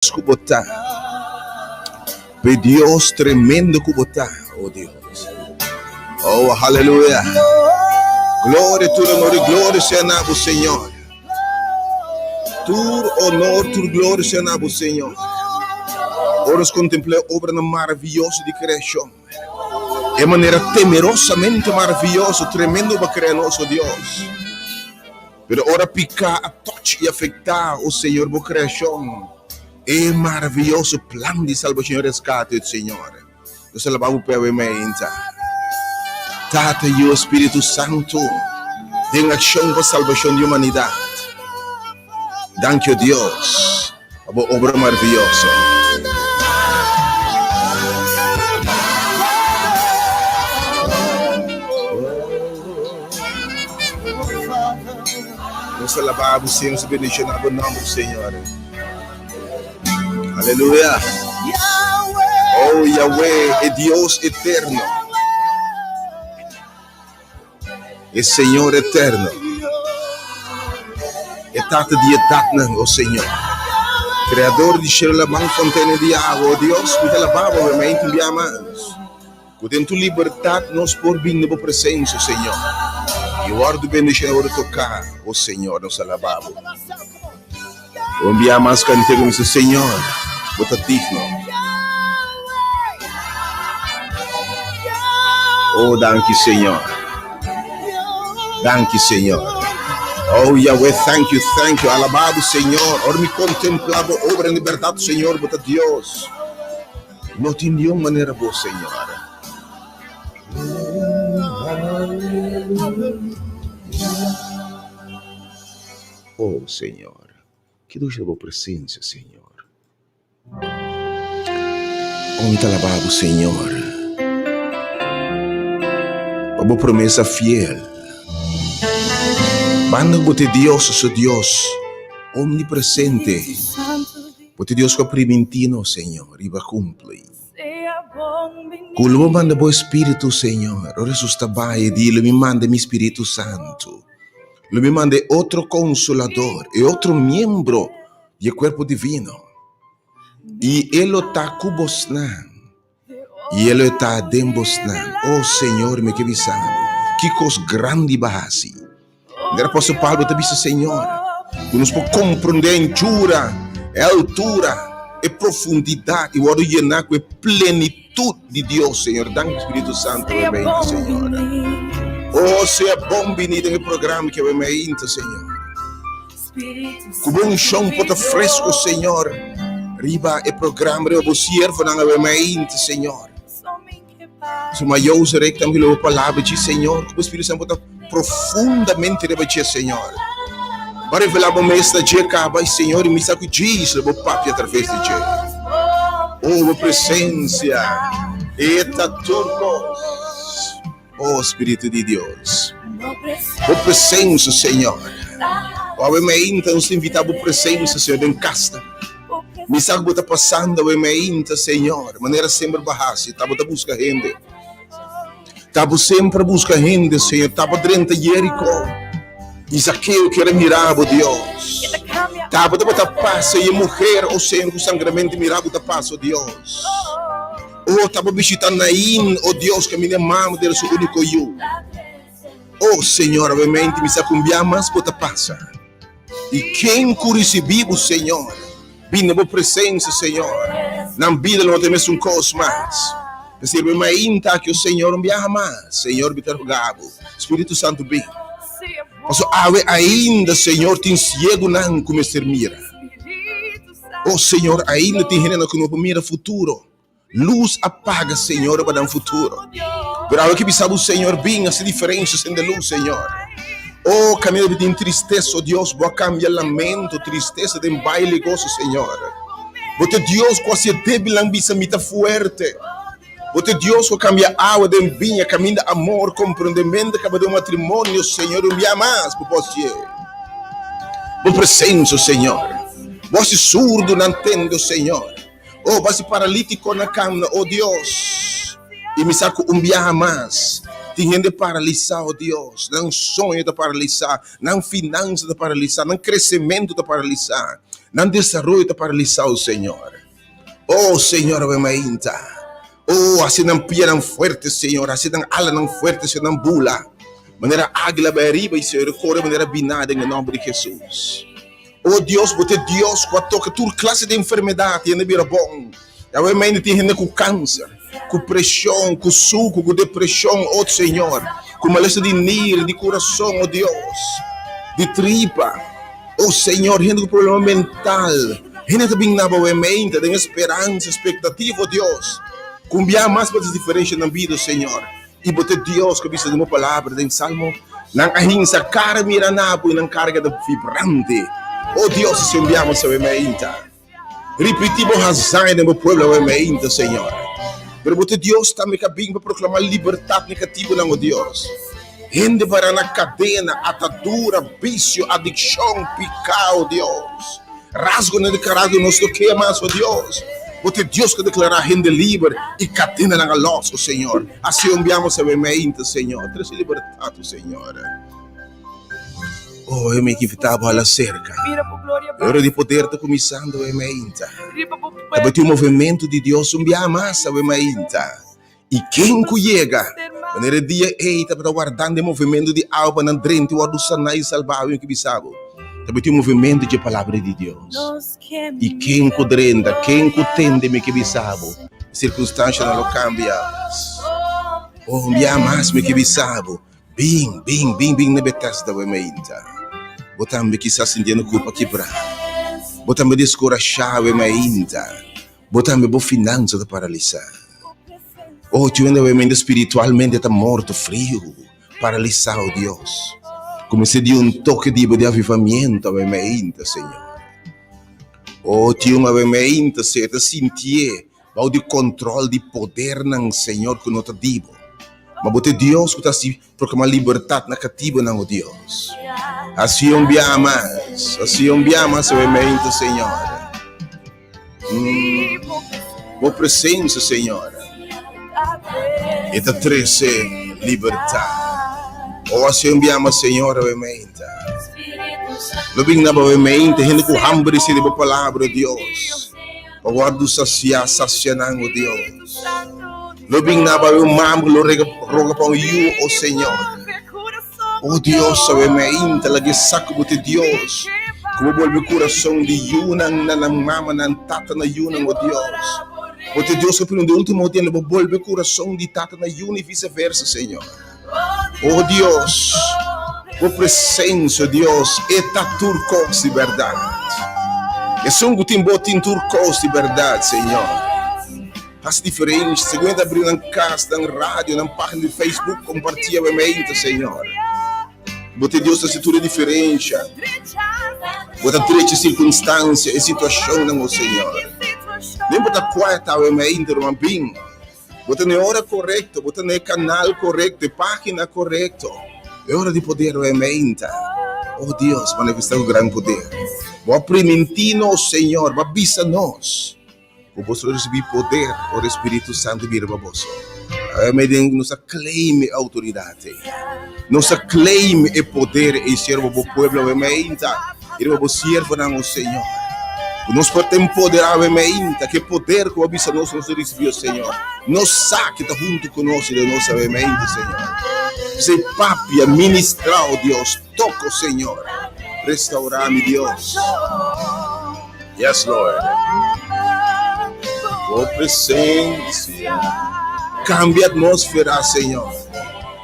Ku bo ta, pe Dios tremendo ku bo ta, oh Dios. Oh, aleluya. Gloria, tur honor i gloria sea na bo, Señor. Tur honor, tur gloria sea na bo, Señor. Ora nos kontemplá e obranan maravioso di kreashon, e manera temerosamente maravioso, tremendo bo a krea nos, oh Dios. Pero ora piká a touch i afektá, o Señor, bo kreashon, e maravioso plan di salbashon i reskate, o Señor, nos ta alabá bo p'e awe mainta. Tata, Yu, Spiritu Santu, den akshon pa salbashon di humanidat. Danki, o Dios, pa bo obra maravioso. Nos ta alabá bo, Señor, nos ta bendishoná bo nòmber, Señor. Aleluya. Oh, Yahweh, e Dios eterno. E Señor eterno. E Tata di edatnan, oh Señor. Creador di shelu, laman, fontena di awa, oh Dios, mi ta alabá bo, mi a inti mas. Ku den tu libertat nos por bin na bo presensia, Señor, i wòrdu bendishoná ora toká, o Señor, nos alabá bo. Un bia mas kant'é ku bisa, Señor, bo ta digno. O danki, Señor. Danki, Señor. Oh, Yahweh, thank you, thank you. Alabá bo, Señor. Ora mi kontemplá bo obra, en bèrdat, Señor, bo ta Dios. No tin niun manera bo, Señor. Oh, Señor, ki dushi ta bo presencia, Señor. Oh, mi ta alabá bo, Señor, pa bo promesa fiel. Banda ku bo ta e Dios, su Dios omnipresente. Bo ta Dios ku a primintí nos, Señor, i bo a kumpli. Ku lo bo manda bo Espíritu, Señor. Ora Hesus ta bai, e di, Lo mi manda mi Spiritu Santu. Lo mi manda e otro Konsolador, e otro miembro di e kuerpo divino. I e lo ta ku bosnan, i e lo ta den bosnan. O Señor, mi ke bisa bo, ki kos grandi bo a hasi. Manera apòstel Pablo ta bisa, Señor, ku nos por komprondé e anchura, e altura, e profundidat i wòrdu yená ku e plenitut di Dios, Señor. Danki Spiritu Santu awe mainta, Señor. O sea bon bini den e programa ki awe mainta, Señor. Ku bo unshon por ta fresco, Señor, riba e programa, riba bo siervonan awe mainta, Señor. Suma Jose rek tambe lo palabra dje Señor, ku bo Spiritu Santo ta profundamente riba dje Señor. Bo revela bo mes na dje kaba i Señor i mi sa ku Jesus lo bo papia atraves di dje. Oh bo presencia e ta tur kos. Oh Spiritu di Dios. Bo presencia Señor. Awe mainta nos ta invita bo presencia Señor den kasnan. Mi sa ku bo ta pasando awe mainta, Señor, manera semper bo a hasi, tabata buska hende. Tabo semper buska hende, Señor, tabo drenta Jeriko. I Zakeo kier a mira bo, Dios. Tabo tabata pasa i e muher, o Señor, ku sangramento mira bo ta pasa, o Dios. O tabo bishita Nain, o Dios, kaminda e mama dera su úniko yu. O Señor, awe mainta mi sa ku un bia mas bo ta pasa. I ken ku risibí bo, Señor, bini na bo presensia, Señor, nan bida lo no ta e mesun kos mas. Ta sirbi mainta aki, o Señor, un biaha mas, Señor, mi ta roga bo, Spiritu Santu, bin. Pasobra awe ainda, Señor, tin siegunan ku mester mira. O Señor, ainda tin hendenan ku no por mira futuro. Luz a paga, Señor, riba nan futuro. Pero awe ke bisa bo, Señor, bin hasi diferencia sende luz, Señor. Oh, caminda di tin tristeza, oh Dios, bo a cambia lamento, tristeza den baile y gozo, Señor. Bo ta Dios cu haci e debilnan bisa mi ta fuerte. Bo ta Dios cu a cambia awa den biña, caminda amor, comprendemento caba den un matrimonio, Señor, un bia mas bo por hacié. Bo presencia, Señor. Bo haci surdonan tende, Señor. Oh, basi paralítiko na kamna, oh Dios. I mi sa ku un biaha mas tin hende paralisá, oh Dios. Nan soño ta paralisá, nan finansa ta paralisá, nan kresementu ta paralisá. Nan desaroyo ta paralisá, o Señor. Oh Señor, awe mainta. Oh, hasi nan pianan fuerte, Señor, hasi nan alanan fuerte, Señor, nan bula manera águila bai ariba i, Señor, kore manera biná den e nòmber di Hesus. Oh Dios, bo ta e Dios ku a toka tur klase di enfermedat i a bira bon. Awe mainta tin hende ku kanser, ku preshon, ku suku, ku depreshon, oh Señor, ku malesa di nir, di kurason, oh Dios, di tripa. Oh Señor, hende ku problema mental, hende ta bin na bo mente den speransa, expectativa, oh Dios. Kumbia mas pa diferensha nan bida, Señor. I bo ta Dios ku a bisa den bo palabra den Salmo, nan a hinsa kara mira na bo i nan kara keda vibrante. Oh Dios, si umbiamos awe meinta. Ripití bo hazaña den bo pueblo awe meinta, Señor. Pero bo ta Dios tambe ku a bin pa proklamá libertat na e katibunan, o Dios. Hende pará na kadena, atadura, bisio, adikshon, piká, o Dios. Rasgonan di karakter nos no ke mas, o Dios. Bo ta Dios ku a deklará hende liber i kadenanan a lòs, o Señor. Así umbiamos awe meinta, Señor. Trese libertat, o Señor. Oh, eu me invitá bo hala cerca. E ora di poder ta kuminsando awe mainta. Tabatin un movimento di Dios un bia mas awe mainta. I ken ku yega, manera e dia ei tabata wardando e movimento di awa pa nan drenta i wòrdu saná i salbá, awe mi ke bisa bo, tabatin un movimento dje Palabra di Dios. I ken ku drenta, ken ku tende mi ke bisa bo, e sirkunstanshanan lo kambia. Oh, un bia mas mi ke bisa bo, Bin, bin, bin, bin na Betesda awe mainta. Bo tambe kisas sintiendo kurpa kibrá. Bo tambe deskurashá awe mainta. Bo tambe bo finansa ta paralisá. Oh, tin hende awe mainta spiritualmente ta morto, friu, paralisá, oh Dios. Kuminsá di un toke di bo di avivamiento awe mainta, Señor. Oh, tin un awe mainta, Señor, ta sintié Bou di control di podernan, Señor, cu no ta di bo. Ma bo ta e Dios cu ta haci proclama libertad na catibonan, o Dios. Haci un bia mas, haci un bia mas nuevamente, Señor. Mm. Bo presencia, Señor, e ta trece libertad. O haci un bia mas, Señor, nuevamente. Lo bin na bo nuevamente, hende cu hamber y sed di bo palabra, Dios. Pa wòrdu sasiá, sasia nan, o Dios. Lo bin na bai un mama ku lo rega, roga pa un yu, o Señor. O Dios, awe mainta laga e sa ku bo ta Dios, ku bo bolbe kurason di yunan na nan mamanan, tata na yunan, o Dios. Bo ta Dios ku a pone ultimo dia lo bo bolbe kurason di tata na yuna i viseversa, Señor. O Dios, bo presencia, Dios, e ta tur cos di berdad. Esun cu tin bo tin tur cos di berdad, Señor. Haci diferencia, segun e ta abri nan cas, nan radio, nan pagina di Facebook, comparti awe mente, Señor. Bo ta Dios ta haci tur e diferencia. Bo ta drecha e circunstancia, e situacionnan, o Señor. No importa cua ta awe mente, ruman, bin. Bo ta na e ora korekto, bo ta na e kanal korekto, e página korekto. E ora di poder lo e meinta. Oh Dios, manifestá bo gran poder. Bo a primintí nos, Señor, bo a bisa nos ku boso lo risibí poder ora e Spiritu Santu bira pa boso. Awe mei nos a claim e outoridat ei. Nos a claim e poder ei, Señor, pa bo pueblo awe meinta i riba bo siervonan, o Señor. Ku nos por ta empoderá awe meinta, ku e poder ku bo a bisa nos, nos a risibí, o Señor. Nos sa ku ta huntu ku nos i den nos awe meinta, Señor. P'esei papia, ministrá, o Dios, toka, o Señor. Restaurá mi, Dios. Yes, Lord. Bo presencia cambia atmósfera, Señor.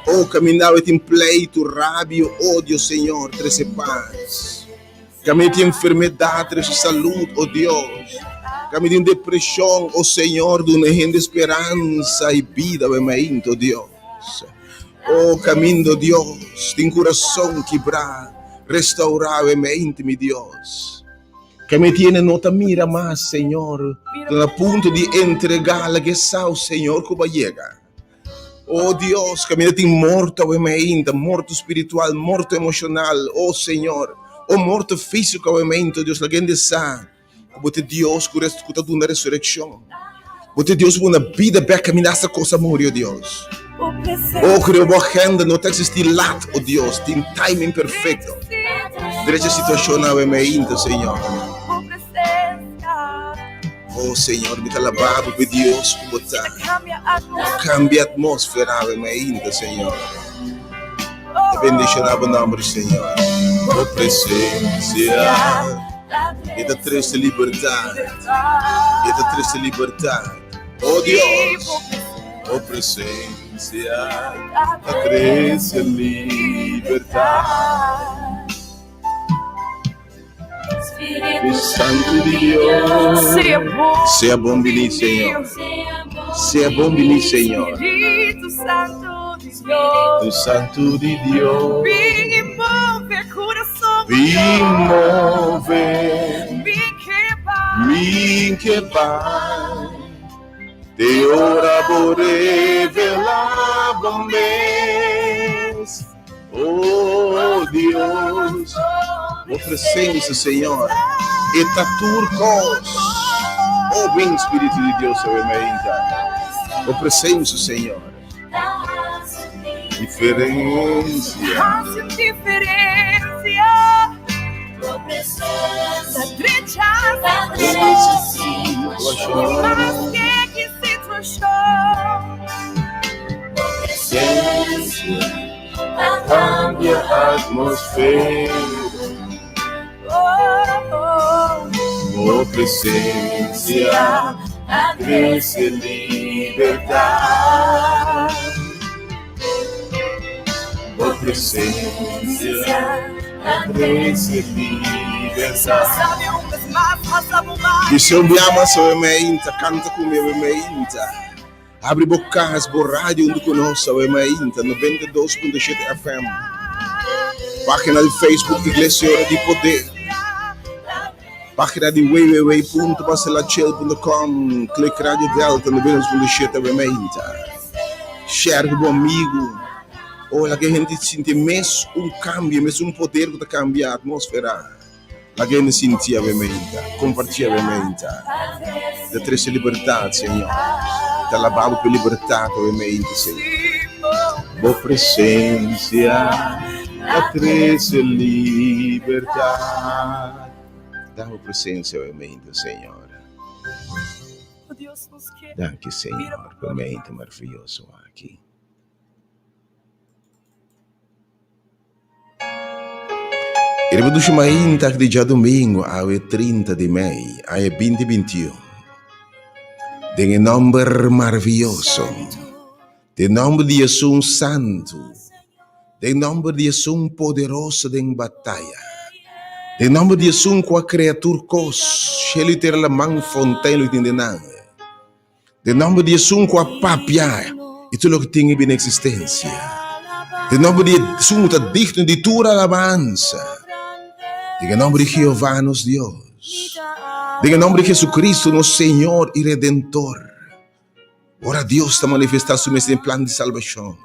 Oh, caminda awe tin pleitu, rabia, odio, Señor, trece paz. Caminda tin enfermedad, trece salud, oh Dios. Caminda tin depresión, oh Señor, duna hende speransa y bida awe mainta, oh Dios. Oh, caminda, Dios, tin corazón kibrá, restaura awe mainta, mi Dios. Ke mi tiene no ta mira mas, Señor. Ta na punto di entregá laga e sao, Señor, ku bo a yega. Oh Dios, ke mi ta tin morto awe mainta, morto spiritual, morto emoshonal, oh Señor, oh morto físiko awe mainta, oh Dios, laga hende sa ku bo ta Dios ku ku ta duna resurekshon. Bo ta Dios ku duna bida bèk kaminda asta kos a muri, oh Dios. Oh, ku riba bo agenda no ta eksistí lat, oh Dios, tin timing perfekto. Drecha situashon awe mainta, Señor. Oh Señor, mi ta alabá Bo p'e Dios ku Bo ta. Kambia atmósfera awe mainta, Señor. Ta bendishoná Bo nòmber, Señor. Bo presensia e ta trese libertat, e ta trese libertat. Oh Dios, Bo presensia ta trese libertat. Spiritu Santu di Dios. Sea bon bini, Señor. Sea bon bini, Señor. Spiritu Santu di Dios. Tu Santu di Dios. Bin i move kurason. Bin move. Bin ke bai. Bin ke bai. Te ora bo revelá bo mes. Oh Dios, bo presencia, Señor, e ta tur cos. Oh, bin Spiritu di Dios awe mainta. Bo presencia, Señor. Diferencia. Hace un diferencia. Ta drecha Mas que que situacion. Presencia. Cambia atmosfera. Bo presencia ta trece libertad. Bo presencia ta trece libertad. Dice un bia mas awe meinta, canta cu mi awe meinta. Abri bo kas, bo radio huntu ku nos awe mainta, 92.7 FM. Página di Facebook Iglesia Ora di Poder. Página di www.marcelachel.com. Klik Radio Delta 92.7 awe mainta. Share ku bo amigu. Ola ke hende sinti mes un kambio, mes un poder ku ta kambia atmósfera. Laga hende sinti awe meinta, kompartí awe meinta. Ta trese libertat, Señor. Ta alabá Bo p'e libertat awe meinta, Señor. Bo presensia ta trese libertat. Da Bo presensia awe meinta, Señor. Danki, Señor, p'e meinta maraviyoso aki. E riba dushi mainta di djadumingu awe 30 di mei aña 2021. Den e nomber maraviyoso, den nomber di esun santu, den nomber di esun poderoso den bataya, den nomber di esun ku a krea tur kos, shelu i tera laman fontein lo tin den nan. Den nomber di esun ku a papia i tur loke tin e bini eksistensia. Den nomber di esun ku ta digno di tur alabansa. Den e nomber di Jehová nos Dios. Den e nomber di Jesucristo nos Señor i Redentor. Ora Dios ta manifestá su mes den e plan di salbashon.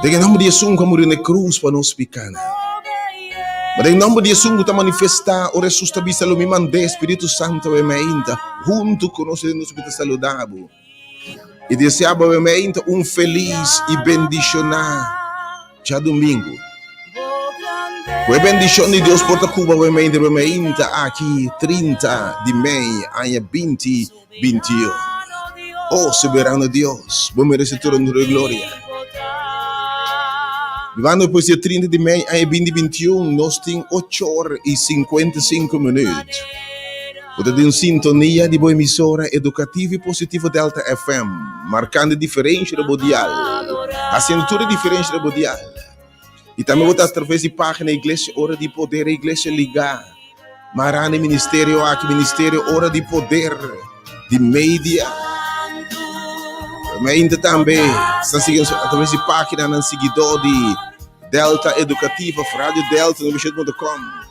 Den e nomber di esun ku a muri na e krus pa nos pikánan. Ma den nomber di esun ku ta manifestá, ora Hesus ta bisa, Lo mi mand'é Spiritu Santu awe meinta huntu ku nos den nos bida saluda bo i deseá bo awe meinta un felis i bendishoná djadumingu. Ku e bendishon di Dios por ta ku bo awe meinta awe meinta aki 30 di mei aña 2021. O soberano Dios, bo merese tur honor i gloria. Bibando pues dia 30 di mei aña 2021, nos tin 8 or i 55 minuut. Bo ta den sintonia di bo emisora edukativo i positivo Delta FM, markando e diferensha den bo dial, hasiendo tur e diferensha den bo dial. I tambe bo ta atraves di página Iglesia Ora di Poder, Iglesia Ligá, mará na e ministerio aki, Ministerio Ora di Poder di Media. Mainta tambe sta sigui nos atraves di páginanan siguidó di Delta Educativa of Radio Delta 97.com.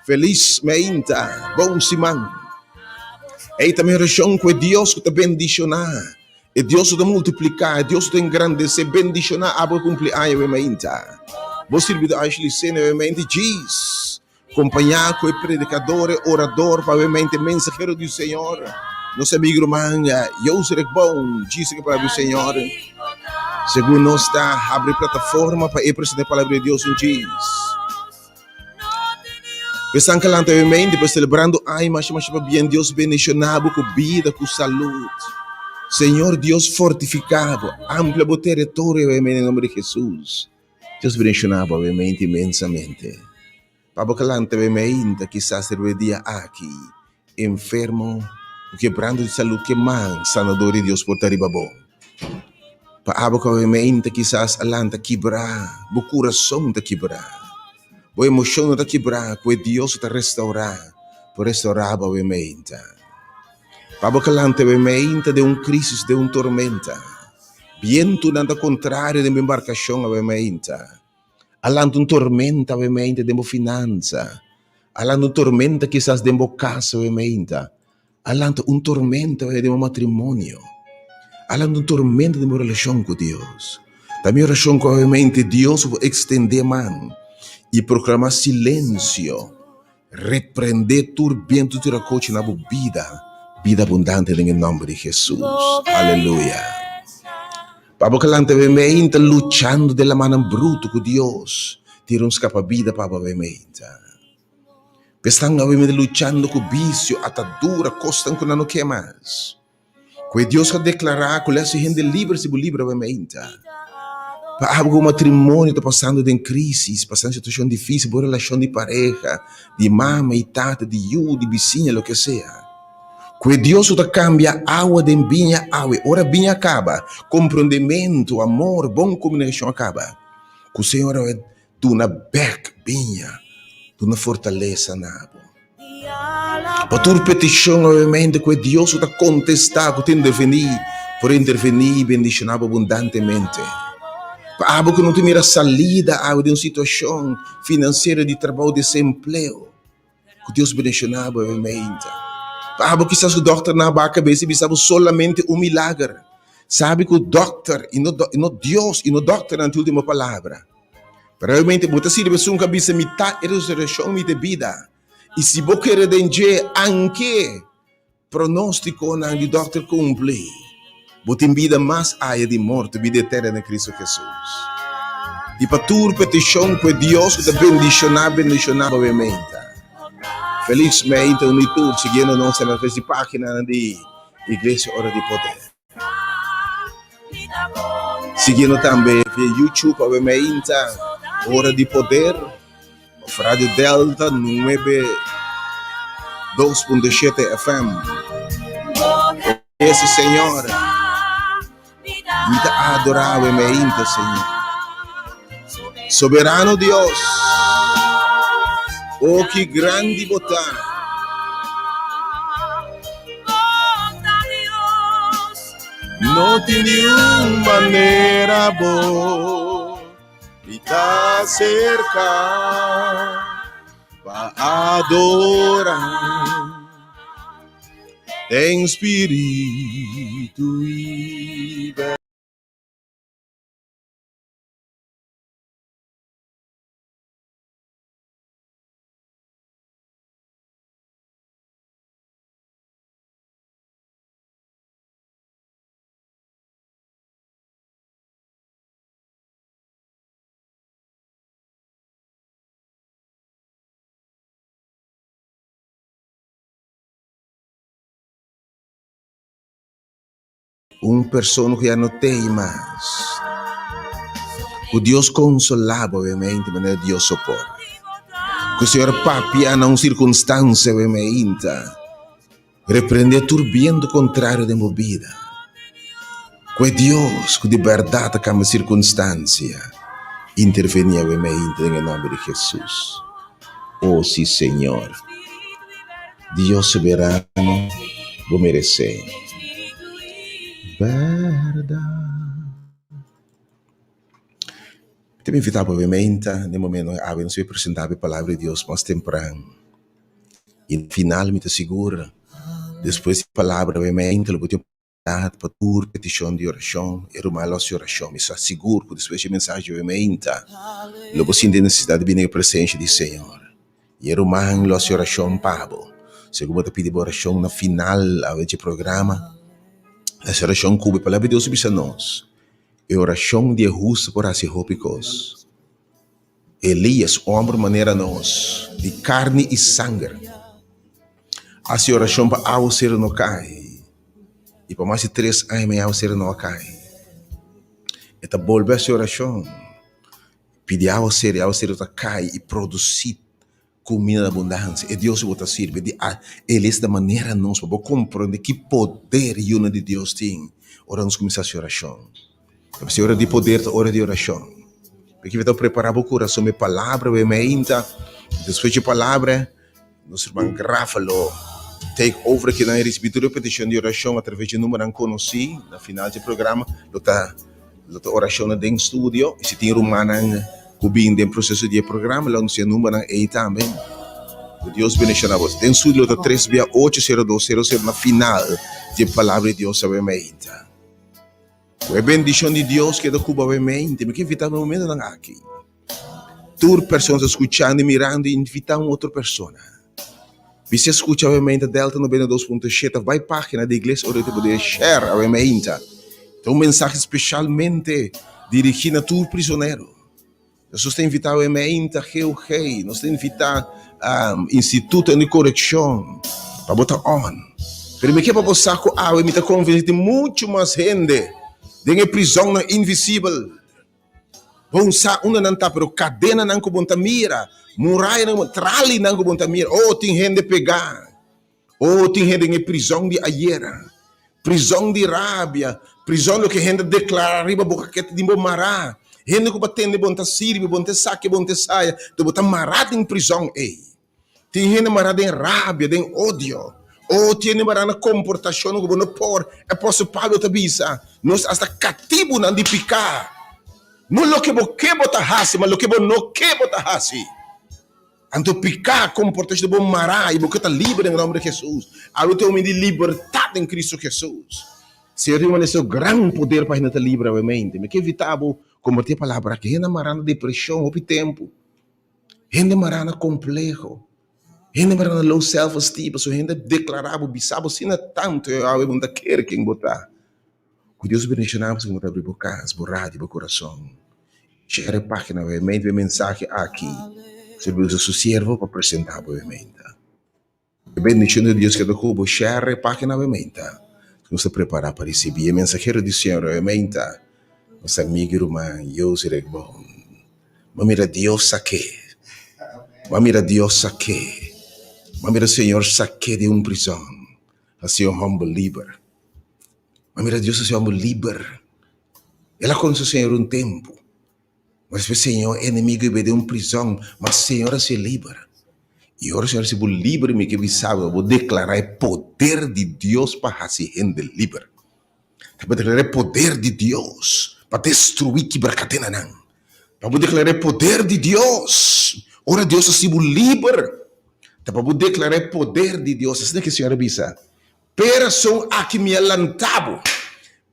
Felis mainta, bon siman. Ei ta mi orashon ku e Dios ku ta bendishoná, e Dios ku ta multipliká, e Dios ku ta engrandesé, bendishoná abo ku kumpli aña awe mainta. Bo sirbidó Ashley Sene awe mainta djis kompañá ku e predikador, e orador pa awe mainta, e mensahero di Señor, nos amigu ruman Joserick Boon, djis ku e palabra di Señor. Segun nos ta habri plataforma pa e presentá e palabra di Dios un djis. Esnan ku lanta e mente pa selebrando aña masha masha pabien Dios bendiciona bo ku bida ku salud. Señor Dios fortifica bo, amplia bo teritorio awe mente den nomber di Jesus. Dios bendiciona bo awe mente inmensamente. Pa bo ku lanta awe mente kisas riba e dia aki enfermo ku kebrando di salud ke man sanador di Dios por ta riba bo. Pa abo ku awe mente kisas a lanta kibra, bo kurason ta kibra. Bo emoshon no ta kibrá ku e Dios ku ta restaurá por restaurá bo awe meinta. Pa bo kalanta awe meinta den un krisis, den un tormenta. Bientunan ta kontrario den bo embarkashon awe meinta. A lanta un tormenta awe meinta den bo finansa. A lanta un tormenta kisas den bo kas awe meinta. A lanta un tormenta den bo matrimonio. A lanta un tormenta den bo relashon ku Dios. Ta mi orashon ku awemente Dios por ekstendé man i proklamá silensio, reprendé tur bientu tirakochi na bo bida, bida abundante den e nòmber di Hesus. Aleluya. Pa bo ka lanta awemente luchando den lamannan brutu ku Dios, tira un skapabida pa bo awemente. Esnan awe mester luchando ku bisio, atadura, kosnan ku nan no ke mas. Ku e Dios a deklará ku lo hasi hende liber si bo libra awe meinta. Pa abo ku bo matrimonio ta pasando den krísis, pasando situashon difísil, bo relashon di pareha, di mama i tata, di yu, di bisiña, loke sea. Ku e Dios ku ta kambia awa den biña awe, ora biña a kaba, komprondementu, amor, bon komunikashon a kaba. Ku Señor awe Duna bek biña, duna fortalesa na bo. Pa tur petishon obviamente ku e Dios ku ta kontestá, ku ta intervení, por intervení i bendishoná bo abundantemente. Pa abo ku no ta mira salida awe den un situashon finansiero di trabou, desempleo, Ku Dios bendiciona bo e meinta. Pa abo kisas ku dokter na ba kabes i bisa bo solamente un milager. Sabi ku dokter i no i no Dios i no dokternan tin ultimo palabra. Pero realmente bo ta sirbi esun ku a bisa mi ta e resurekshon mi ta e bida. I si bo kere den dje anke Pronóstikonan di dòkter kumpli. Bo tin bida mas aya di morto, bida eterna den Kristu Hesus. I pa tur petishon ku e Dios ku ta bendishoná, bendishoná bo e meinta. Felis meinta uni tur siguiendo nos na nos di páginanan di Iglesia Ora di Poder. Siguiendo tambe via YouTube awe meinta Ora di Poder. Of Radio Delta 92.7 FM. Ese Señor. Mi ta adorá we meinta, Señor. Soberano Dios. Oh, ki grandi bo ta. No tin niun manera bo. Mi ta cerca pa adora den spiritu i berdad. Un persona ku ya no tei mas. Ku Dios konsolá bo obviamente manera Dios so por. Ku Señor papia na un sirkunstansia obviamente. Reprendé tur bientu kontrario den bo bida. Ku e Dios ku di bèrdat ta kambia sirkunstansia, intervení awe meinta den e nòmber di Hesus. O si Señor. Dios soberano, bo meresé. Bèrdat. Mi ta invitá bo awe meinta, den momento awe nos a presentá e Palabra di Dios mas tempran. I na final mi ta sigur despues di palabra obviamente lo bo tin oportunidat pa tur petishon di orashon e ruman lo hasi orashon. Mi sa sigur ku despues di e mensahe obviamente lo bo sinti e nesesidat di bini den e presensia di Señor i e ruman lo hasi orashon pa bo. Segun bo ta pidi bo orashon na final awe dje programa lo hasi orashon ku bo. E palabra di Dios a bisa nos e orashon di e hustu por hasi hopi kos. Elias, un hòmber manera nos, di karni i sanger, hasi orashon pa awaseru no kai. I pa mas di tres aña mei awaseru no a kai. E ta bolbe hasi orashon, pidi awaseru, i awaseru ta kai i produsí Kumida na abundansia, e Dios ku bo ta sirbi di a Elias ta manera nos pa bo komprende ki poder Yuna di Dios tin ora nos kuminsá hasi orashon. Ta p'esei ora di poder ta ora di orashon. P'e ki ta prepará bo kurason pa e palabra bo e meinta, despues di e palabra nos ruman Grafa lo take over kinan i risibí tur e petishon di orashon atraves di e numbernan konosí. Na final di e programa lo ta Lo ta orashonnan den studio i si tin rumannan ku bin den proseso di e programa lo anuncia numbernan ei tambe. Ku Dios bendiciona bos. Den studio lo ta tres bia ocho sero dos sero sero na final di e palabra di Dios awe meinta. Ku e bendicion di Dios keda ku bo awe meinta. Mi ke invita bo na momentonan aki. Tur persona ta skuchando i mirando i invita un otro persona. Bisa skucha awe meinta Delta 92.7 of bai pagina di Iglesia Oriente bo debe share awe meinta. Ta un mensahe spesialmente dirigi na tur prisonero. Nos ta invita awe meinta GOG, nos ta invita Instituto di Korekshon pa bo ta on. Pero mi ke pa bo sa ku awe mi ta konvensi tin muchu mas hende den e prisonnan invisibel. Bon sa unda nan ta, pero kadenanan ku bon ta mira, murayanan ku bon, tralinan ku bon ta mira, oh, tin hende pegá. Oh, tin hende den e prizòn di ayera, prizòn di rabia, prizòn loke hende deklará riba bo kaketa di bo mará. Hende ku bo a tende bon ta sirbi, bon ta esaki, bon ta esaya, enton bo ta mará den prizòn ei. Tin hende mará den rabia, den odio. O tin hende mará na komportashonnan ku bo no por. Apòstel Pablo ta bisa, Nos a sta katibunan di piká. No loke bo ke bo ta hasi, ma loke bo no ke bo ta hasi. Anto piká, komportashon bo mará i bo ke ta liber den nòmber di Hesus. Awe ta un di libertat den Kristu Hesus. Señor tin manera su gran poder pa hende ta liber awemente. Mi ke invitá bo kompartí e palabra aki. Hende a mará na depreshon hopi tempu. Hende mará na kompleho, hende mará na low self esteem, pasobra hende a deklará bo, bisa bo asina tantu e awe bo no ta kere ken bo ta. Ku Dios bendishoná bo si bo ta abri bo kas, bo radio, bo kurason. Share e página obviamente e mensahe aki sirbi usa su siervo pa presentá bo obviamente. E bendishon di Dios keda ku bo. Share e página obviamente. Nos ta prepará pa risibí e mensahero di Señor obviamente. Nos amigu i ruman Josie Regbon. Bo mira Dios sak'é. Bo mira Dios sak'é. Bo mira Señor sak'é di un prizòn. Hasié un hòmber liber. Bo mira Dios hasié un hòmber liber. El a konosé Señor un tempu. Ma despues Señor enemigo i be den un prizòn, ma Señor a hasié liber. I ora Señor hasi bo liber, mi ke bisa bo, bo deklará e poder di Dios pa hasi hende liber. Ta bo deklará e poder di Dios pa destruí kibra kadenanan. Pa bo deklará e poder di Dios ora Dios hasi bo liber. Ta pa bo deklará e poder di Dios. Asina ke Señor a bisa, P'e rason aki mi a lanta bo,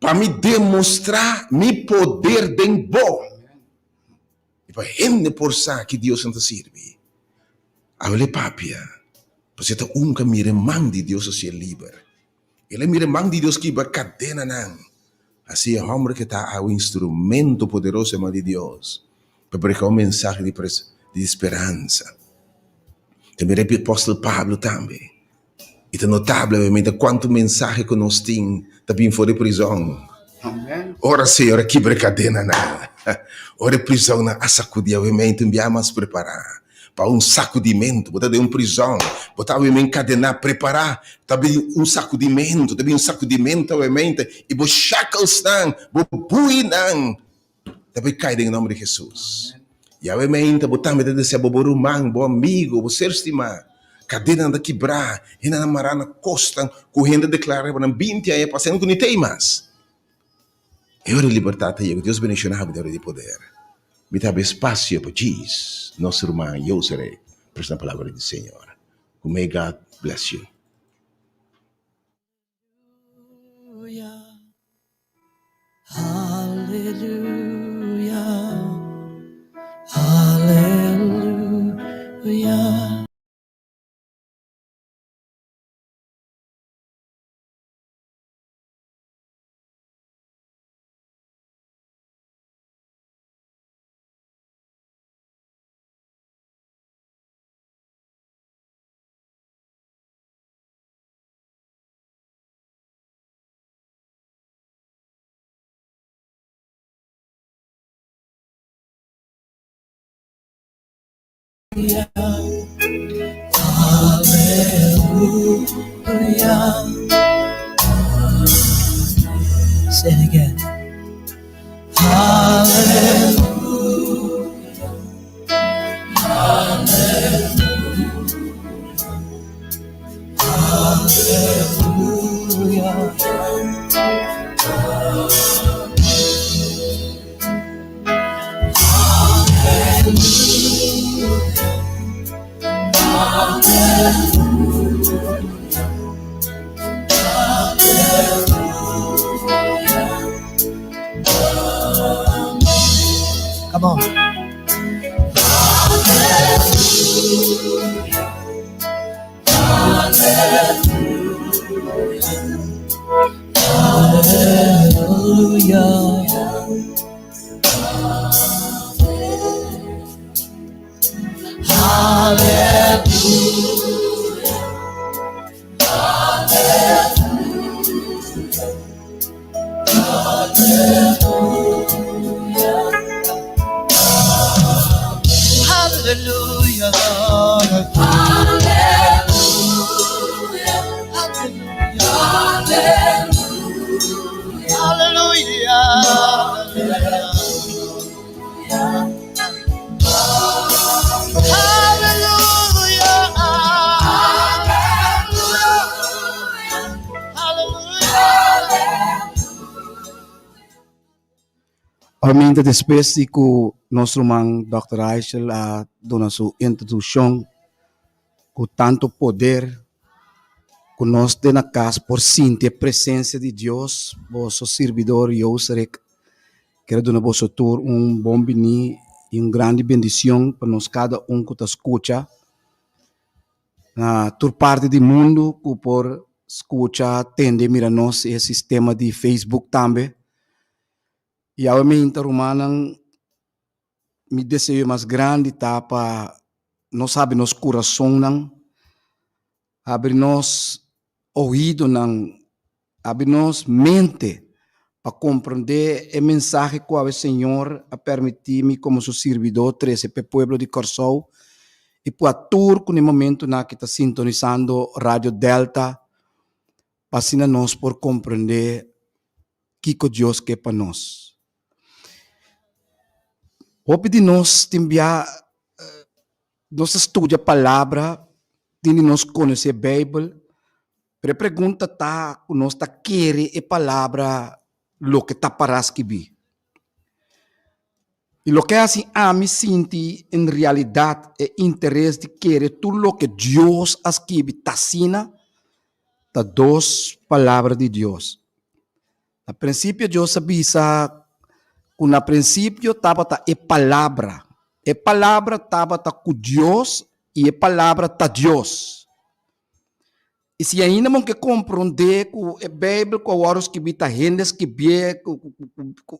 pa mi demostrá mi poder den bo, i pa hende por sa ki Dios nan ta sirbi. Awel e papia, pasobra e ta un ku a mira e man di Dios hasié liber. El a mira e man di Dios kibra kadenanan. Hasi e hòmber ke ta awe instrumento poderoso e man di Dios pa prediká un mensahe di speransa. Ta mira e apòstel Pablo tambe. I ta notable obviamente kuantu mensahe ku nos tin ta bin for di prizòn. Ora Señor a kibra e kadenanan, ora e prizònnan a sakudí, obviamente un bia mas prepará pa un sakudimentu. Bo ta den un prizòn, bo ta obviamente enkadená, prepará, ta bin un sakudimentu, ta bin un sakudimentu obviamente, i bo shacklesnan, bo buinan ta bai kai den e nòmber di Hesus. Yahweh meinta bo tambe ta desea bo bo ruman, bo amigo, bo ser stimá. Kadenanan ta kibrá, hendenan mará na kosnan ku hende a deklará riba nan binti aña pasá, hende ku ni ta ei mas. E ora di libertat ta yega. Dios bendishoná bo den ora di poder. Mi ta habri espasio pa djis nos ruman Josere presta palabra di Señor. Ku may God bless you. Hallelujah, hallelujah. Hallelujah. Say it again. Hallelujah. Hallelujah. Hallelujah. Come on. Hallelujah. Hallelujah. Hallelujah. Hallelujah. Hallelujah. Obviamente despues di ku nos ruman Dòkter Reichel a duna su introduccion ku tanto poder ku nos den na kas por sinti e presencia di Dios, boso sirbidor Joserick Quiero duna boso tur un bon bini y un grandi bendicion pa nos cada un cu ta scucha na tur parti di mundo cu por scucha, tende y mira nos e sistema di Facebook tambe. Y awe mi hinta rumannan, mi deseo mas grandi ta pa nos habri nos curasonnan, habri nos oidonan, habri nos mente pa komprondé e mensahe ku awe Señor a permití mi komo su sirbidó trese pa e pueblo di Kòrsou i pa tur ku na e momentunan aki ta sintonisando Radio Delta pa asina nos por komprondé kiko Dios ke pa nos. Hopi di nos tin bia Nos ta studia palabra, tin di nos konosé Beibel, pero e pregunta ta ku nos ta kere e palabra loke ta pará skibí. I loke hasi ami sinti en realidat e interes di kere tur loke Dios a skibi ta asina, ta dos palabra di Dios. Na prinsipio Dios a bisa ku na prinsipio tabata e Palabra. E Palabra tabata ku Dios i e Palabra ta Dios. I si ainda bo ke komprondé ku e Beibel ku a wòrdu skibí ta hende skibié, ku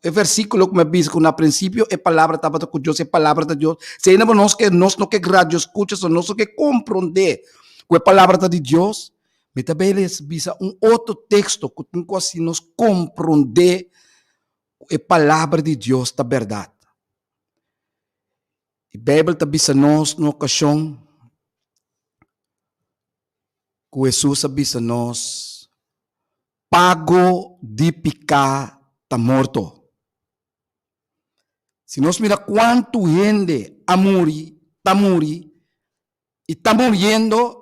e versíkulo ku mi a bisa ku na prinsipio e Palabra tabata ku Dios, e Palabra ta Dios, si ainda bo nos ke nos no ke radio skucha, so nos no ke komprondé ku e Palabra ta di Dios, Mi ta bay les bisa un otro texto cu tin cu haci nos comprende cu e palabra di Dios ta berdad. E Bijbel ta bisa nos un ocasion cu Jesus a bisa nos, Pago di pica ta morto. Si nos mira cuanto hende a muri, ta muri, i ta muriendo,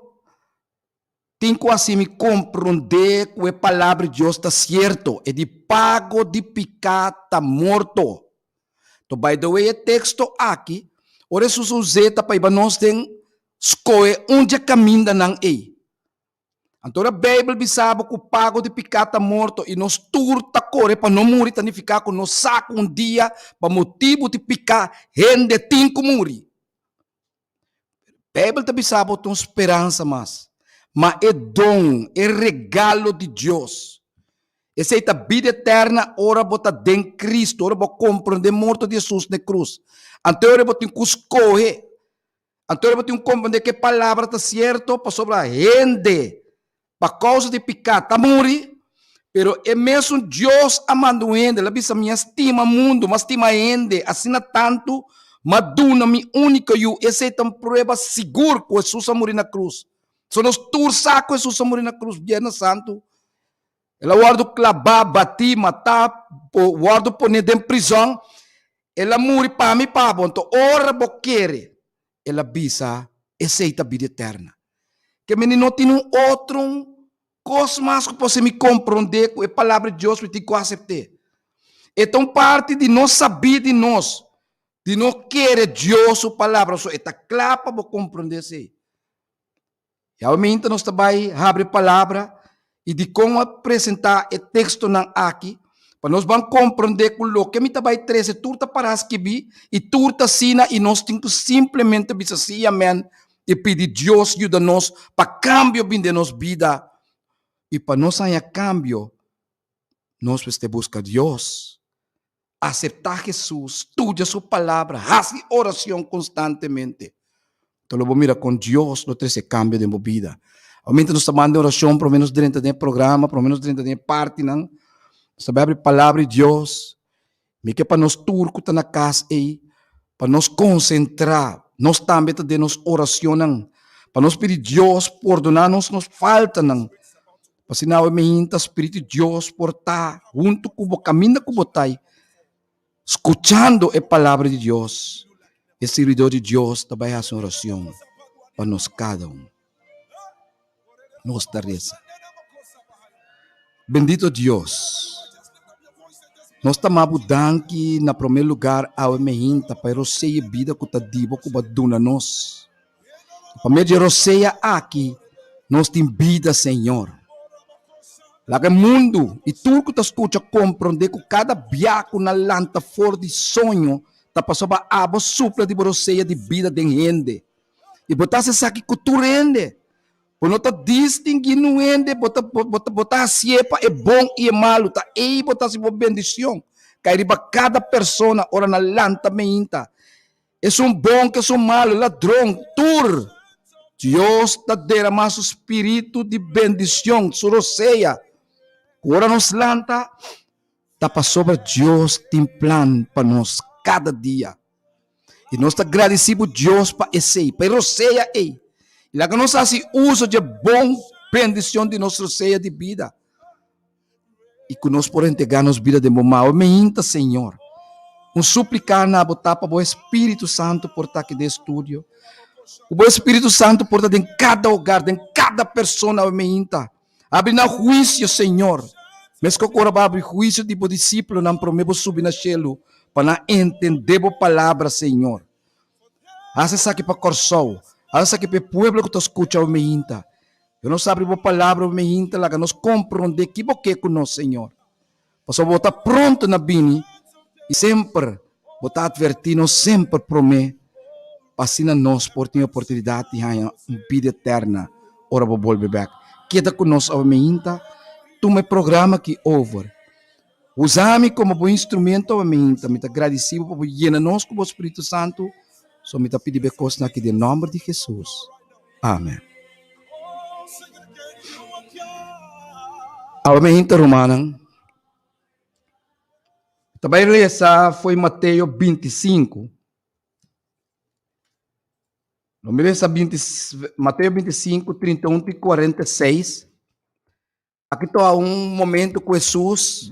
tin ku hasi mi komprondé ku e Palabra di Dios ta sierto, e di pago di piká ta morto. To by the way e teksto aki, ora Hesus a us'é ta pa hiba nos den skohe un dje kamindanan ei. Anto ora Beibel bisa bo ku pago di piká ta morto i nos tur ta kore pa no muri ta nifiká ku nos sa ku un dia pa motibu di piká hende tin ku muri. Beibel ta bisa bo ta un speransa mas, ma e don, e regalo di Dios, esei ta bida eterna ora bo ta den Cristo, ora bo komprondé morto di Hesus na e krus. Anto ora bo tin ku skohe, anto ora bo tin ku komprondé ku e palabra ta sierto pasobra hende pa kousa di piká ta muri, pero e mesun Dios a manda un hende, el a bisa, Mi a stima mundu, mi a stima hende asina tantu, M'a duna mi úniko Yu. Esei ta un prueba sigur ku Hesus a muri na krus. So nos tur sa ku Hesus a muri na krus Biernes Santu. El a wòrdu klabá, batí, matá, wòrdu poné den prizòn. El a muri pa mi i pa bo. Anto ora bo kere, el a bisa, esei ta bida eterna. Ke mende no tin un otro kos mas ku por hasi mi komprondé ku e Palabra di Dios mi tin ku asept'é. E ta un parti di nos sabí di nos, di no kere Dios su Palabra. So e ta kla pa bo komprondé esei. I awe minta nos ta bai habri Palabra i dikon a presentá e tekstonan aki, pa nos ban komprondé ku loke mi ta bai trese tur ta pará skibí i tur ta asina i nos tin ku simplemente bisa sí i amèn i pidi Dios yuda nos pa kambio bin den nos bida i pa nos haña kambio nos mester buska Dios, aseptá Hesus, studia su palabra, hasi oracion konstantemente. Enton lo bo mira kon Dios lo trese kambio den bo bida. Awor nos ta manda oracion prome nos drenta den e programa, prome nos drenta den e partinan, nos ta bai abri palabra di Dios. Mi ke pa nos tur ku ta na kas ei, pa nos konsentrá, nos tambe ta den nos oracionnan, pa nos pidi Dios pordoná nos nos faltanan, pa asina awe meinta Spiritu di Dios por ta huntu ku bo kaminda ku bo ta ei, skuchando e palabra di Dios. E sirbidor di Dios ta bai hasi un oracion pa nos kada un. Nos ta resa. Bendito Dios, nos ta ma bo danki na prome lugar awe mehinta pa e rosea bida ku ta di bo ku bo a duna nos. Pa medio di e rosea aki nos tin bida, Señor. Laga e mundu i tur ku ta skucha komprondé ku kada bia ku nan lanta for di soño ta pasobra abo supla di bo rosea di bida den hende. I bo ta hasi esaki ku tur hende. Bo no ta distinguí nun hende, bo ta, bo ta, bo ta hasié pa e bon i e malu. Ta ei bo ta hasi bo bendicion kai riba kada persona ora nan lanta meinta. Esun bon ku esun malu, ladron, tur. Dios ta deramá su spiritu di bendicion, su rosea, ku ora nos lanta, ta pasobra Dios tin plan pa nos kada dia. I nos ta gradisí bo Dios pa esei, pa e rosea ei. I laga nos hasi uso dje bon bendicion di nos rosea di bida i ku nos por entregá nos bida den bo man. Awe meinta, Señor, un supliká na bo ta pa bo Espíritu Santu por ta aki den e studio, ku bo Espíritu Santu por ta den kada hogar, den kada persona awe meinta. Abri nan huisio, Señor, meskos ku ora bo abri huisio di bo disipelnan promé bo subi na shelu, pa nan entendé bo palabra, Señor. Hasi esaki pa Kòrsou, hasi esaki pa e pueblo ku ta skucha bo meinta. Yo nos abri bo palabra bo meinta, laga nos komprondé ki bo ke ku nos, Señor. Pasobra bo ta pronto na bini i semper bo ta atvertí nos semper promé pa asina nos por tin oportunidat di haña un bida eterna ora bo bolbe bèk. Keda ku nos awe meinta, tuma e programa aki over. Usa mi komo bo instrumento awe meinta. Mi ta gradisí bo pa bo yena nos ku bo Spiritu Santu. So mi ta pidi bo e kosnan aki den nòmber di Hesus. Amen. Awe mi hinta rumannan ta bai resa fo'i Mateo 25. Lo mi resa 20, Mateo 25, 31 te 46. Aki ta un momento ku Hesus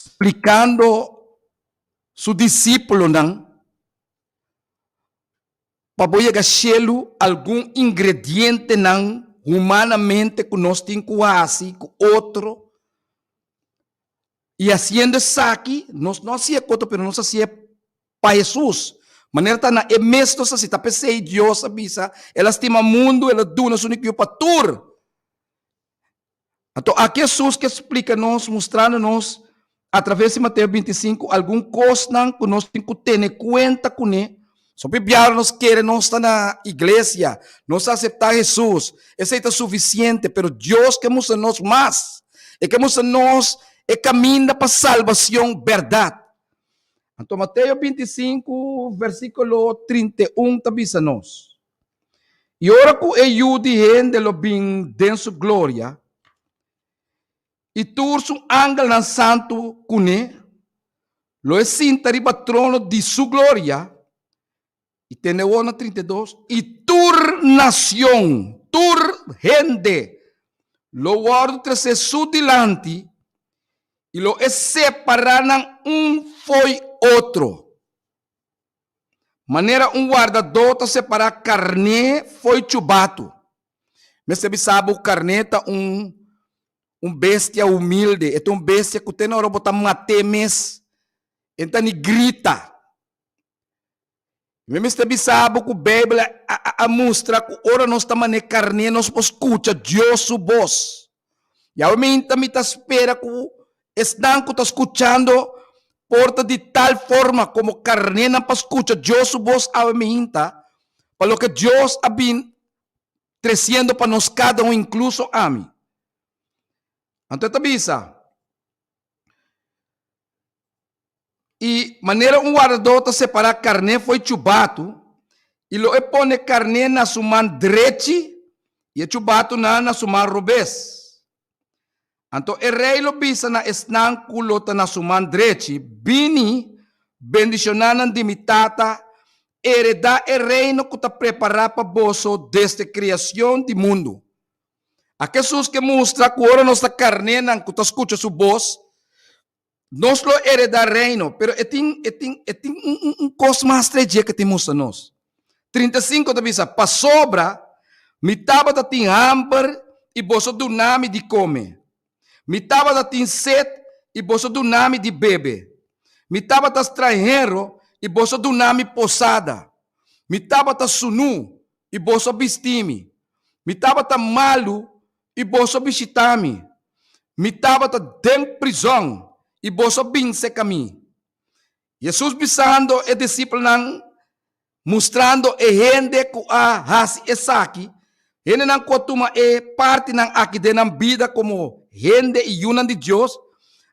splikando su disípulonan pa bo yega shelu algun ingredientenan humanamente ku nos tin ku hasi ku otro i hasiendo esaki nos no hasié ku otro pero nos hasié pa Hesus manera ta na e mes nos hasi ta p'esei Dios a bisa el a stima mundu el a duna su úniko yu pa tur. Anto aki Hesus ke splika nos, mustrando nos atraves di Mateo 25 algun kosnan ku nos tin ku tene kuenta kuné. So biaha nos kere nos ta na iglesia, nos a aseptá Hesus, esei ta sufisiente, pero Dios ke mustra nos mas. E ke mustra nos e kaminda pa salbacion bèrdat. Anto Mateo 25 versíkulo 31 ta bisa nos, I ora ku e Yu di hende lo bin den su gloria, i tur su angelnan santu kuné, Lo e sinta riba trono di su gloria, i tende wou na 32, i tur nacion, tur hende lo wòrdu tresé su dilanti, i lo e separá nan un fo'i otro. Manera un wardadó ta separá karné fo'i chubatu. Mester bisa bo karné ta un un bestia humilde, e ta un bestia ku te na ora bo ta mat'é mes, e no ta ni grita. Mi mester bisa bo ku Beibel a mustra ku ora nos ta man'é karné nos por skucha Dios su bos. Yawe minta mi ta spera ku esnan ku ta skuchando por ta di tal forma komo karnénan pa skucha Dios su bos awe minta pa loke Dios a bin tresiendo pa nos kada un inkluso ami. Anto e ta bisa, I manera un wardadó ta separá karné fo'i chubatu, i lo e pone karné na su man drechi i e chubatunan na su man robes. Anto e rei lo bisa na esnan ku lo ta na su man drechi, Bini, bendishonánan di mi Tata, heredá e reino ku ta prepará pa boso desde kriashon di mundu. A Hesus ke mustra ku ora nos ta karnénan ku ta skucha su bos, Nos lo heredá reino, pero e tin, e tin, e tin un, un, un kos mas trejé ke tin mustra nos. 35 ta bisa, Pasobra mi tabata tin hamber i boso duna mi di kome. Mi tabata tin set i boso duna mi di bebe. Mi tabata stranhero i boso duna mi posada. Mi tabata sunú i boso bisti mi. Mi tabata malu i boso a bishitá mi. Mi tabata den prizòn i boso a bin seka mi. Hesus bisando e disipelnan, mustrando e hende ku a hasi esaki, hendenan ku a tuma e partinan aki den nan bida komo hende i yunan di Dios,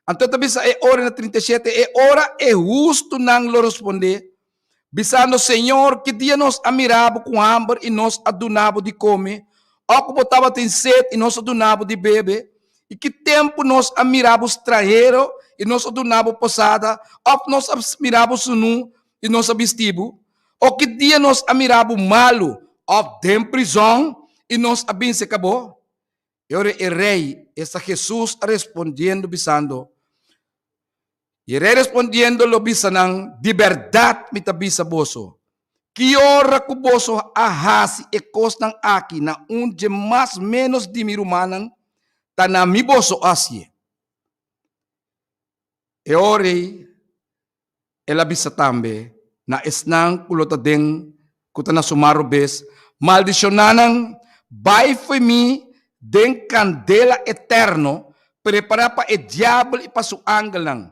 anto e ta bisa e ora na 37, E ora e hustunan lo respondé, bisando, Señor, ki dia nos a mira bo ku hamber i nos a duna bo di kome, òf ku bo tabatin set i nos a duna bo di bebe? I ki tempu nos a mira bo stranhero i nos a duna bo posada, òf nos a mira bo sunú i nos a bisti bo? O ki dia nos a mira bo malu òf den prizòn i nos a bin seka bo? E ora e rei, esta Hesus, a respondiendo bisando, I e rei respondiendo lo bisa nan, Di bèrdat mi ta bisa boso, ki ora ku boso a hasi e kosnan aki na un dje mas ménos di mi rumannan, ta na mi boso a hasié. E ora ei el a bisa tambe na esnan ku lo ta den ku ta na su man robes, Maldishoná nan, bai fo'i mi den kandela eterno prepará pa e diabel i pa su angelnan.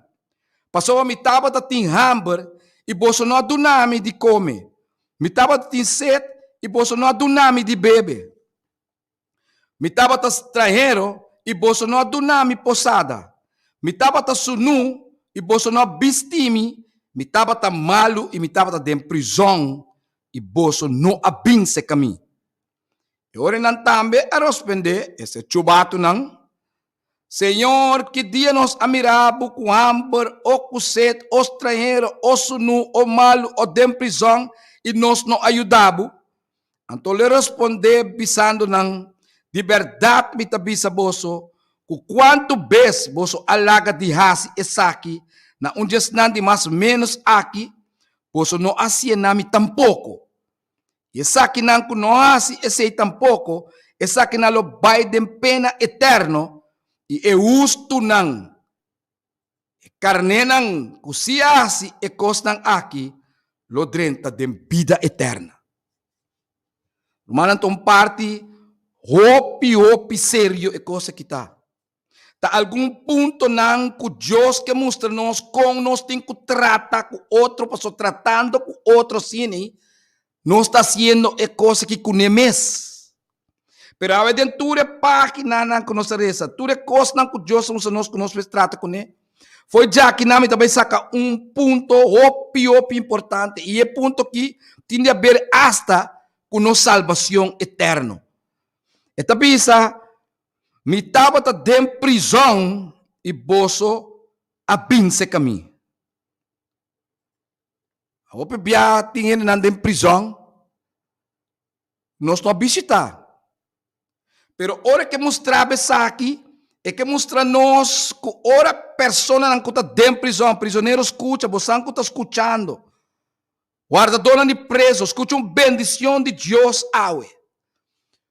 Pasobra mi tabata tin hamber i boso no a duna mi di kome, mi tabata tin set i boso no a duna mi di bebe. Mi tabata stranhero i boso no a duna mi posada. Mi tabata sunú i boso no a bisti mi. Mi tabata malu i mi tabata den prizòn i boso no a bin seka mi. E ora nan tambe a rospendé, esta e chubatunan, Señor, ki dia nos a mira bo ku hamber o ku set o stranhero o sunú o malu o den prizòn i nos no a yuda bo? Anto lo e rospondé bisando nan, Di bèrdat mi ta bisa boso ku kuantu bes boso a laga di hasi esaki na un di esnan di mas ménos aki, boso no a hasié na mi tampoko. I esakinan ku no a hasi esei tampoko, esakinan lo bai den pena eterno, i e hustunan, e karnénan ku sí a hasi e kosnan aki, lo drenta den bida eterna. Rumannan, ta un parti hopi, hopi serio e kos aki ta. Ta algun puntonan ku Dios ke mustra nos kon nos tin ku trata ku otro, pasobra tratando ku otro asina nos ta hasiendo e kos aki kuné mes. Pero awe den tur e paginanan ku nos a resa, tur e kosnan ku Dios a mustra nos ku nos mester trata kuné, fo'i djakinan mi ta bai saka un punto hopi hopi importante i e punto aki tin di haber asta ku nos salbacion eterno. E ta bisa, Mi tabata den prizòn i boso a bin seka mi. Hopi bia tin hendenan den prizòn nos no a bishitá. Pero ora ke mustra bo esaki, e ke mustra nos ku ora personanan ku ta den prizòn, prizonero skucha, bosan ku ta skuchando, wardadónan di preso, skucha un bendishon di Dios awe.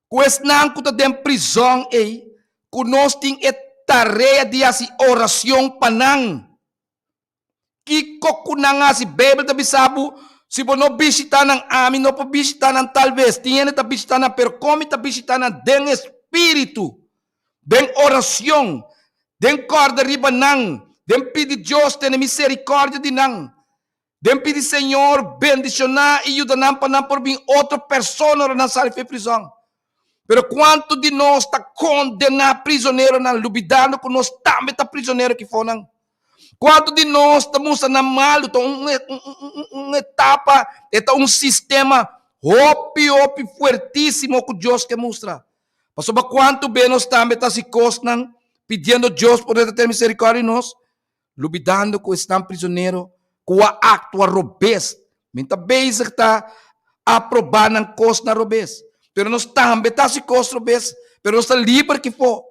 Ku esnan ku ta den prizòn ei, ku nos tin e tarea di hasi orashon pa nan. Kiko ku nan hasi? Beibel ta bisa bo, Si bo no bishitá nan, ami no por bishitá nan. Tal bes tin hende ta bishitá nan, pero kon mi ta bishitá nan? Den e spiritu, den orashon, den kòrda riba nan, den pidi Dios tene miserikòrdia di nan, den pidi Señor bendishoná i yuda nan pa nan por bin otro persona ora nan sali for e prizòn. Pero kuantu di nos ta kondená prizoneronan, lubidando ku nos tambe ta prizonero kifonan? Kuantu di nos ta mustra nan malu ta un un etapa, e ta un sistema hopi hopi fuertísimo ku Dios ke mustra. Pasobra kuantu be nos tambe ta hasi kosnan pidiendo Dios por ta tene miserikòrdia di nos, lubidando ku esnan prizonero ku a aktua robes. Mi ta bezig ta aprobá nan kosnan robes, pero nos tambe ta hasi kos robes, pero nos ta liber kifó.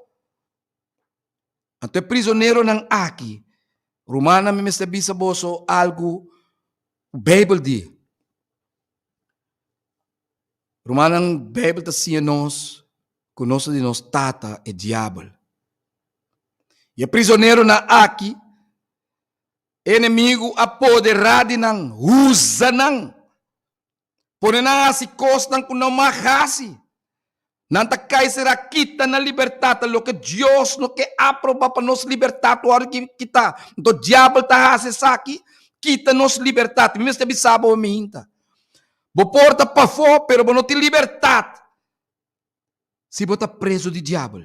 Anto e prizoneronan aki, rumannan mi mester bisa boso algu ku Beibel di. Rumannan, Beibel ta siña nos ku nos ta di nos tata e diabel. I e prizoneronan aki, e enemigu a poderá di nan, usa nan. Pone nan hasi kosnan ku no mag hasi. Nan ta kai será kita nan libertat, ta loke Dios no ke aprobá pa nos libertat wòrdu kitá. Anto diabel ta hasi esaki, kita nos libertat. Mi mester bisa bo minta, bo por ta pafó, pero bo no tin libertat si bo ta preso di diabel.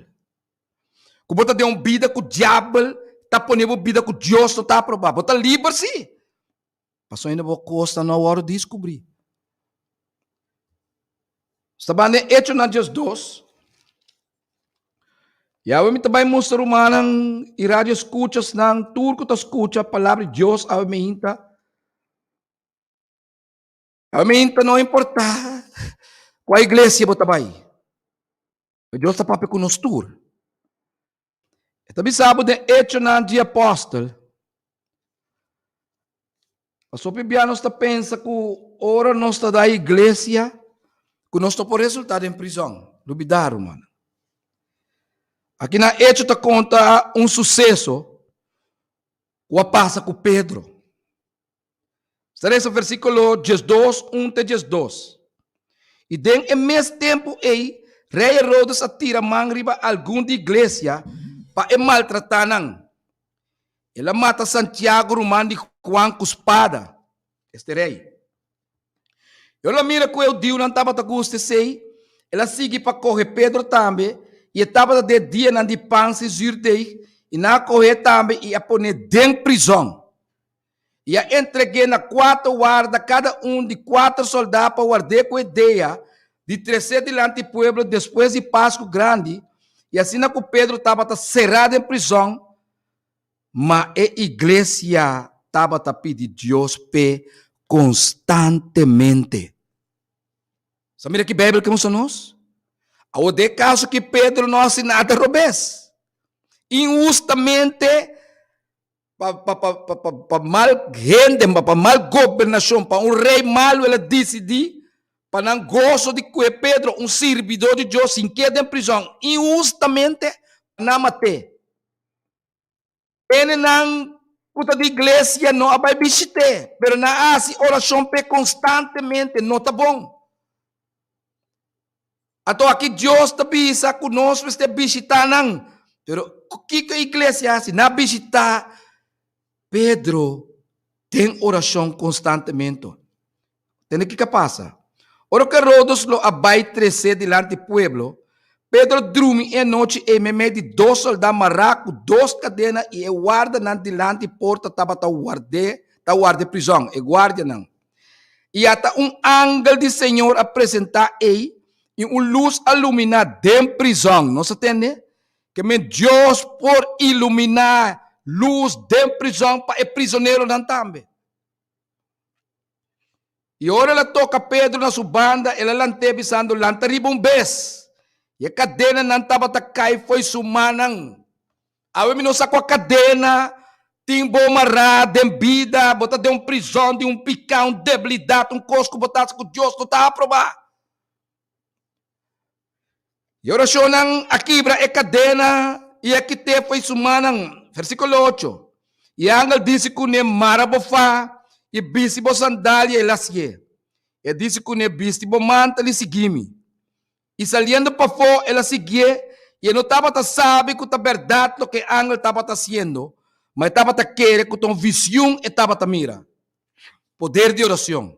Ku bo ta den un bida ku diabel ta pone bo bida ku Dios no ta aprobá. Bo ta liber sí. Pasobra ainda bo kosnan no a wòrdu diskubrí. Nos ta banda den Echonan 12. I awe mi ta bai mustra rumannan i radioeskuchasnan, tur ku ta skucha palabra di Dios awe meinta. Awe meinta no importá kua iglesia bo ta bai. Dios ta papia ku nos tur. E ta bisa bo den Echonan di Apòstel. Pasobra bia nos ta pensa ku ora nos ta da iglesia ku nos no por resultá den prizòn. Lubidá, rumannan. Aki na Echo ta konta un suseso ku a pasa ku Pedro. Sta resa versíkulo diesdos, un te 12. I den e mes tempu ei, rei Herodes a tira man riba algun di iglesia pa e maltratá nan. El a mata Santiago, ruman di Juan, ku spada. Este rei. I ora el a mira ku e hudiunan tabata gusta esei, el a sigui pa kohe Pedro tambe, i e tabata den e dianan di pan sin zürdeg, i nan a koh'é tambe i a pon'é den prizòn. I a entreg'é na kuater warda, kada un di kuater soldá pa ward'é ku e dea di tres'é dilanti pueblo despues di Pasku Grandi, i asina ku Pedro tabata será den prizòn, ma e iglesia tabata pidi Dios p'e konstantemente. Sa mira ki Beibel ke mustra nos? Awor den e kaso ki Pedro no hasi nada robes. Inhustamente pa, pa, pa, pa, pa, pa mal hende, pa, pa mal gobernashon, pa un rei malu el a disidí pa nan goso di kue Pedro, un sirbidó di Dios, sink'é den prizòn inhustamente pa nan mat'é. Hendenan ku ta di iglesia no a bai bishit'é, pero nan a hasi orashon p'e konstantemente. No ta bon. Anto aki Dios ta bisa ku nos mester bishitá nan. Pero kiko e iglesia hasi? Nan a bishitá Pedro den orashon konstantemente. Tende kiko a pasa? Ora ku Herodes lo a bai tres'é dilanti pueblo, Pedro drumi e anochi ei meimei di dos soldá mará ku dos kadena i e wardanan dilanti porta tabata ward'é, ta warda e prizòn, e guardianan. I ata un angel di Señor a presentá ei, i un lus a luminá den prizòn. Nos a tende? Ke men Dios por iluminá lus den prizòn pa e prizoneronan tambe. I ora el a toka Pedro na su banda, el a lant'é bisando, Lanta riba un bes! I e kadenanan tabata kai fo'i su mannan. Awe mi no sa kua kadena tin bo mará den bida, bo ta den un prizòn di un piká, un debilidat, un kos ku bo ta hasi ku Dios no ta aprobá. E orashonnan a kibra e kadena i a kit'é fo'i su mannan. Versíkulo ocho, I e angel disi kuné, Mara bo fa i bisti bo sandalia. El a hasié. E disi kuné, Bisti bo mantel i sigui mi. I saliendo pafó, el a siguié, i e no tabata sabi ku ta bèrdat loke e angel tabata hasiendo, ma e tabata kere ku ta un vision e tabata mira. Poder di orashon.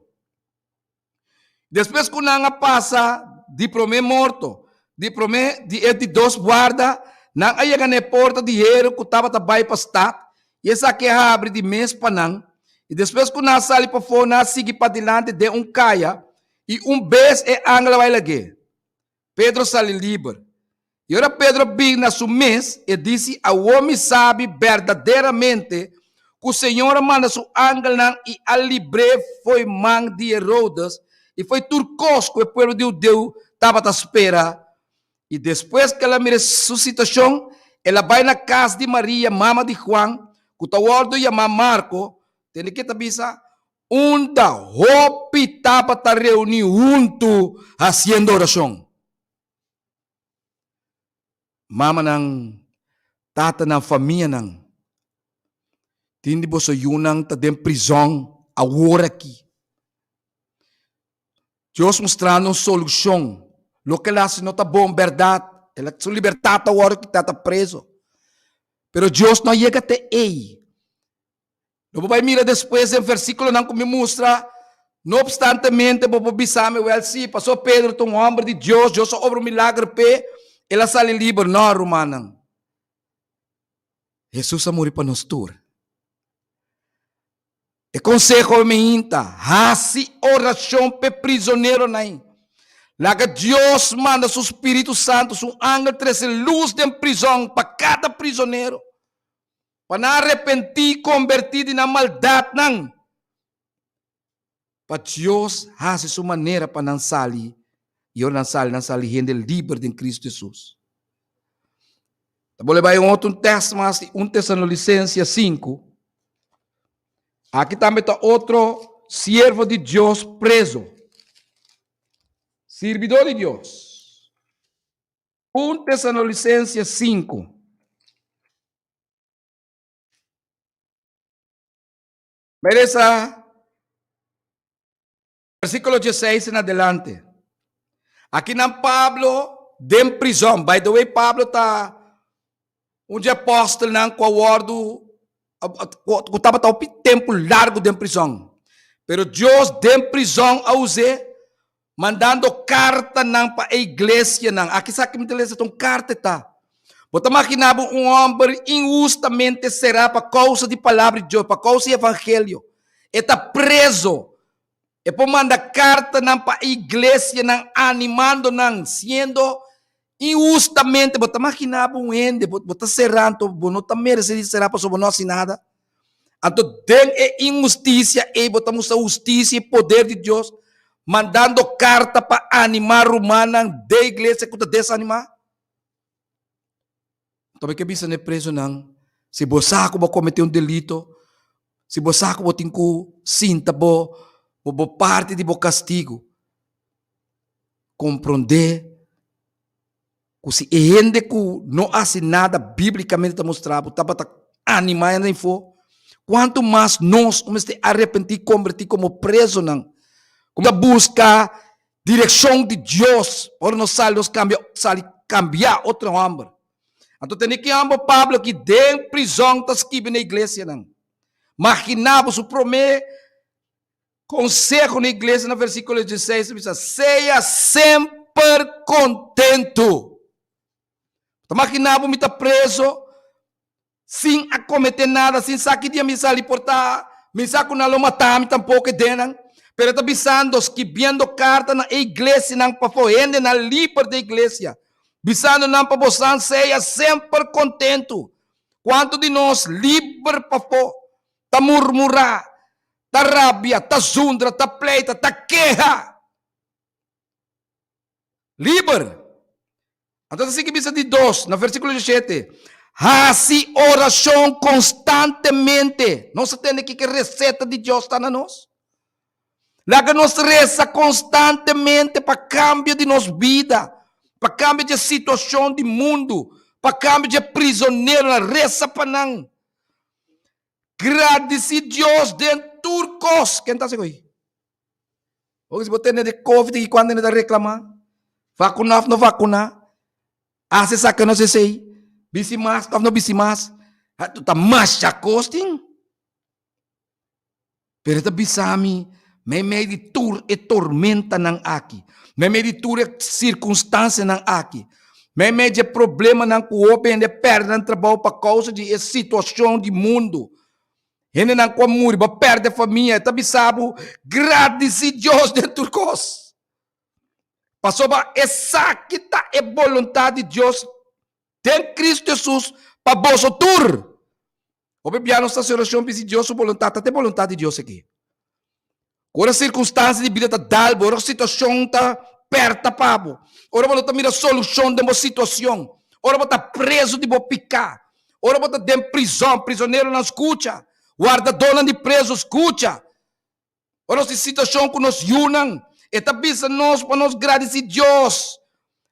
Despues ku nan a pasa di promé morto, di promé di e di dos guarda, nan a yega na e porta di heru ku tabata bai pa stat, i esaki a habri di mes pa nan. I despues ku nan a sali pafó, nan a sigui padilanti den un kaya, i un bes e angel a bai lag'é. Pedro sali liber. I ora Pedro bin na su mes, e disi, Awor mi sabi berdaderamente ku Señor a manda su angelnan i a libr'é fo'i man di Herodes i fo'i tur kos ku e pueblo di hudeu tabata spera. I despues ku el a mira su situashon, el a bai na kas di Maria, mama di Juan, ku ta wòrdu yamá Marko, tende ke ta bisa, Unda hopi tabata reuní huntu hasiendo orashon. Mamanan, tatanan, famianan, tin di boso yunan ta den prizòn awor aki. Dios mustrando un solushon. Loke el hasi no ta bon, bèrdat. El a, su libertat ta wòrdu kitá, ta preso. Pero Dios no a yega te ei. Lo bo bai mira despues den versíkulonan ku mi mustra. No opstantemente bo por bisa mi, Wèl, sí, pasobra Pedro ta un hòmber di Dios, Dios a obra un milager p'e, el a sali liber. No, rumannan. Hesus a muri pa nos tur. E konseho mi hinta, hasi orashon p'e prizoneronan. Laga Dios manda su spiritu santu, su angel trese lus den prizòn pa kada prizonero. Pa nan arepentí i kombertí di nan maldatnan, pa Dios hasi su manera pa nan sali, i ora nan sali, nan sali hende liber den Kristu Hesus. Ta bolbe bai un otro tèst mas di un Tesalonisensia sinku. Aki tambe ta otro siervo di Dios preso, sirbidó di Dios. Un Tesalonisensia sinku. Mira esa versículo 16 en adelante. Aki nan Pablo den prison. By the way, Pablo ta un di apóstolnan ku a wòrdu ku tabata hopi tempu largu den prison. Pero Dios den prison a us'é Mandando kartanan pa e iglesianan. Aki sa ki mi ta lesa ta un karta e ta. Bo ta magina bo un hòmber inhustamente será pa kousa di palabra di Dios, pa kousa di evangelio. E ta preso. E por manda kartanan pa e iglesianan animando nan, siendo inhustamente. Bo ta magina bo un hende, bo bo ta será anto bo no ta merese di será pasobra bo no hasi nada. Anto den e inhustisia ei bo ta mustra hustisia i poder di Dios, mandando karta pa animá rumannan den iglesia ku ta desanimá? Anto mi ke bisa na e presonan, si bo sa ku bo a kometé un delito, si bo sa ku bo tin ku sinta bo bo parti di bo kastigu, komprondé ku si e hende ku no hasi nada bíblikamente ta mustra bo tabata animá hende afó, kuantu mas nos ku mester arepentí i kombertí komo presonan ku ta buska direkshon di Dios ora nos sali nos kambia sali kambiá otro hòmber. Anto tene ki hòmber Pablo aki den prizòn ta skibi na iglesianan. Maginá bo su promé Conseho na iglesia na versiculo 16 ta bisa, Sea semper contento. Ta magina bo mi ta preso sin a comete nada, sin sa ki dia mi sali por ta, mi sa cu nan lo mata mi tampoco e denan. Pero e ta bisando, skibiendo carta na e iglesianan pafó, hendenan liber den iglesia, bisando nan pa bosan sea semper contento. Cuanto di nos liber pafó ta murmura? Ta rabia, ta zundra, ta pleita, ta keha. Liber. Anto ta sigui bisa di dos, na versíkulo 17. Hasi orashon konstantemente. Nos a tende kiko e reseta di Dios ta na nos? Laga nos resa konstantemente pa kambio di nos bida, pa kambio di e situashon di mundu, pa kambio di e prisoneronan. Resa pa nan. Gradisí Dios den tur kos. Ken ta hasi ko'i? Oke si bo tende di covid aki kuantu hende ta reklamá? Vakuná òf no vakuná? Hasi esaki òf no hasi esei? Bisti mask òf no bisti mask? Ta masha kos tin. Pero e ta bisa mi, meimei di tur e tormentanan aki, meimei di tur e sirkunstansianan aki, meimei di e problemanan ku hopi hende pèrdè nan trabou pa kousa di e situashon di mundu, hendenan ku a muri, bo a pèrdè famia, e ta bisa bo, gradisí Dios den tur kos. Pasobra esaki ta e boluntat di Dios den Kristu Hesus pa boso tur. Hopi bia nos ta hasi orashon p'e si Dios su boluntat ta te boluntat di Dios aki. Ku ora sirkunstansia di bida ta dal bo, ora situashon ta pèrta pa bo, ora bo no ta mira solushon den bo situashon, ora bo ta prezu di bo piká, ora bo ta den prizòn, prizoneronan skucha, wardadónan di prezu skucha. Ora nos tin situashon ku nos yunan, e ta bisa nos pa nos gradisí Dios.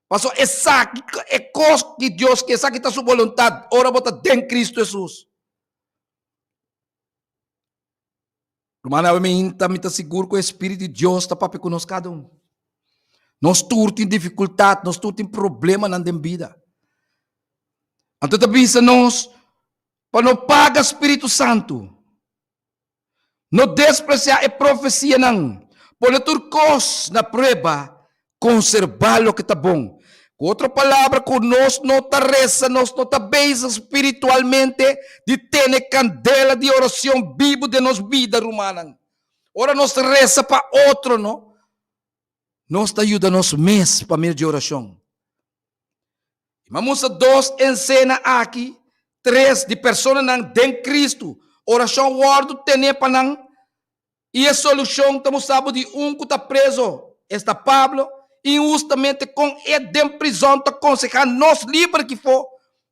Pasobra esaki e kos di Dios ke, esaki ta su boluntat ora bo ta den Kristu Hesus. Rumannan, awe mi ta sigur ku e Spiritu di Dios ta papia ku nos kada un. Nos tur tin difikultat, nos tur tin problemanan den bida. Anto ta bisa nos pa no paga Spiritu Santu. No despresiá e profesianan. Pone tur kos na prueba, konserbá loke ta bon. Ku otro palabra, ku nos no ta resa, nos no ta bezig spiritualmente di tene kandela di oracion bibu den nos bida, rumannan. Ora nos resa pa otro, no, nos ta yuda nos mes pa medio di oracion. I mi a mustra dos ensena aki, tres di personanan den Kristu, orashon wòrdu tené pa nan, i e solushon ta mustra bo di un ku ta preso, esta Pablo, inhustamente kon e den prizòn ta konsehá nos liber kifó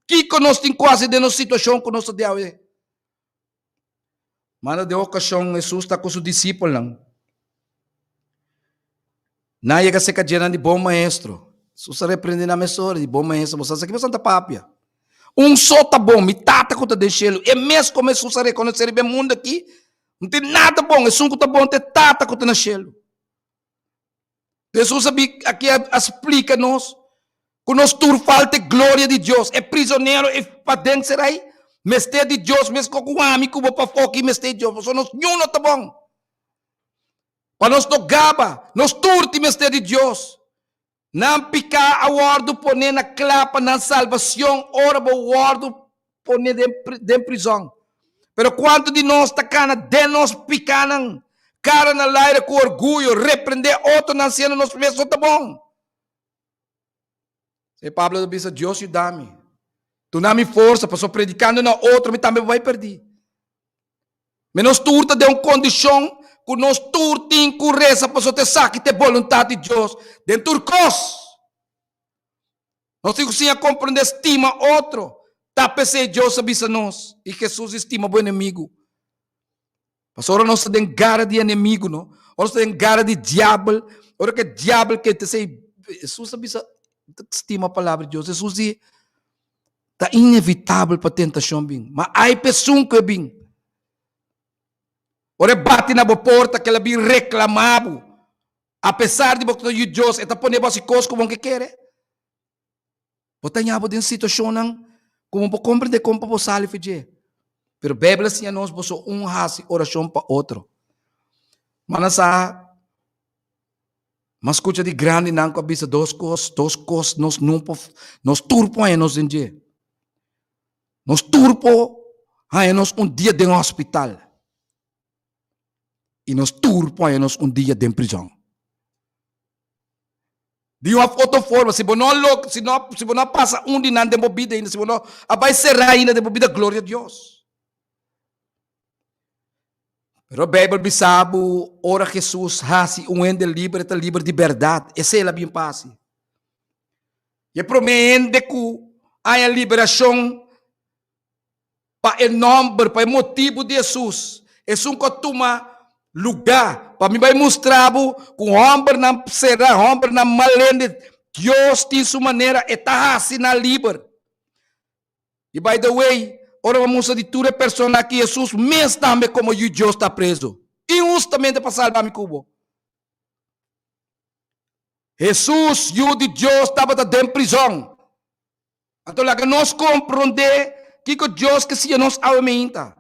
kiko nos tin ku hasi den nos situashon ku nos ta den awe. Manda den okashon Hesus ta ku su disipelnan. Nan a yega serka dje nan di, Bon Maestro. Hesus a reprende nan mesora, di, Bon Maestro, bo sa ki boso ta papia? Un so ta bon, mi Tata ku ta den shelu. E mes komo Hesus a rekonosé riba e mundu aki, no tin nada bon, esun ku ta bon ta e Tata ku ta na shelu. Hesus a bin aki a splika nos ku nos tur falta e gloria di Dios. E prisonero e paden serai mester di Dios meskos ku ami ku bo pafó aki mester di Dios. Pasobra nos niun no ta bon. Pa nos no gaba, nos tur tin mester di Dios. Nan piká a wòrdu poné na kla pa nan salbacion ora bo wòrdu poné den prizòn. Pero kuantu di nos ta kana den nos pikánan, kara na laire ku orguyo, reprendé otronan siendo nos mes no ta bon? Esei Pablo ta bisa, Dios yuda mi, duna mi forsa, pasobra predikando na otro mi tambe bai pèrdí. Me nos tur ta den un kondishon ku nos tur tin ku resa pasobra ta esaki ta e boluntat di Dios den tur kos. Nos tin ku siña komprendé stima otro. Ta p'esei Dios a bisa nos i Hesus di stima bo enemigu. Pasobra ora nos ta den gara di enemigu no, ora nos ta den gara di diabel, ora ku e diabel ke ta esei, Hesus a bisa stima palabra di Dios. Hesus di Ta inevitabel pa tentashon bin, ma ai pa esun ku e bin. Ora e bati na bo porta, kel a bin reklamá bo. Apesar di bo ta yu Dios, e ta pone bo hasi kos ku bo no ke kere. Bo ta haña bo den situashonnan ku bo por komprendé kon pa bo sali for dje. Pero Beibel a siña nos boso un hasi orashon pa otro. Mana sa M'a skucha di grandinan ku a bisa dos kos, dos kos nos no por, nos tur por haña nos den dje. Nos tur por haña nos un dia den hospital. I nos tur por haña nos un dia den prizòn. Di un òf otro forma, si bo no lo, si no, si bo no a pasa un di nan den bo bida ainda, si bo no a bai será ainda den bo bida, gloria a Dios. Pero Beibel bisa bo ora Hesus hasi un hende liber, e ta liber di bèrdat. Esei el a bin pa hasi. I e promé hende ku haña liberashon pa e nòmber, pa e motibu di Hesus, esun ku a tuma lugá pa mi bai mustra bo ku hòmbernan será, hòmbernan mal hende, Dios tin su manera, e ta hasi nan liber. I by the way, ora bo mustra di tur e persona aki, Hesus mes tambe komo Yu Dios ta preso, inhustamente pa salba mi ku bo. Hesus, Yu di Dios, tabata den prizòn. Anto laga nos komprondé kiko Dios ke siña nos awe meinta.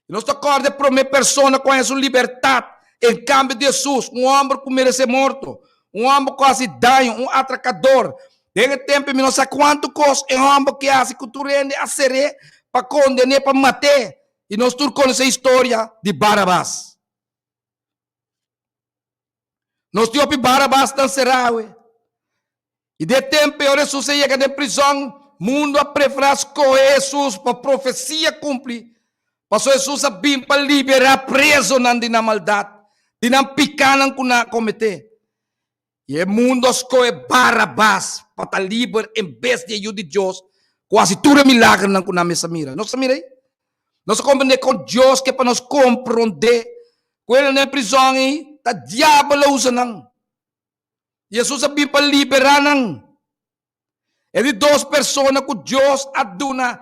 I nos ta kòrda e promé persona ku haña su libertat en kambio di Hesus, un hòmber ku meresé morto, un hòmber ku hasi daño, un atrakador. Den e tempu mi no sa kuantu kos e hòmber ke hasi ku tur hende a ser'é pa konden'é pa mat'é. I nos tur konosé historia di Barabas. Nos tin hopi Barabasnan será awe. I den e tempu ei ora Hesus a yega den prizòn, mundu a preferá skohe Hesus pa profesia kumpli, pasobra Hesus a bin pa liberá prezonan di nan maldat, di nan pikánan ku nan a kometé. I e mundu a skohe Barabas pa ta liber en bes di e Yu di Dios ku hasi tur e milagernan ku nan mes a mira. Nos ta mira ei? Nos a komprendé kon Dios ke pa nos komprondé ku el na e prizòn ei ta diabel a usa nan. Hesus a bin pa liberá nan. E di dos persona ku Dios a duna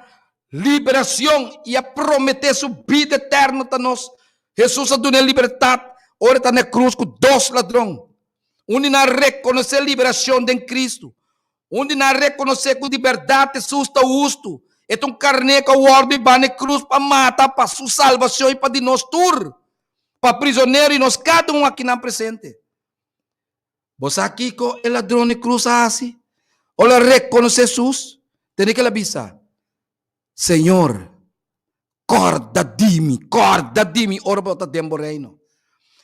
liberacion i a prometé su bida eterno ta nos. Hesus a duna e libertat ora e ta na e krus ku dos ladron. Un di nan a rekonosé liberacion den Kristu. Un di nan a rekonosé ku di bèrdat Hesus ta hustu. E ta un karné ku a wòrdu hibá na e krus pa mata pa su salbacion i pa di nos tur, pa prizonero i nos kada un akinan presente. Bo sa kiko e ladron di krus a hasi? Ora el a rekonosé Hesus, tende ke el a bisa, Señor, kòrda di mi, kòrda di mi ora bo ta den bo reino.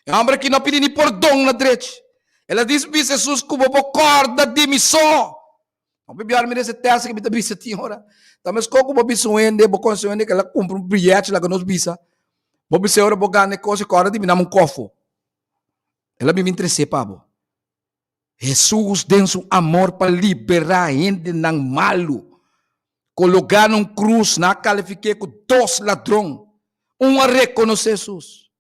E hòmber aki no a pidi ni pordon na drechi. El a dis bisa Hesus ku bo por kòrda di mi so. No por biaha mi den e tèst ke mi ta bisa tin ora. Ta meskos ku bo bisa un hende, bo konosé un hende ke el a kumpra un biyèchi laga nos bisa. Bo bis'é ora bo gana e kos, kòrda di mi, dame un kòfo. El a bin bin tresé pa bo. Hesus den su amor pa liberá hendenan malu, kologá na un krus, nan a kalifik'é ku dos ladron. Un a rekonosé Hesus.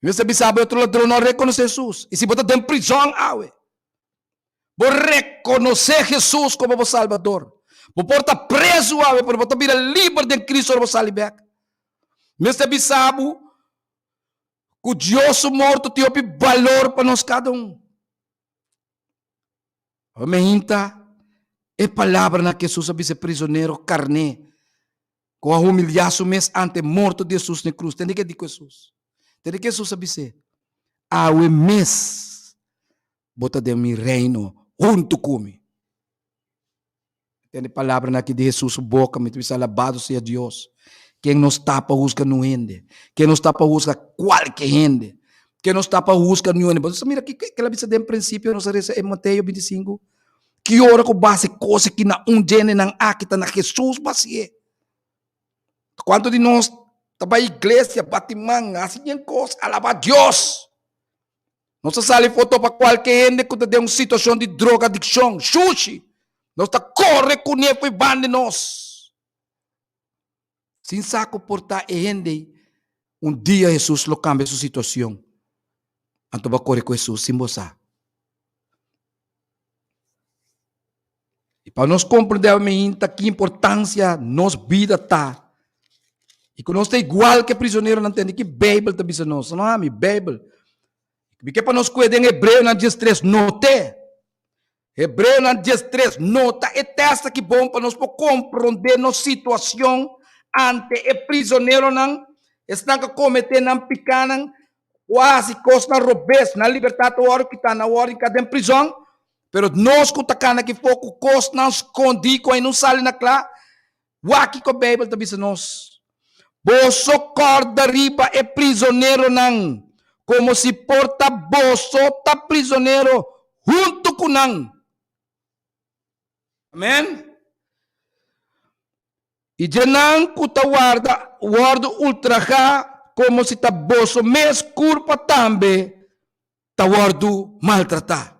Mi mester bisa bo e otro ladron no a rekonosé Hesus. I si bo ta den prizòn awe, bo rekonosé Hesus komo bo Salbador. Bo por ta prezu awe, pero bo ta bira liber den Kristu ora bo sali bèk. Mi mester bisa bo Ku Dios su morto tin hopi balor pa nos kada un. Awe me hinta e palabranan ku Hesus a bisa e prisonero karné ku a humiliá su mes ante e morto di Hesus na e krus. Tende ke di ku Hesus. Tende ke Hesus a bis'é, Awe mes bo ta den mi reino huntu ku mi. Tende palabranan aki di Hesus su boka, mi ta bisa, Alabado sea Dios, ken nos ta pa husga niun hende, ken nos ta pa husga kualke hende, ken nos ta pa husga niun hende. Bo sa mira kiko el a bisa den prinsipio, nos a resa e Mateo 25, ki ora ku base kos aki na un djendenan aki ta na Hesus basi'é. Kuantu di nos ta bai iglesia, bati man, hasi bien kos, alaba Dios? Nos ta sali foto pa kualke hende ku ta den un situashon di drogadikshon, shushi. Nos ta kore kuné for banda di nos. Sin sa ku por ta e hende ei, un dia Hesus lo kambia su situashon. Anto bo a kore ku Hesus sin bo sa. I pa nos komprendé awe mainta ki importansia nos bida ta i ku nos ta igual ku e prisoneronan tende ki Beibel ta bisa nos. No ami, Beibel. Mi ke pa nos kue den Hebreonan diestres, not'é. Hebreonan diestres, nota e tèst aki bon pa nos por komprondé nos situashon ante e prisoneronan, esnan ku a kometé nan pikánan, ku a hasi kosnan robes, nan libertat a wòrdu kitá, nan a wòrdu hinká den prizòn. Pero nos ku ta kana aki for ku kosnan skondí ku ai no sali na kla, wak kiko Beibel ta bisa nos, Boso kòrda riba e prizoneronan komo si por ta boso ta prizonero huntu ku nan. Amèn. I dje nan ku ta warda wòrdu ultrahá. komo si ta boso mes kurpa tambe ta wòrdu maltratá.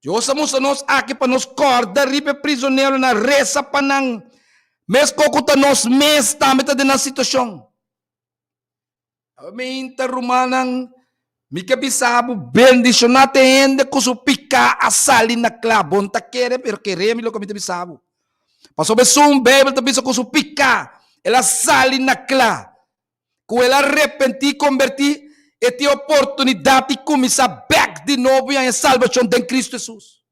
Dios a mustra nos aki pa nos kòrda riba e prizoneronan, resa pa nan, meskos ku ta nos mes tambe ta den nan situashon. Aminta, rumannan, mi ke bisa bo, bendishoná te hende ku su piká a sali na kla. Bo no ta kere, pero kere mi loke mi ta bisa bo. Pasobra esun Beibel ta bisa ku su piká el a sali na kla, ku el a repentí i kombertí, e tin oportunidat di kuminsá bèk di nobo i haña salbashon den Kristu Hesus.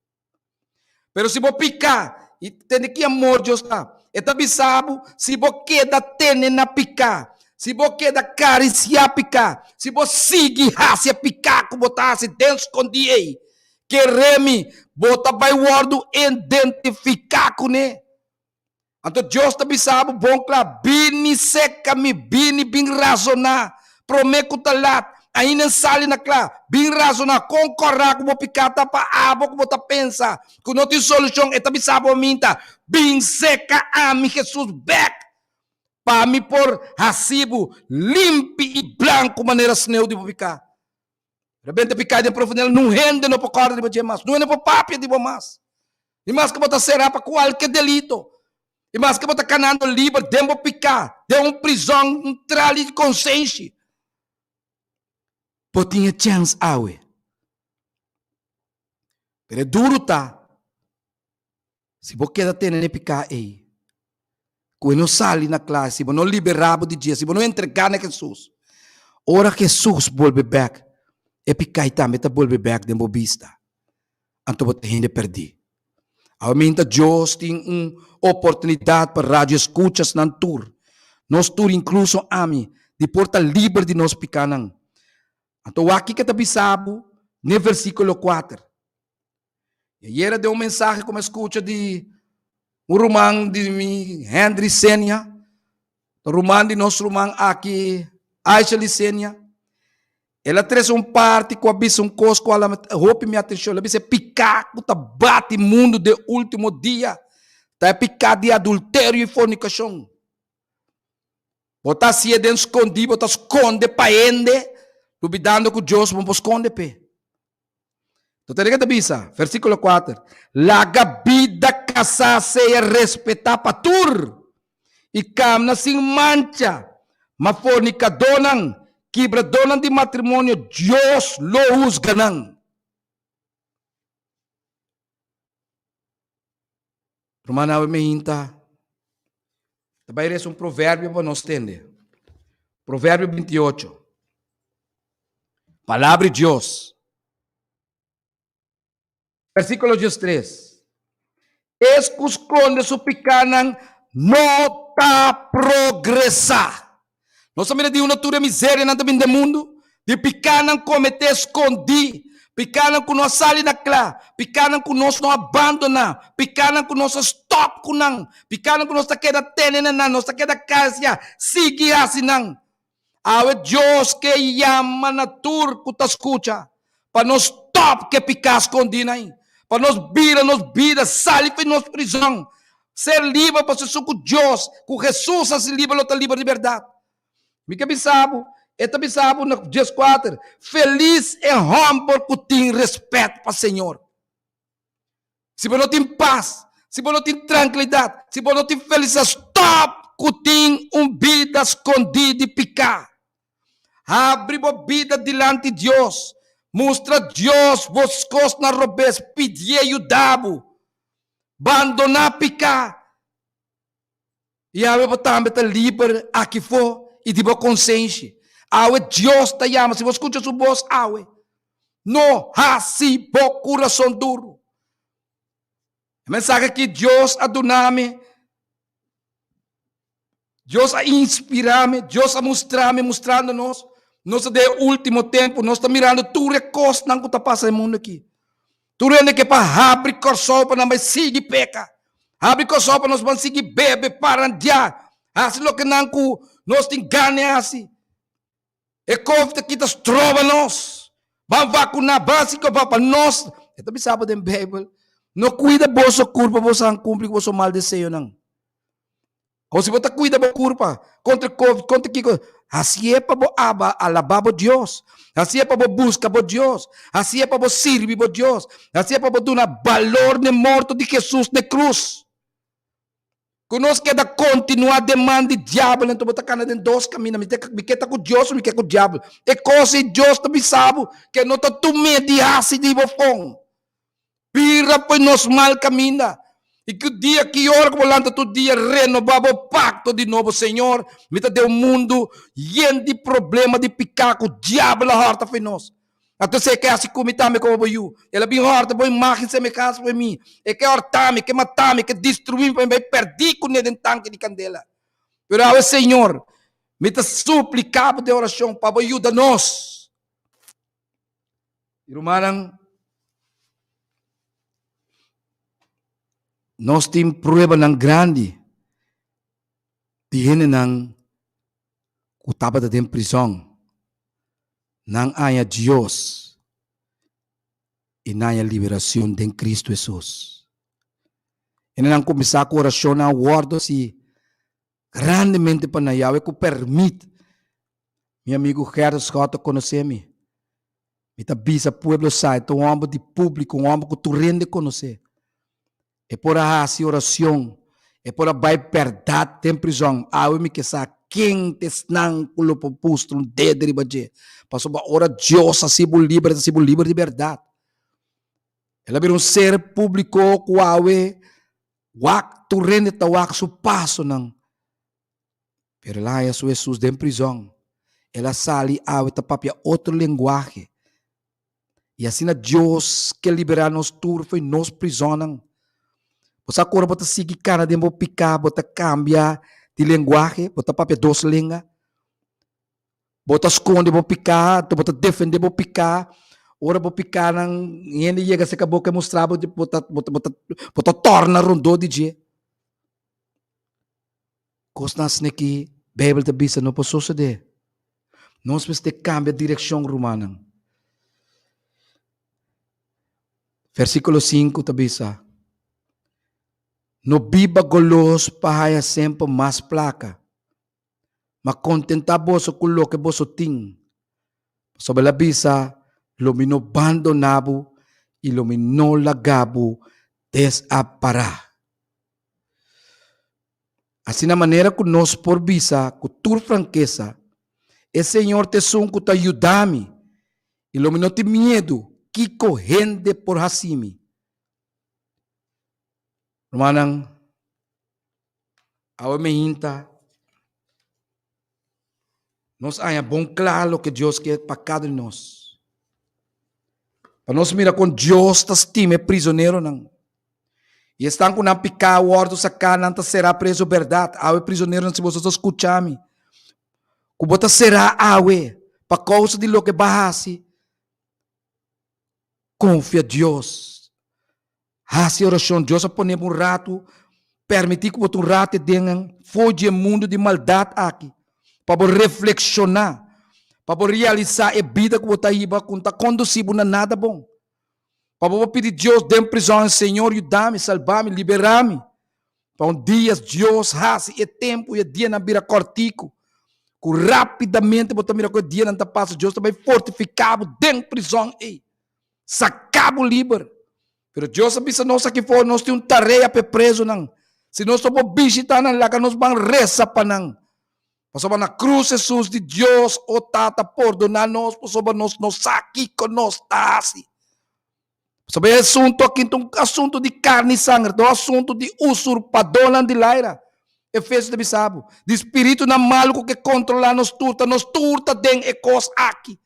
Pero si bo piká, i tende ki amor Dios ta, e ta bisa bo, si bo keda tene na piká, si bo keda karisiá piká, si bo sigui hasi e piká ku bo ta hasi den skondí ei, kere mi, bo ta bai wòrdu identifiká kuné. Anto Dios ta bisa bo bon kla, Bini seka mi, bini bin razoná, promé ku ta lat, ainda N sali na kla, bin razoná, kon kòrá ku bo piká ta pa abo ku bo ta pensa ku no tin solushon, e ta bisa bo aminta, Bin seka ami, Hesus, bèk, pa mi por hasi bo limpi i blanku manera sneu di bo piká. Rebente piká den profundidad, nun hende no por kòrda riba dje mas, nun hende por papia di bo mas. I maske bo ta será pa kualke delito, i maske bo ta kanando liber den bo piká, den un prizòn, un trali di konsenshi, bo tin e chèns awe. Pero e duru ta, Si bo keda tene n'e piká ei, ku e no sali na kla, si bo no liberá bo di dje, si bo no entregá na Hesus, ora Hesus bolbe bèk, e piká ei tambe ta bolbe bèk den bo bista. Anto bo ta hende pèrdí. Awe minta Dios tin un oportunidat pa radioeskuchasnan tur, nos tur inkluso ami, di por ta liber di nos pikánan. Anto wak kiko e ta bisa bo n'e versíkulo kuater. I ayera den un mensahe ku mi a skucha di un ruman di mi, Henry Senia, ta ruman di nos ruman aki, Aisha Lisenia, el a trese un parti ku a bisa un kos ku a hopi mi atenshon. El a bisa e piká ku ta bati mundu den último dia ta e piká di adulterio i fornikashon. Bo ta hasié den skondí, bo ta skonde pa hende, lubidando ku Dios bo no por skonde p'e. Entonces ke ta bisa? Versíkulo kuater, Laga bida kasá sea respetá pa tur, i kamna sin mancha, ma fornikadónan, kibradónan di matrimonio, Dios lo husga nan. Rumannan, awe meinta ta bai resa un proverbio pa nos tende. Proverbio 28. Palabra di Dios. Versíkulo 13. Es ku skonde su pikánan no ta progresá. Nos a mira di unda tur e miserianan ta bin den mundu, di pikánan kometé skondí, pikánan ku no a sali na kla, pikánan ku nos no a bandoná, pikánan ku nos a stòp ku nan, pikánan ku nos ta keda tene na nan, nos ta keda kasia sigui hasi nan. Awe Dios ke yama na tur ku ta skucha pa nos stòp ku e piká skondí nan, pa nos bira nos bida, sali for di nos prizòn, ser liber pasobra esun ku Dios, ku Hesus hasi liber lo ta liber di bèrdat. Mi ke bisa bo, e ta bisa bo na dieskuater, Felis e hòmber ku tin rèspèt pa Señor. Si bo no tin pas, si bo no tin trankilidat, si bo no tin felisidat, stòp ku tin un bida skondí di piká. Habri bo bida dilanti Dios. Mustra Dios bo kosnan robes, pidié yuda bo. Bandoná piká. I awe bo tambe ta liber aki fo i di bo konsenshi. Awe Dios ta yama, si bo skucha su bos awe, no hasi bo kurason duru. E mensahe aki Dios a duna mi, Dios a inspira mi, Dios a mustra mi, mustrando nos, nos ta den e ultimo tempu, nos ta mirando tur e kosnan ku ta pasa den mundu aki. Tur hende ke pa habri Kòrsou pa nan bai sigui peka. Habri Kòrsou pa nos ban sigui bebe, parandiá, hasi loke nan ku nos tin gana di hasi. E covid aki ta stroba nos. Ban vakuná, ban hasi kiko pa nos. E ta bisa bo den Beibel, no kuida boso kurpa, boso han kumpli ku boso mal deseonan. Awor si bo ta kuida bo kurpa kontra covid, kontra kiko. Hasié pa bo aba alabá bo Dios. Hasié pa bo buska bo Dios. Hasié pa bo sirbi bo Dios. Hasié pa bo duna balor n'e morto di Hesus n'e krus. Ku nos keda kontinuá den man di diabel, anto bo ta kana den dos kaminda, mi mi ke ta ku Dios o mi ke ku diabel. E kos ei Dios ta bisa bo ke no ta tum'é di hasi di bo fon. Bira fo'i nos mal kaminda. I ku dia, ki ora ku bo lanta tur dia, renobá bo pakto di nobo. Señor, mi ta den un mundu yen di problema di piká ku diabel a hòrta fo'i nos. Anto si e ke hasi ku mi tambe komo bo yu. El a bin hòrta bo imágen semehansa fo'i mi. E ke hòrta mi, e ke mata mi, e ke destruí mi pa mi bai pèrdí kuné den tanke di kandela. Pero awe, Señor, mi ta supliká bo den orashon pa bo yuda nos. I rumannan, nos tin pruebanan grandi di hendenan ku tabata den prizòn. Nan haña Dios i nan haña liberacion den Cristo Hesus. Hendenan kuminsá ku orashonnan a wòrdu hasi grandemente pa nan. Yahweh ku permit mi amigu Gerrit Schotte konosé mi. Mi ta bisa pueblo sa e ta un hòmber di públiko, un hòmber ku tur hende konosé. E por a hasi oracion, e por a bai berdad den prizon. Awe mi ke sa ken ta esnan ku lo por pustra un dedo riba dje. Pasobra ora Dios hasi bo liber, e ta hasi bo liber di berdad. El a bira un ser publico ku awe wak, tur hende ta wak su pasonan. Pero el a haña su Hesus den prizon. El a sali awe ta papia otro lenguahe. I asina Dios ke liberá nos tur fo'i nos prizonnan. Bo sa ku ora bo ta sigui kana den bo piká, bo ta kambia di lenguahe, bo ta papia dos lenga. Bo ta skonde bo piká, anto bo ta defendé bo piká. Ora bo pikánan hende yega serka bo ke mustra bo, bo ta bo ta bo ta bo ta tòrna rondó di dje. Kosnan asina ki Beibel ta bisa no por sosodé. Nos mester kambia direkshon, rumannan. Versíkulo sinku ta bisa, No biba golos pa haña semper mas plaka, ma kontentá boso ku loke boso tin. Pasobra el a bisa, Lo mi no bandoná bo i lo mi no laga bo desampará. Asina manera ku nos por bisa ku tur frankesa, E Señor ta esun ku ta yuda mi, i lo mi no tin miedu kiko hende por hasi mi. Rumannan, awe meinta nos haña bon kla loke Dios ke pa kada di nos. Pa nos mira kon Dios ta stima e prizoneronan. I esnan ku nan piká a wòrdu saká, nan ta será preso bèrdat. Awe prizoneronan, si boso ta skucha mi, ku bo ta será awe pa kousa di loke bo a hasi, konfia Dios. Hasi orashon. Dios a pone bo un ratu, permití ku bo ta un ratu den for di e mundu di maldat aki, pa bo reflekshoná, pa bo realisá e bida ku bo ta hiba ku no ta kondusí bo na nada bon. Pa bo por pidi Dios den prizòn, Señor, yuda mi, salba mi, libera mi. Pa un dia Dios hasi e tempu i e dianan bira kòrtiku, ku rápidamente bo ta mira ku e dianan ta pasa, Dios ta bai fortifiká bo den prizòn ei, saka bo liber. Pero Dios a bisa nos aki for, nos tin un tarea pa e prezunan. Si nos no por bishitá nan, laga nos ban resa pa nan. Pasobra na krus Hesus di Dios, O Tata, pordoná nos pasobra nos no sa kiko nos ta hasi. Pasobra e asuntu aki ta un asuntu di karni i sanger, ta un asuntu di usurpadónan di laira. Efesios ta bisa bo, di spiritunan malu ku ke kontrolá nos tur, ta nos tur ta den e kos aki.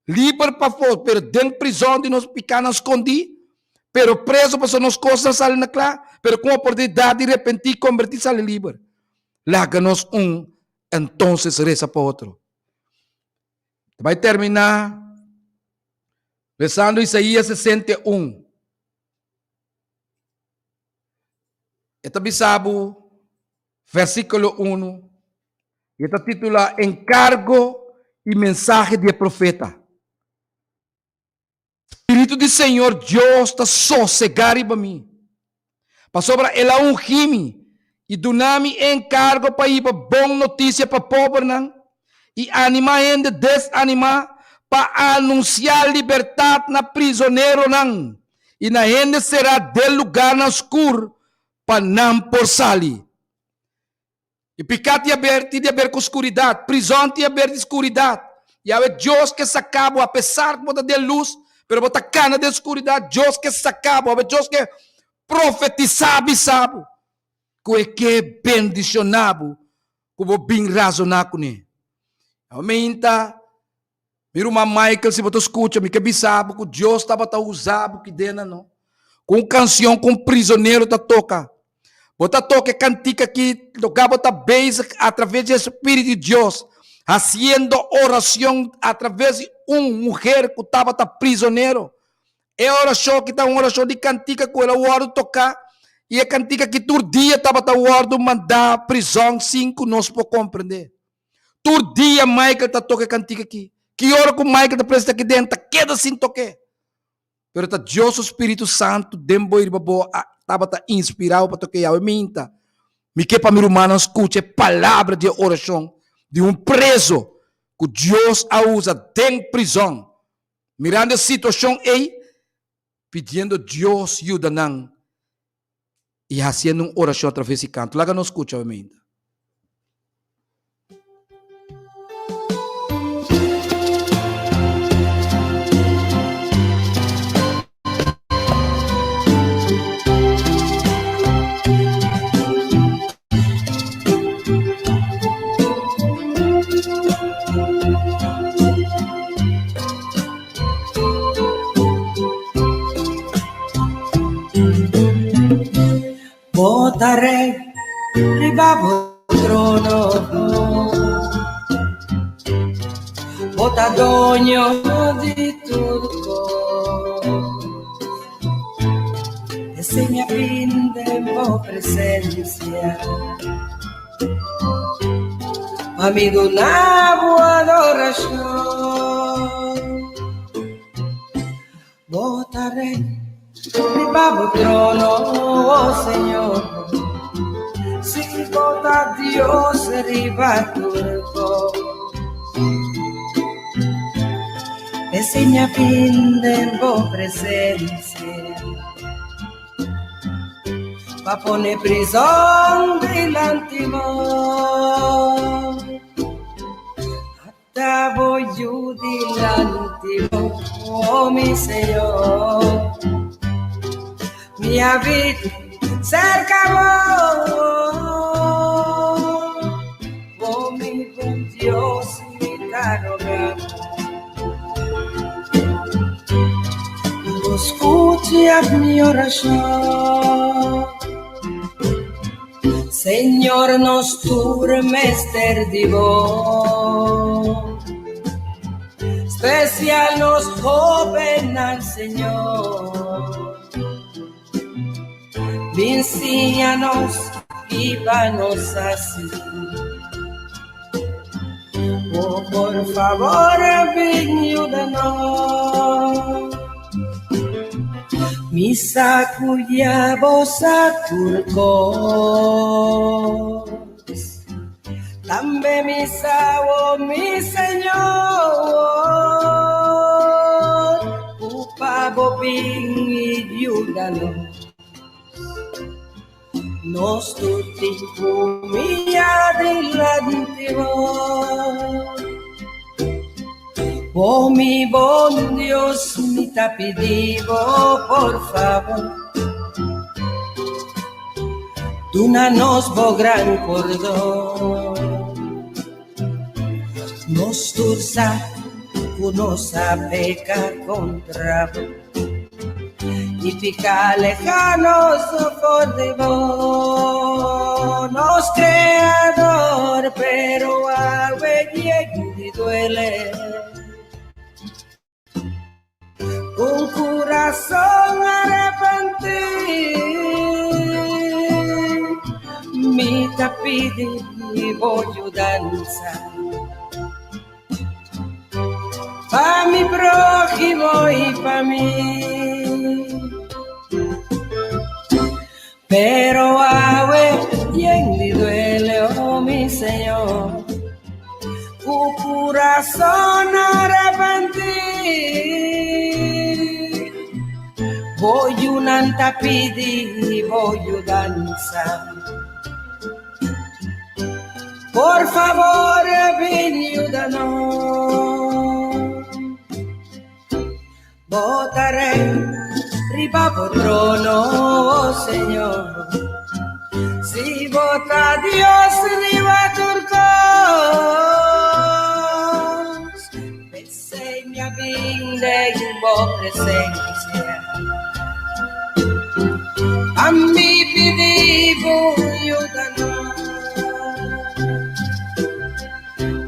Liber pafó, pero den prizòn di nos pikánan skondí, pero preso pasobra nos kosnan sali na kla, pero ku un oportunidat di repentí, kombertí, sali liber. Laga nos un entonces resa pa otro. Ta bai terminá rezando Isaías 61. E ta bisa bo versíkulo unu i e ta titulá Enkargo i mensahe di e profeta. Spiritu di Señor Dios ta sosegá riba mi, pasobra El a ungí mi i duna mi e enkargo pa hiba bon notisia pa pobernan. i animá hende desanimá, pa anunsiá libertat na prizoneronan i na hende será den lugarnan skur, pa nan por sali. I piká tin haber, tin di haber ku skuridat. Prizòn tin haber di skuridat. Yahweh Dios ke saka bo, apesar ku bo ta den lus, pero bo ta kana den skuridat, Dios ke saka bo. Yahweh Dios ke profetisá bisa bo ku e ke bendishoná bo, ku bo bin razoná kuné. Yahweh meinta, Mi ruman Michael, si bo ta skucha, mi ke bisa bo ku Dios tabata usa bo kidena no. Ku un kansion ku un prizonero ta toka. Bo ta toka e kantika aki loke bo ta bezig atraves di e Spiritu di Dios, hasiendo oracion atraves di un muher ku tabata prizonero. E orashon aki ta un orashon di kantika ku el a wòrdu toká, i e kantika aki tur dia tabata wòrdu mandá prizòn sin ku nos por komprendé. Tur dia Michael ta toka e kantika aki. Ki ora ku Michael ta presta aki den, ta keda sin tok'é. Pero ta Dios su Spiritu Santu den bo i riba bo a tabata inspirá bo pa tok'é. Yahweh minta, mi ke pa mi rumannan skucha e palabra di e orashon di un preso ku Dios a usa den prizòn. Mirando e situashon ei, pidiendo Dios yuda nan i hasiendo un orashon atraves di kanto. Laga nos skucha awe mainta. Bo ta rei riba bo trono, bo ta doño di tur kos. Esei mi a bin den bo presensia. Pa mi duna bo adorashon. Bo ta rei riba bo trono, oh Señor. Si bo ta Dios riba tur kos. P'esei mi a bin den bo presensia. Pa pone prizon dilanti bo. Ata bo yu dilanti bo, oh mi Señor. Mi a bin serka bo, oh mi bon Dios, mi ta roga bo. Bo scucha mi oracion. Señor, nos tur mester di bo. Special nos hobennan, Señor. Bin siña nos kiba nos hasi. Oh, por favor, bin yuda nos. Mi sa ku ya bo sa tur kos. Tambe mi sa, oh mi Señor, ku pa bo bin i yuda nos. Nos tur tin ku mira dilanti bo. Oh mi bon Dios, mi ta pidi bo por favor. Duna nos bo gran pordon. Nos tur sa ku nos a peka kontra bo. I pika aleha nos for di bo, nos Kreador, pero awe yen di duele. Un kurason arepentí, mi ta pidi bo yudansa. Pa mi prójimo i pa mi. Pero awe yen di duele, oh mi Señor. Ku kurason arepentí, bo yunan ta pidi bo yudansa. Por fabor bin yuda nos. Bo ta rei riba bo trono, oh Señor. Si bo ta Dios riba tur kos, p'esei mi a bin den bo presensia. Pa mi pidi bo yuda nos.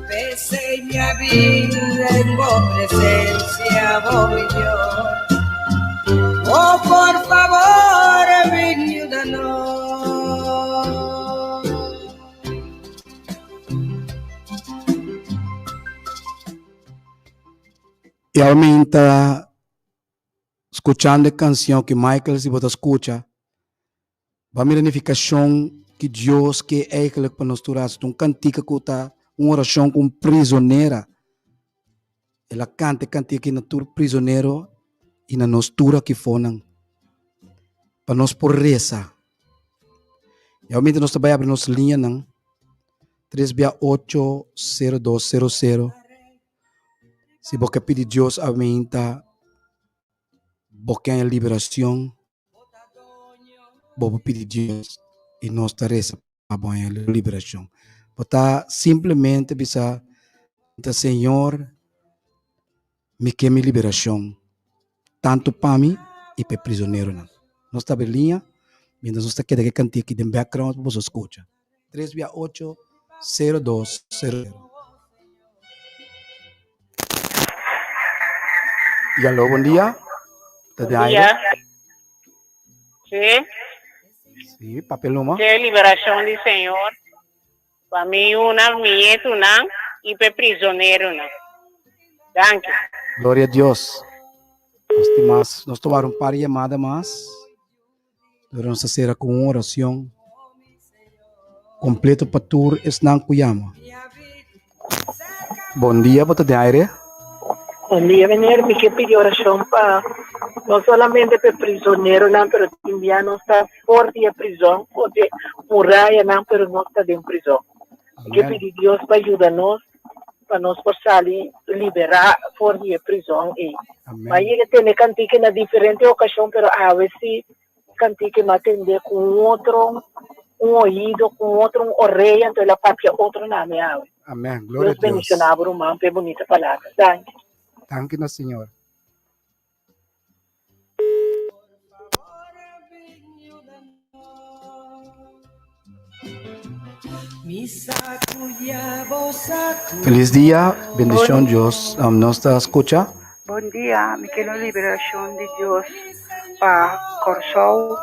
P'esei mi a bin den bo presencia, bo mi Dios. Oh, por favor, bin yuda nos. I aumenta skuchando e kanshon ku Michael si bo ta skucha. Bo a mira nifikashon ki Dios ke eigentlik pa nos tur hasi. Ta un kantika ku ta un orashon ku un prizonera. El a kanta e kantika aki na tur prizonero i na nos tur aki fonan. Pa nos por resa. I awor nos ta bai abri nos liñanan, tres bia ocho, sero dos, sero sero. Si bo ke pidi Dios awinta bo ke haña liberashon. Bo por pidi Dios i nos ta resa pa bo haña liberashon. Bo ta simplemente bisa, Ta Señor, mi ke mi liberashon, tantu pa mi i pa e prisoneronan. Nos ta abri liña mientras nos ta keda ku e kantia aki den background pa boso skucha. Tres bia ocho, sero dos, sero sero. Y aló, bon dia. Ta de aire? Sí. Sí, papel numa. Ke liberacion di Señor pa mi yunan, mi nietunan y pa e prisoneronan. Danki. Gloria a Dios. Nos tin mas, nos tomar un par di yamada mas. Pero nos ta sera ku un oracion completo pa tur esnan ku yama. Bon dia, bo ta den aire. Bon dia meneer, mi ke pidi oracion pa no solamente pa e prisoneronan pero tin bia nos ta for di e prison for di e murayanan pero nos ta den prison. Mi ke pidi Dios pa yuda nos pa nos por sali liberá for di e prizòn ei. M'a yega tende kantike na diferente okashon, pero awe sí kantike m'a tende ku un otro un oido, ku un otro un orea, anto el a papia otro na mi awe. Amén. Gloria a Dios bendishoná bo ruman pa e bunita palabra. Danki. Danki na Señor. Feliz dia, bendicion Dios um, nos ta scucha. Bon dia, mi quiero liberacion di Dios pa Kòrsou,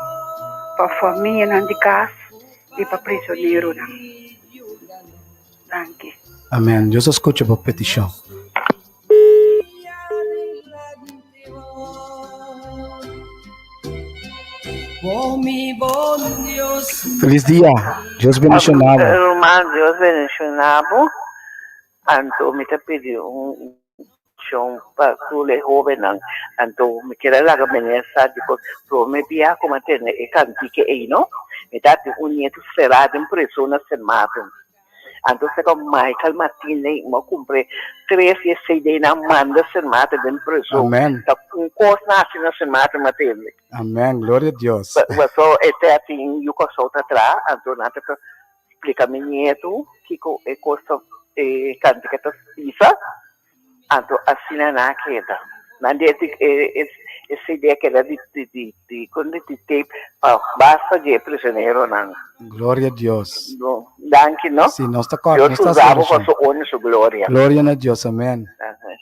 pa famianan di kas i pa prisoneronan. Danki. Amen. Dios a scucha bo peticion. Feliz dia, Dios bendiciona bo. Ruman Dios bendiciona bo anto mi ta pidi un oracion pa tur e hobennan anto mi kier a laga meneer sa dikon prome bia ku mi a tende e kantike ei no mi ta tin un nieto sera den preso na Sint Maarten. Anto seka Michael Martinez mo a cumpre tres di e CD nan manda Sint Maarten den preso. Amen. Ta un cos na haci na Sint Maarten mi a tende. Amen, gloria a Dios. Paso e te a tin yu Kòrsou ta tra, anto nan ta splika mi nietu kiko e cos ta e kantika ta bisa. Anto asina nan a keda. Nan di e e CD a keda di di di con di tape pa basta di e prisoneronan. Gloria a Dios. No, danki no. Si, nos ta corda, Dios nos ta usa haci bo pa oracion. su honor y su gloria. Gloria na Dios, amen. Amen.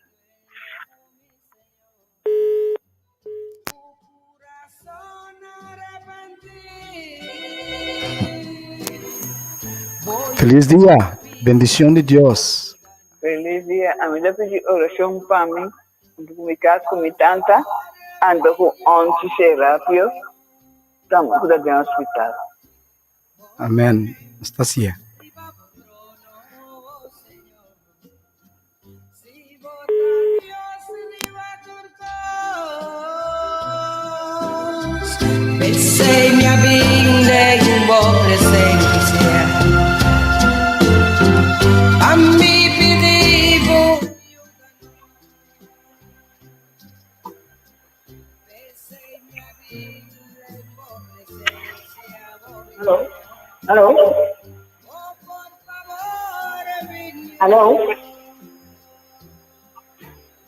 Feliz dia, bendicion di Dios. Feliz dia, ami ta pidi oracion pa mi, ku mi cas ku mi tanta anda ku onchi Serapio ku ta den hospital. Amen, nos ta haci'e. P'esei mi a bin den bo presensia pa mi pidi bo Aló? Aló? Aló?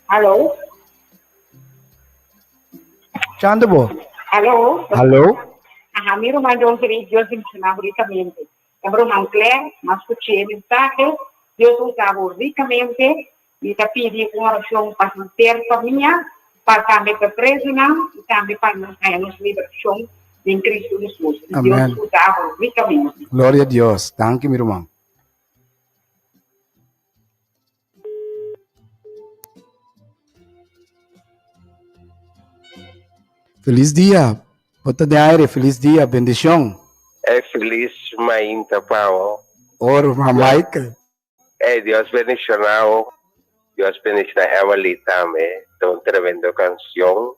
Aló? Chando bo. Aló. Aló. Aha, mi ruman Dios di Dios bendiciona bo ricamente. E ruman Claire, m'a scucha e mensahe. Dios usa bo ricamente. Mi ta pidi un oracion pa henter famia, pa tambe pa presonan y tambe pa nos haya nos liberacion den Cristo Jesus. Amen. Dios usa bo ricamente. Gloria a Dios. Danki mi ruman. Feliz dia. Bo ta den aire. Feliz dia. Bendicion. E feliz mainta pa bo. Oh, ruman Michael. Ey, Dios bendiciona bo. Dios bendiciona Emily tambe. Ta un tremendo cancion.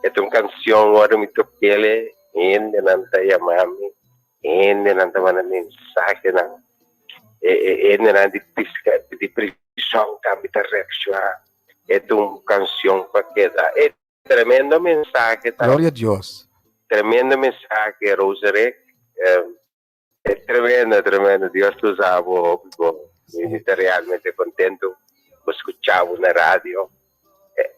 E ta un cancion ora mi tokele, hendenan ta yama mi, hendenan ta manda mensahenan. E e hendenan di pisca di prison tambe ta reacciona. E ta un cancion pa keda. E tremendo mensahe ta. Gloria a Dios. Tremendo mensahe Roserick. E tremendo, tremendo. Dios ta usa bo hopi bon. Mi ta realmente contento bo scucha bo na radio.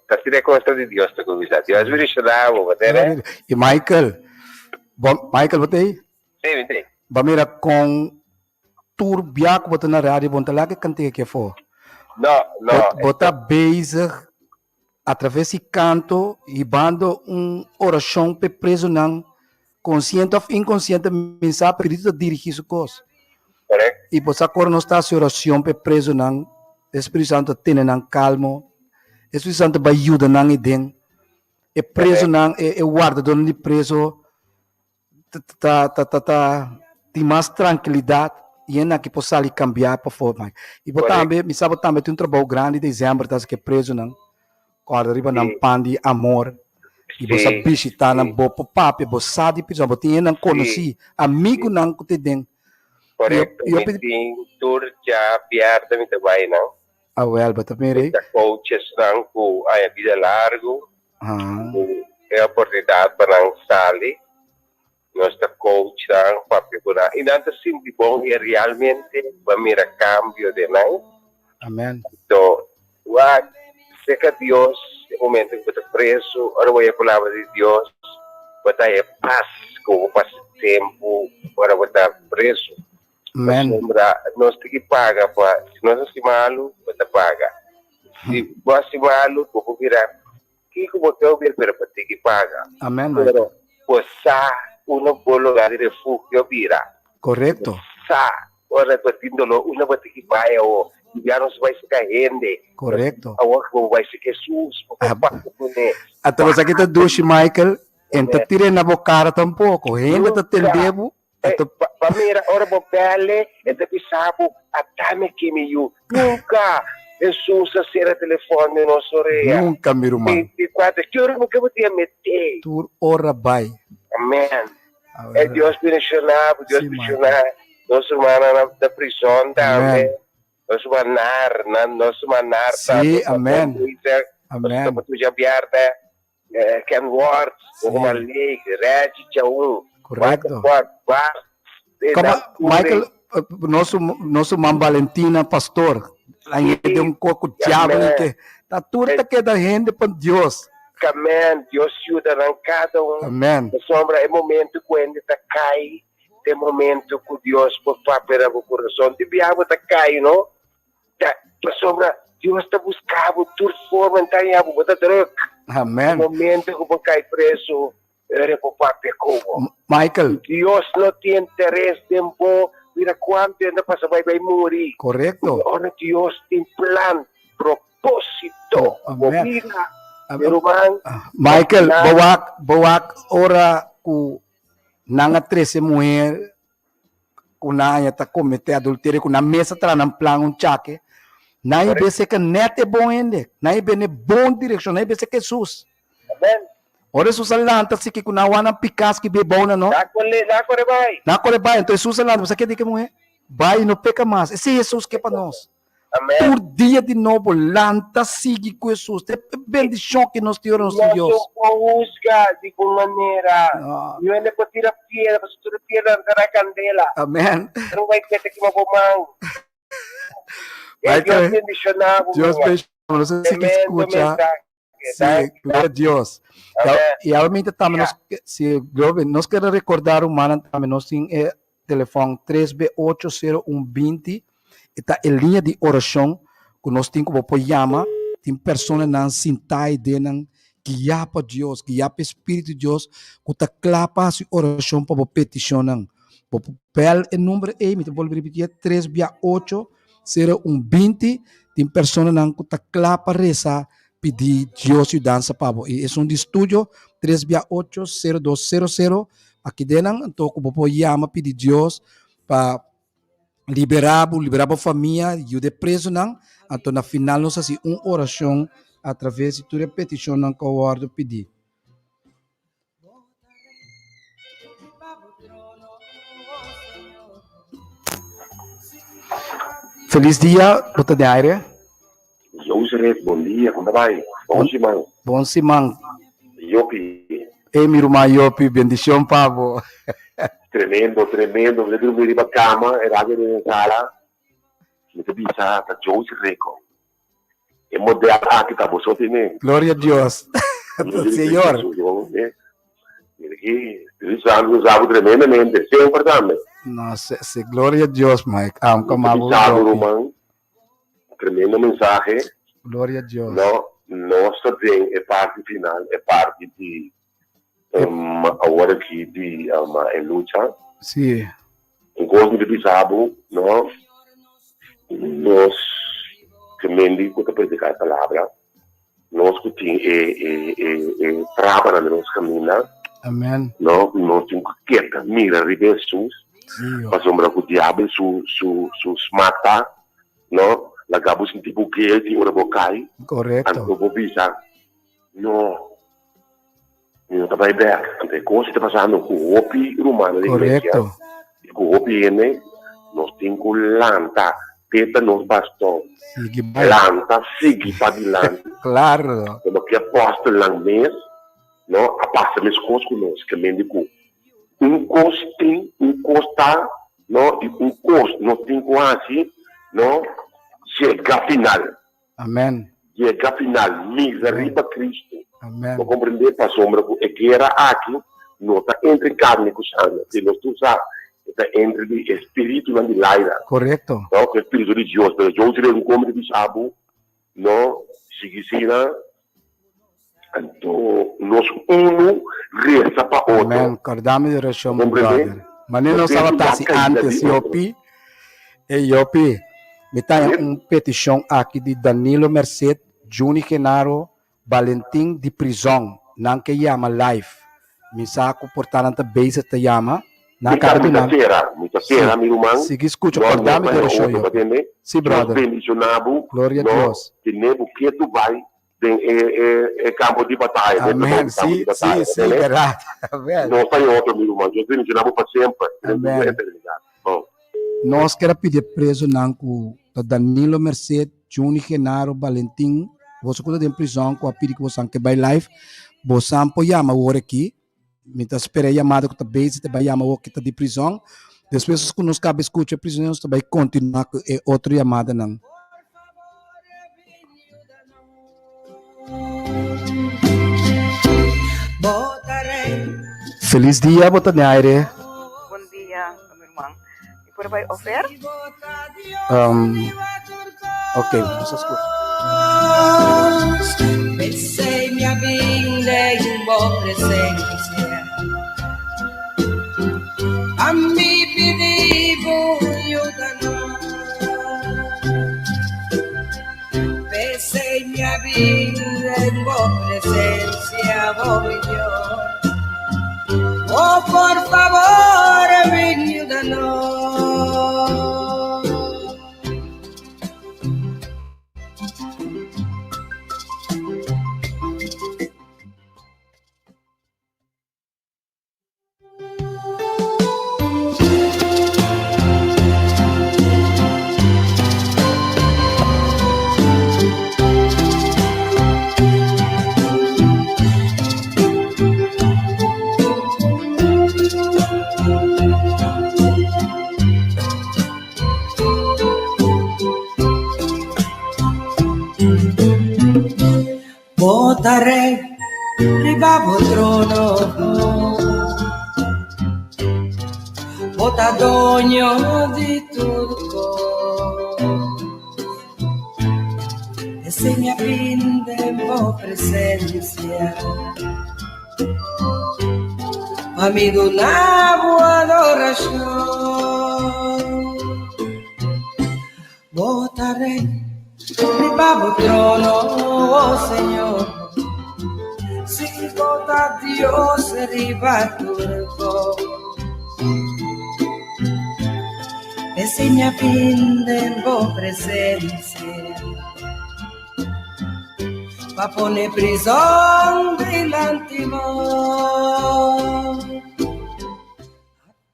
Ta asina e cosa di Dios ta cuminsa. Dios bendiciona bo, bo tene? Y Michael, bo, Michael bo ta ei? Sí, mi ta ei. Bo a mira con tur bia cu bo ta na radio bo no ta laga e cantica aki afo. No, no. Bo ta bezig a traves di canto hibando un oracion p'e presonan consciente of inconciente mi sa pero Cristo ta dirigi su cos. Correcto. Y bo sa cu ora nos ta haci oracion p'e presonan e Spiritu Santo ta tene nan calmo, e Spiritu Santo bai yuda nan eden, e presonan e wardadornan di preso ta ta ta ta tin mas trankilidat i e aki por sali kambia pafó mai. I bo tambe mi sa bo tambe tin un trabou grandi desèmber ta hasi ku e prezunan kòrda riba nan pan di amor i bo sa bishitá nan bo por papia bo sa di prizòn bo tin hendenan konosí amigunan ku ta den. Korekto mi tin tur dja bièrnè mi ta bai nan. Awèl bo ta mira ei. Ta coachesnan ku haña bida largu. Ku e oportunidat pa nan sali, nos ta coach nan, papia ku nan i nan ta sinti bon i realmente bo a mira kambio den nan. Amen. Anto, wak, serka Dios e momento ku bo ta preso, ora bo oye palabra di Dios, bo ta haña pas ku bo pasa tempu ora bo ta preso. Amen. Pasobra nos tin ki paga pa, si nos hasi malu, bo ta paga. Si bo hasi malu, bo por bira kiko bo ke bira, pero bo tin ki paga. Amen, Michael. Pero bo sa unda bo lugar di refugio bira. Korekto. Bo sa ora bo tin dolor, unda bo tin ki bai awor. I ya nos bai seka hende. Korekto. Awor bo bai seka Jesus, bo por papia kuné. Ata bo sa ki ta dushi, Michael? E no ta tira na bo kara tampoko. Hende ta tende bo. Pa mira ora bo bèl'e, e ta bisa bo, Atame ke mi yu. Nunka Hesus a sera telefòn den nos orea. Nunka, mi ruman. 24, ki ora bo ke bo tin a met'é? Tur ora bai. Amen. E Dios bendishoná bo, Dios bendishoná nos rumannan na prison tambe. Nos ruman Nar, nos ruman Nar ta. Sí, amen. Amen. Nos ta tuja bièrnè. Ken Ward, Omar Lake, Reggie Chaun, Correcto. Ward, Bart, Como, Michael, nos nos man Valentina Pastor, la gente un coco diablo que ta tur ta queda gente pa Dios. Amen. Dios yuda nan cada un. Amen. Pasobra e momento cu hende ta cai, ta e momento cu Dios por papia na bo corazon. Di biaha bo ta cai, no? Ta pasobra Dios ta buska bo tur forma en ta haña bo, bo ta druk. Amen. Momento ku bo kai preso, ora bo papia ku bo. Michael. Dios no tin interes den bo, mira kuantu hende a pasa bai bai muri. Korekto. Ora Dios tin plan, propósito ku bo bida, mi ruman. Michael, bo wak, bo wak ora ku nan a trese muher ku nan haña ta kometé adulterio, ku nan mes a traha nan plan un chake, nan i bese ke nèt e bon hende, nan i bene bon direkshon, nan i bese ke Hesus. Amen. Ora Hesus a lanta si ku nan wana pikas ki be bou nan no. Na kore, na kore bai. Na kore bai. Anto Hesus a lanta, bo sa ke di ke muhé? Bai i no peka mas. Esei Hesus ke pa nos. Amen. Tur dia di nobo lanta sigui ku Hesus. Ta e bendishon ku nos tin ora nos tin Dios. Nos no por husga di un manera. No. Niun hende por tira piedra, pasobra tur e piedranan ta na kandela. Amen. Pero bai kete kima bo man. Bai Dios ke bendishoná bo. Dios bendishoná. Nos a sigui Tremendo skucha. mensahe. Sí, gloria a Dios. Amén. Y ahora mismo también nos, sí, gloria, nos quiere recordar, humana, también nos tin e telefon 3B80120, está en línea de oración, que nos tin como por llama, tin personanan sintá y denan guiá pa Dios, guiá pa Espíritu di Dios, ku ta kla pa hasi orashon pa bo petishonnan. Bo por bel e number ei, mi ta bolbe repitié, 3 bia 8, 0 1 20, tin personanan ku ta kla pa resa pidi Dios yudansa pa bo. I esun di studio, 3 bia 8, 0 2 0 0, aki denan, anto ku bo por yama pidi Dios pa liberá bo, liberá bo famia, yuda e presonan. Anto na final nos hasi un orashon a traves di tur e petishonnan ku a wòrdu pidí. Felis dia, bo ta den aire. Joseret, bon dia, kon ta bai? Bon siman. Bon siman. Yopi. Ey mi ruman Yopi, bendicion pa bo. Tremendo, tremendo. Mi ta drumi riba cama, e radio den e sala. Mi ta bisa ta Josie Rico. E model aki ta boso tene. Gloria a Dios. Señor. Mira aquí, Espíritu Santo usa bo tremendamente, semper tambe. No, se, se, gloria a Dios, Mike. Am Mi ta bisa bo, ruman, Tremendo mensahe. Gloria a Dios. No, nos ta den e parti final, e parti di um, awor aki di um, e lucha. Sí. Un kos mi ta bisa bo, no, nos kemendi ku ta prediká e palabra, nos ku tin e e e e trabanan den nos kaminda. Amen. No, nos tin ku keda mira riba Hesus. Sí. Pasobra ku diabel su su su smak ta, no, laga bo sinti bo guilty ora bo kai. Korekto. Anto bo bisa, no, mi no ta bai bek. Anto e kos ta pasando ku hopi rumannan den iglesia. Korekto. I ku hopi hende, nos tin ku lanta, te ta nos baston. Sigui bai. Lanta, sigui padilanti. Klaro. Komo ki apòstelnan mes, no, a pasa meskos ku nos, ke mende ku Un kos tin, un kos ta, no, i un kos nos tin ku hasi, no, yega final. Amen. Yega final, mira riba Cristo. Amen. Bo komprendé? Pasobra ku e guera aki no ta entre karni ku sanger, si nos tur sa, e ta entre di e spiritunan di laira. Korekto. No, ku e spiritu di Dios. Pero Dios rei un kome di bisa bo, no, sigui asina. Anto nos unu resa pa otro. Amen. Kordami di orashon, mi Comprende? brother. Manera nos tabata hasi antes, Yopi. Ey, Yopi, mi ta haña un petishon aki di Danilo Merced, Juni Genaro, Valentin di prizòn. Nan ke yama live. Mi sa ku por ta nan ta bezig ta yama. Nan Mi ta, kaba mi di ta nan. sera, mi ta Sí. sera, mi ruman. Sigui skucha, No, no kordami ta di haña orashon, otro, Yopi. pa tende. Sí, Dios brother. bendishoná bo. Gloria a No, Dios. tene bo ketu bai den e e e campo di bataya, den Amen. e campo Sí, di bataya, sí, sí, entende? verdad. Amen. No ta otro, mi ruman. Dios bendiciona bo pa semper. Den Amen. tur eternidad. Bon. Nos ker a pidi e presonan ku ta Danilo Merced, Juni Genaro, Valentin, boso ku ta den prison ku a pidi ku bosan ke bai live, bosan por yama awor aki. Mi ta spera e yamada ku ta bezig ta bai yama awor ki ta di prison. Despues ku nos kaba skucha e prisoneros nos ta bai kontinuá ku e otro yamadanan. Felis dia bo ta den aire. Bon dia mi ruman. Mi por bai ofer? Um, ok, nos a skucha. Riba bo trono Bo ta doño di tur kos P'esei mi a bin den bo presensia Pa mi duna bo adorashon Bo ta rei riba bo trono, oh Señor. Sí, bo ta Dios riba tur kos. P'esei mi a bin den bo presensia pa pone prizon dilanti bo.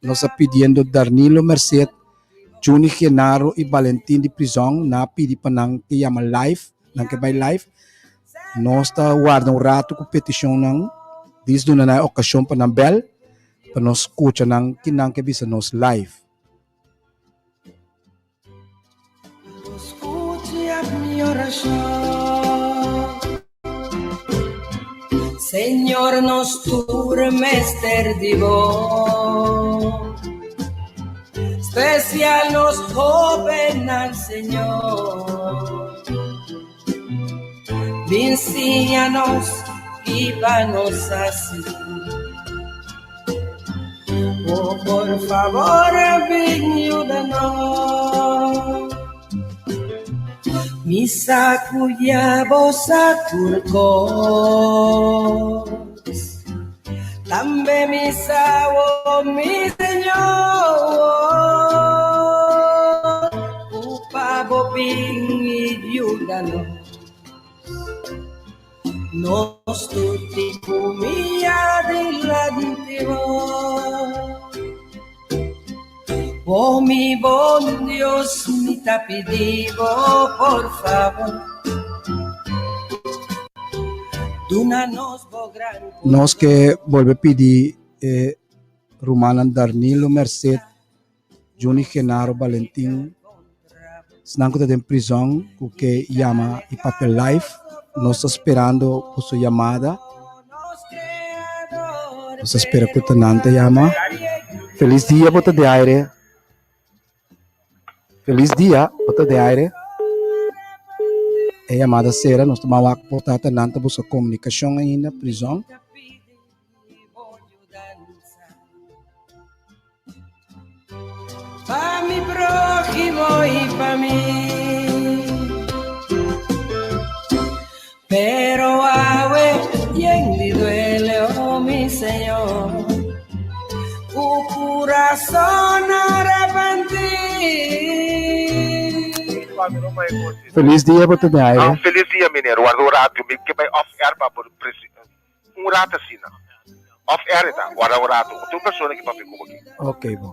Nos a pidiendo Darnilo Merced, Juni Genaro y Valentin di prizon nan a pidi pa nan ke yama live, nan ke bai live. Nos ta warda un rato ku peticionnan, dis duna nan e ocasion pa nan bel pa nos scucha nan ki nan ke bisa nos live. Scucha mi oracion. Señor, nos tur mester di bo. Special nos hobennan, Señor. Bin siña nos ki pa nos hasi. Oh, por favor, bin yuda nos. Mi sa ku ya bo sa tur kos. Tambe mi sa, oh mi Señor, ku pa bo bin i yuda nos. Nos tur tin ku mia dilanti bo. Oh mi bon Dios, mi ta pidi bo por favor. Duna nos bo gran Nos ke bolbe pidi e rumannan Darnilo Merced, Juni Genaro Valentin, esnan ku ta den prizòn ku ke yama i papia live, nos ta sperando boso yamada. Nos ta spera ku ta nan ta yama. Felis dia bo ta de aire. Felis dia bo ta de aire. E yamada sera, nos ta ban wak por ta nan ta buska komunikashon ainda, prizòn. Pa mi prójimo y pa mi. Pero awe yen di duele, oh mi Señor, ku corazón arrepentí. Feliz dia bo ta de aire. Ah, feliz dia meneer. Warda un rato. Mi ke bai off air pa por presi un rato asina. Off air e ta. Warda un rato. Tin un persona ki papia ku bo aki. Ok bo.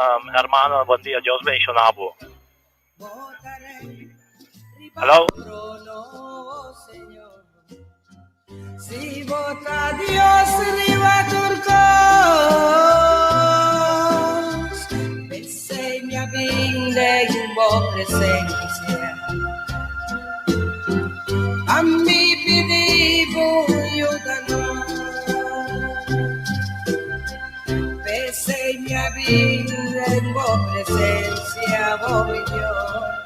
Um, hermano, bon dia. Dios bendiciona bo. Hello? Si bo ta Dios riba tur kos, p'esei mi a bin den bo presencia. Pa mi pidi bo yuda nos. P'esei mi a bin den bo presencia, bo mi Dios.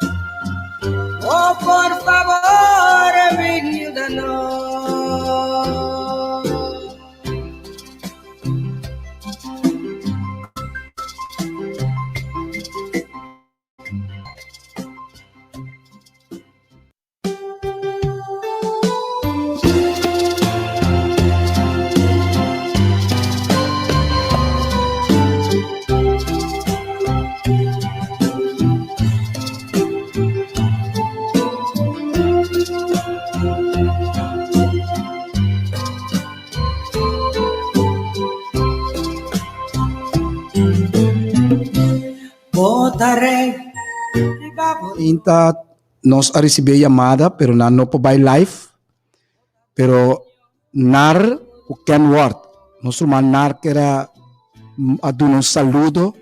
Oh, por favor, bin yuda nos. Inta nos a recibi e yamada pero nan no por bai live pero nar ku Ken Ward nos ruman nar kera a duna un saludo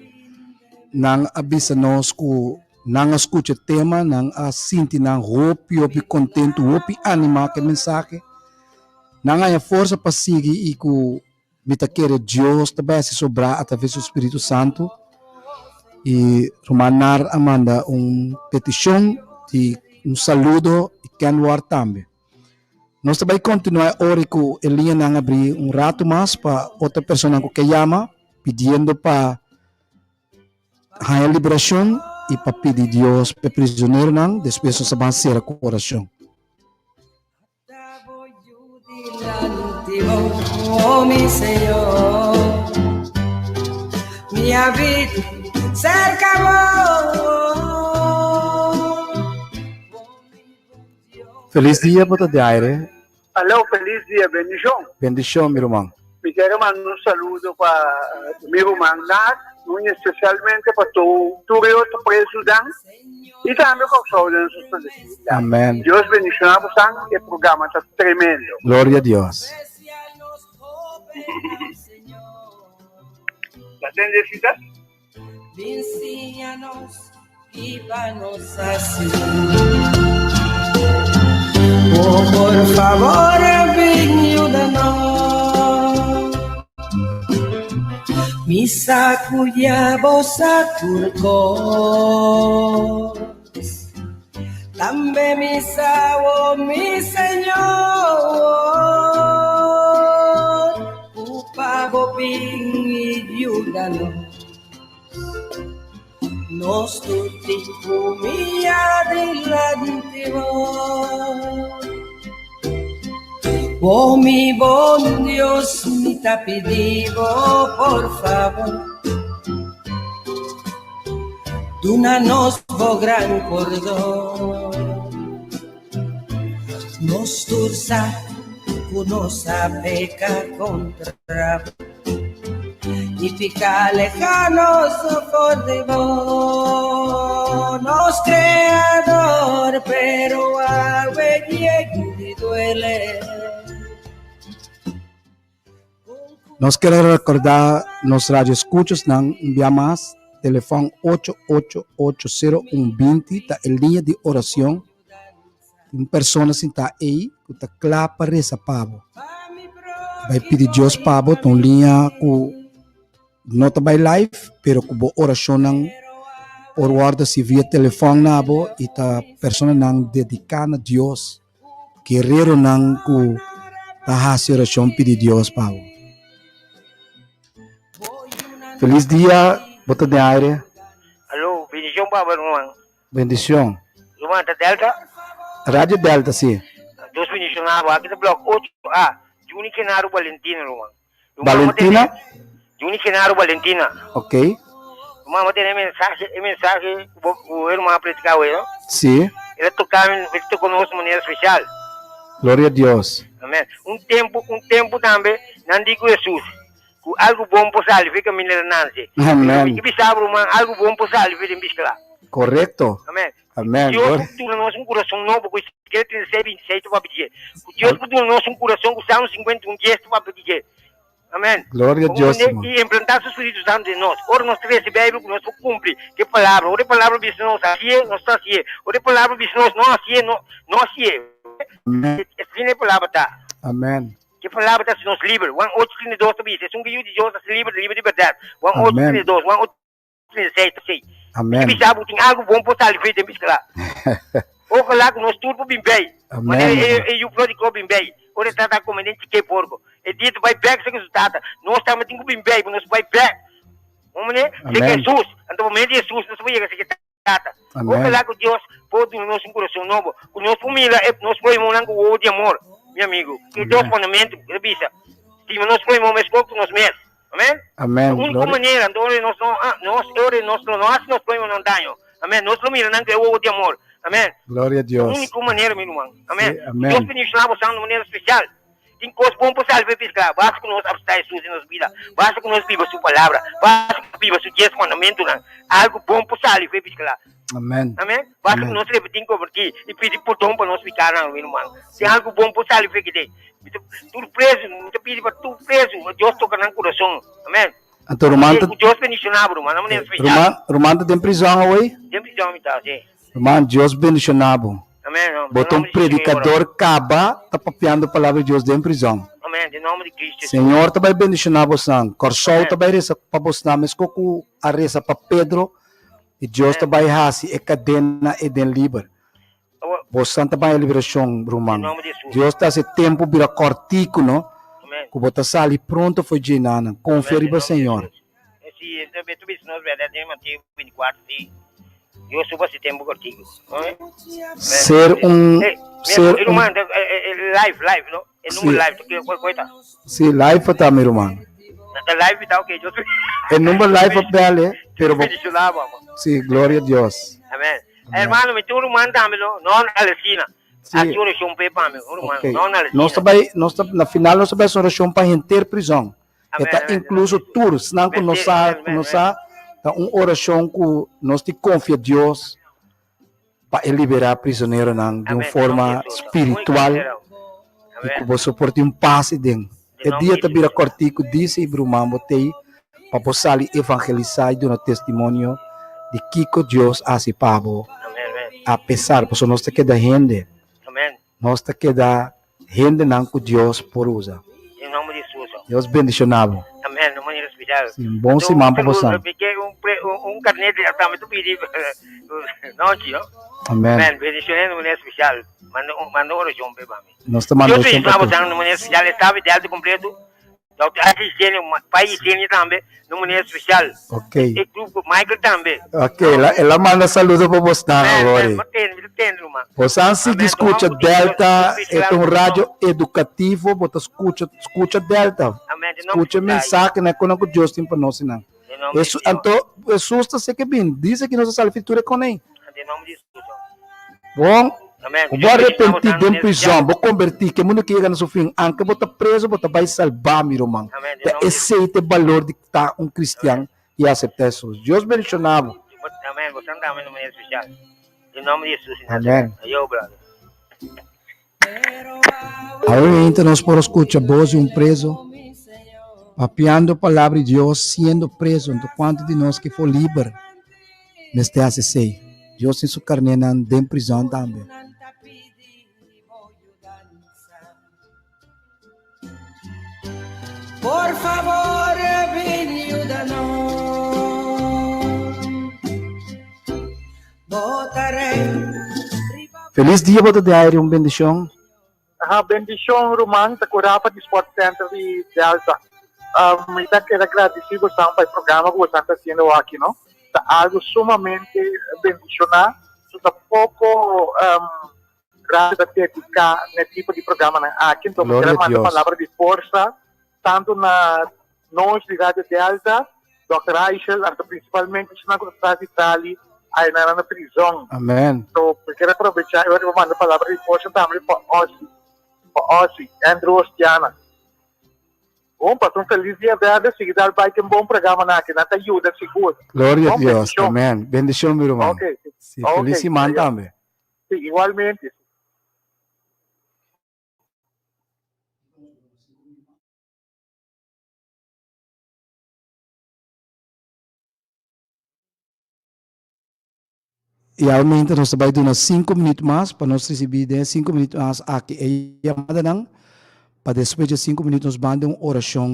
nan a bisa nos ku nan a skucha e tema nan a sinti nan hopi hopi kontentu hopi anima ku e mensahe. Nan haña forsa pa sigui i ku mi ta kere Dios ta bai hasi sobrá atraves su Spiritu Santu. I ruman Nar a manda un petishon di un saludo i Kenward tambe. Nos ta bai kontinuá e ora ku e liñanan abrí un ratu mas pa otro personanan ku ke yama pidiendo pa haña liberashon i pa pidi Dios pa e prisioneronan. Despues nos ta ban sera ku orashon. Felis dia bo ta di aire. Aló, felis dia, bendishon. Bendishon mi ruman. Mi kere manda un saludo pa mi ruman Nat, muy especialmente pa tur e otro prezunan y tambe Kòrsou den su totalidad. Amen. Dios bendiciona bosan, e programa ta tremendo. Gloria a Dios. La tende cita? Oh, por favor, ven ayúdanos. Mi sacuya vos a turcos. Tambe mi sawo mi Señor Upa bo bin i yuda nos Nos tur tin ku mia dilanti bo Bo mi bon Dios mi ta pidi bo por favor Duna nos bo gran pordon. Nos tur sa ku nos a peka kontra bo i pika aleha nos for di bo, nos Kreador, pero awe yen di duele. Nos kere rekordá nos radioeskuchosnan un bia mas, telefòn ocho ocho ocho sero un binti ta e liña di oracion. Tin un persona sintá ei ku ta kla pa resa pa bo. Ta bai pidi Dios pa bo, ta un liña ku no ta bai live, pero ku bo oracionnan por wòrdu hasi via telefòn na bo i ta personanan dediká na Dios. Guerreronan ku ta hasi orashon pidi Dios pa bo. Felis dia, bo ta den aire. Alo, bendicion pa bo ruman. Bendicion. Ruman, ta Delta? Radio Delta, si. Dios bendiciona bo. Aki ta blok 8A, Juni Genaro Valentina, ruman. Valentina? Juni Genaro Valentina. Ok. Ruman, bo tene mensahe, e mensahe ku bo ku e ruman a prediká awe, no? Si. El a toká mi, el tokó nos di manera spesial. Gloria a Dios. Amen. Un tempu, un tempu tambe nan di ku Hesus, ku algu bon por sali fe kaminda el a nanse. Amen. Mi ke bisa bo, ruman, algu bon por sali fe den biskla. Korekto. Amen. Amen. Dios por duna nos un kurason nobo ku Ezekiel 36, 26 ta papia di dje. Ku Dios por duna nos un kurason ku Salmo 51, 10 ta papia di dje. Amen. Gloria a Dios, hermano. I implantá su Spiritu Santu den nos. Ora nos ta lesa Bijbel ku nos por kumpli ku e palabra. Ora e palabra bisa nos hasié, nos ta hasié. Ora e palabra bisa nos no hasié, no no hasié. Amen. Asina e palabra ta. Amen. Ke palabra ta hasi nos liber. Juan 8, 32 ta bisa, Esun ku yu di Dios ta hasi liber, liber di bèrdat. Juan 8, Amen. 32, Juan 8. Amen. Mi bisa bo tin algo bon por sali fe den biskla. Ojalá ku nos tur por bin bei. Amen. Manera e, e yu pródigo bin bei. Ora e tata a kome den chike porko. E dia ta bai bek seke su tata. Nos tambe tin ku bin bei, nos bai bek. Un manera, seke Amen. Hesus. Anto por medio di Hesus nos por yega seke tata. Amen. Ojalá ku Dios por duna nos un kurason nobo. Ku nos por mira e nos próhimonan ku wowo di amor, mi amigo. E dos Amen. mandamentu, e ta bisa, stima nos próhimo meskos ku nos mes. Amen. Amen. La única Gloria. manera, anto ora nos no, ah, nos, ora nos lo no haci nos prójimo nan daño. Amen. Nos lo mira nan cu e wowo di amor. Amen. Gloria a La Dios. única manera, mi ruman. Amen. Sí, amen. Dios bendiciona bo san di manera especial. Tin cos bon pa salba e pisca. Basta cu nos absta Jesus den nos bida. Basta cu nos biba su palabra. Basta cu nos biba su dies mandamentonan. Algo bon por sali fu e pisca. Amen. Amen. Basta cu Amen. nos repeti converti y pidi pordon pa nos picanan, mi ruman. Tin Sí. algo bon por sali fu e kede. Mi ta tur prezu, mi ta pidi pa tur prezu, pa Dios toka nan kurason. Amen. Anto ruman ta Ku Dios bendishoná bo, ruman, na manera spesial. Ruman, ruman ta den prizòn awey? Den prizòn mi ta, si. Ruman, Dios bendishoná bo. Amen. Amèn. Bo ta un predikador kaba ta papiando palabra di Dios den prizòn. Amèn. Den nòmber di Kristu Hesus. Señor ta bai bendishoná bosnan. Kòrsou ta bai resa pa bosnan meskos ku a resa pa Pedro i Dios ta bai hasi e kadena ei den liber. Bosnan ta bai liberashon, ruman. Dios ta hasi e tempu bira kòrtiku no ku bo ta sali pronto for dje nanan. Konfia riba Señor. Ser un ser un Si live ta mi ruman. E number live a bel e pero bo Si gloria a Dios. Hermano, mi tin un ruman tambe no, no na la esquina. Sí. Haci oracion p'e pa mi, un ruman, Ok. no na la esquina. Nos ta bai, nos ta, na final nos ta bai haci oracion pa henter prizon. E Amen, ta amen. incluso tur, esnan cu no Mester, sa, amen, cu no amen. sa, ta un oracion cu nos tin confia Dios pa e libera prizoneronan di un Amen, forma nombre di Jesus. spiritual Muy y cu amen. boso por tin un pas den. Den E nombre dia di ta bira Jesus. cortico, dice y ruman bo tey pa bo sali evangelisa y duna testimonio di kico Dios a haci pa bo Amen, amen. a pesar, pasobra nos ta keda hende. Amen. Nos ta keda hendenan ku Dios por usa. Den nomber di Jesus. Dios bendiciona bo. Amen, un manera especial. Sí, un bon siman pa bosan. Mi ke un pre, un, un carnet tambe tu pidi nochi, no? Amen. Amen, bendicione de manera especial. Manda manda oracion pe pa mi. Nos ta manda Dios oracion pa bendiciona tur. bosan de manera especial. Estaf de alto completo. Doctor Ashley Jenny, Pai Jenny tambe, na un manera especial. Ok. E grupo, Michael tambe. Ok, el a, el a manda saludo pa bosnan Man, awor. man, mi ta tende, ruman. Bosan sigui Amen. scucha Toma un poquito, Delta, Dios e ta un bendiga radio educativo, bo ta scucha, scucha Delta. Amen. Den nomber Scucha di Pai. mensahenan cu nan cu Dios tin pa nos nan. Den nomber di Hesu, Señor. anto, Hesus ta seke bin, dice cu nos a sali fi tur e con ei. Den nomber di Jesus. Bon, Amen. bo arepentí den prizòn, bo kombertí, ke mundu ke yega na su fin, anke bo ta preso, bo ta bai salbá, mi ruman. Ta esei ta e balor di ta un kristian i aseptá Hesus. Dios bendishoná bo. Amen. Awe meinta nos por a skucha bos di un preso papiando palabra di Dios siendo preso. Anto kuantu di nos ke for liber mester hasi esei? Dios tin su karnénan den prizòn tambe. Por favor, bin yuda nos. Bo ta rei riba Felis dia bo ta de aire un bendishon. Aha, bendishon ruman, ta ku Rafa di Sport Center di Delta. Mi ta keda gradisí bosan pa e programa ku bosan ta hasiendo aki no. Ta algu sumamente bendishoná, so ta poko radio ta dediká na e tipo di programanan aki. Enton mi Gloria kere a manda Dios. palabra di forsa tantu na nos di Radio Delta, Dòkter Eichel, anto principalmente esnan ku ta tras di Tali aynan na prizon. Amen. So mi kere aprovecha e ora pa manda palabra di forsa tambe pa Ozzy, pa Ozzy, Andrew Ostiana. Bon, pasa un feliz dia verde, sigui dal bai ken bon programanan aki, nan ta yuda sigur. Gloria a Bon, Dios. bendicion. Amen. Bendicion mi ruman. Ok, Si, ok, feliz siman ayo. tambe. Si, igualmente. I almente nos ta bai duna sinku minüt mas pa nos risibí den e sinku minüt mas aki e yamadanan, pa despues di e sinku minüt nos ban den un orashon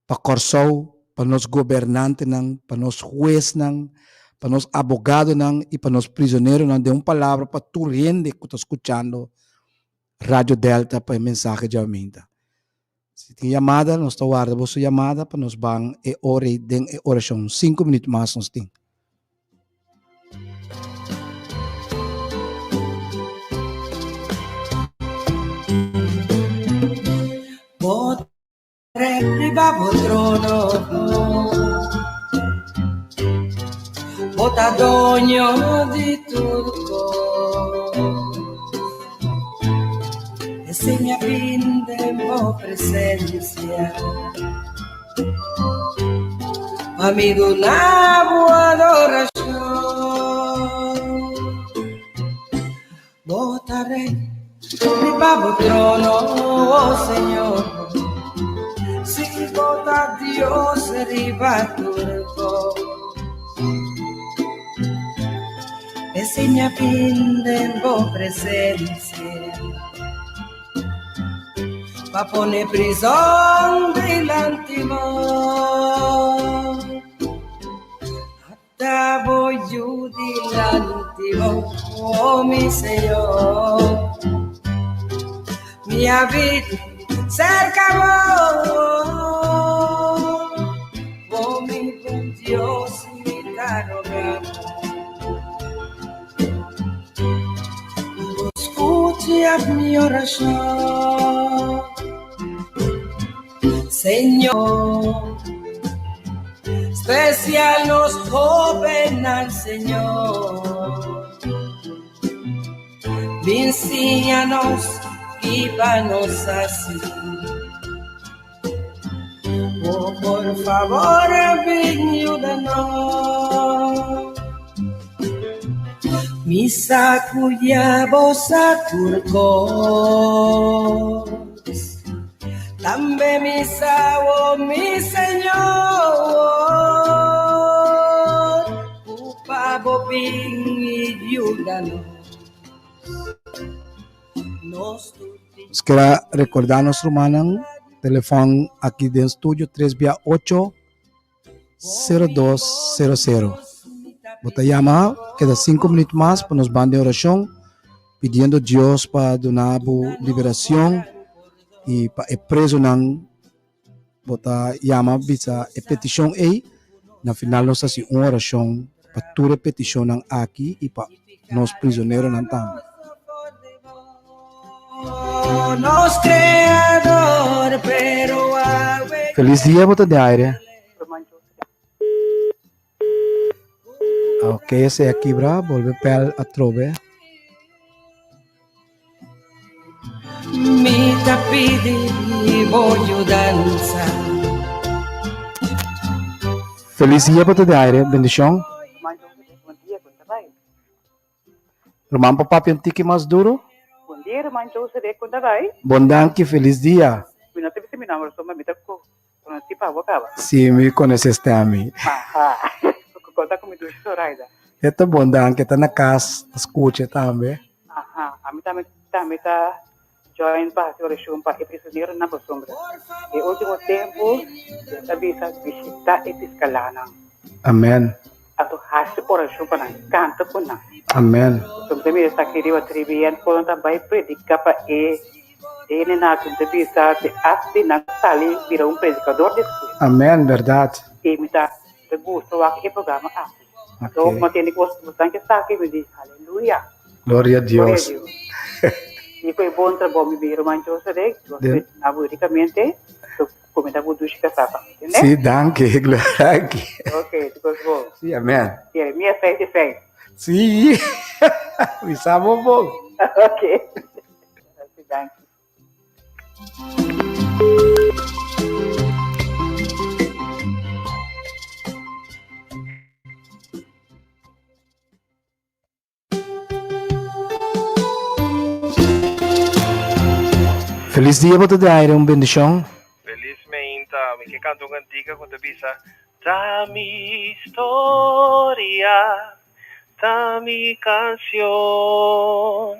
pa Kòrsou, pa nos gobernantenan, pa nos huesnan, pa nos abogadonan i pa nos prizoneronan, den un palabra pa tur hende ku ta skuchando Radio Delta pa e mensahe djaminta. Si tin yamada, nos ta warda boso yamada pa nos ban e ora ei den e orashon. Sinku minüt mas nos tin. Bo rei riba bo trono, bo ta doño di tur kos. Esei mi a bin den bo presencia, pa mi duna bo adoracion. Bo ta rei riba bo trono, oh Señor, si bo ta Dios riba tur kos. Siña bin den bo presencia Pa pone prizon dilanti bo Ata bo yu dilanti bo, oh mi Señor Mi a bin cerca bo Oh mi bon Dios mi ta roga bo Bo scucha mi oracion Señor Especial nos hobennan Señor Bin siña nos ki pa nos haci Oh, por favor, bin yuda nos. Mi sa ku ya bo sa tur kos. Tambe mi sa, oh mi Señor, ku pa bo bin i yuda nos. Nos tur Nos kera rekordá nos rumannan telefòn aki den studio tres bia ocho sero dos sero sero. Bo ta yama keda sinku minüt mas pa nos ban den orashon pidiendo Dios pa duna bo liberacion y pa e prezonan bo ta yama bisa e peticion ey na final nos ta haci un oracion pa tur e peticionnan aki y pa nos prizoneronan tambe. Feliz dia bo ta den aire. Ok, esei a kibra, bolbe pel atrobe. Mi ta pidi bo yudansa. Feliz dia bo ta den aire, bendicion. Ruman por papia un tiki mas duro? Bon dia ruman José con ta bai? Bon danki, feliz dia. Mi no ta bisa mi nomber so ma mi ta conoci pa bo caba. Si, mi conoce Stanley. Aha, con ta cu mi dushi Zoraida? E ta bon danki, e ta na cas ta scucha tambe. Aha, ami tambe tambe ta join pa haci oracion pa e prisoneronan pasobra e ultimo tempo Dios a bisa bishita e fiscalanan. Amen. Anto haci oracion pa nan, canta cu nan. Amen. Pasobra mi ta mira esaki riba tribien cu nan ta bay predica pa e hendenan cu mi ta bisa te hasta nan sali bira un predicador despues. Amen, berdad. Y mi ta gusta wak e programa aki. Anto mi a tende cu bosnan ke esaki mi di aleluya. Gloria a Dios. Gloria a Dios. Y cu e bon trabou mi bin ruman José, Dios bendiciona bo ricamente. Comida bo dushi ka sapa, entende? Sí, danki, danki. Ok, tu kos bon. Sí, amen. Jeremia 6 di 6. Sí, mi sa bo bon. Ok, danki. Feliz dia bo ta di aire un bendicion. Feliz meinta, mi ke kanta un kantika ku ta bisa, Ta mi historia, ta mi kansion,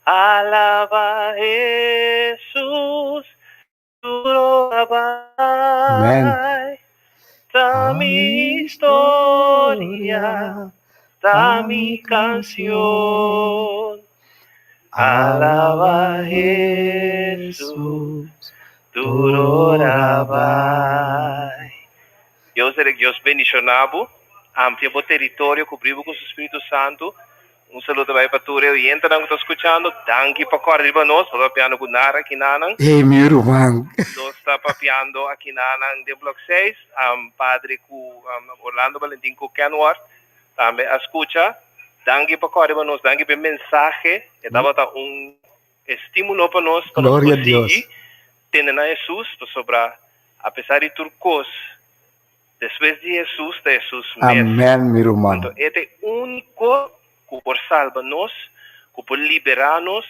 alaba Hesus, Duro a bai, ta mi historia, ta mi canción. Alaba Jesús, duro a bai. Dios Eric Dios bendiciona bo, amplia bo territorio, cubri bo cu su Spiritu Santo. Un saludo ta bai pa tur e oyentenan ku ta skuchando. Danki pa kòrda riba nos. Nos ta papiando ku Nara akinanan. Hey mi ruman. Nos ta papiando akinanan den Blok seis. Padre ku Orlando Valentin ku Kenworth tambe a skucha. Danki pa kòrda riba nos. Danki pa e mensahe. E tabata un estimulo pa nos pa nos por sigui tende na Hesus pasobra apesar di tur kos Despues di Hesus ta Hesus mes. Amen mi ruman. Anto e ta e úniko ku por salba nos, ku por liberá nos,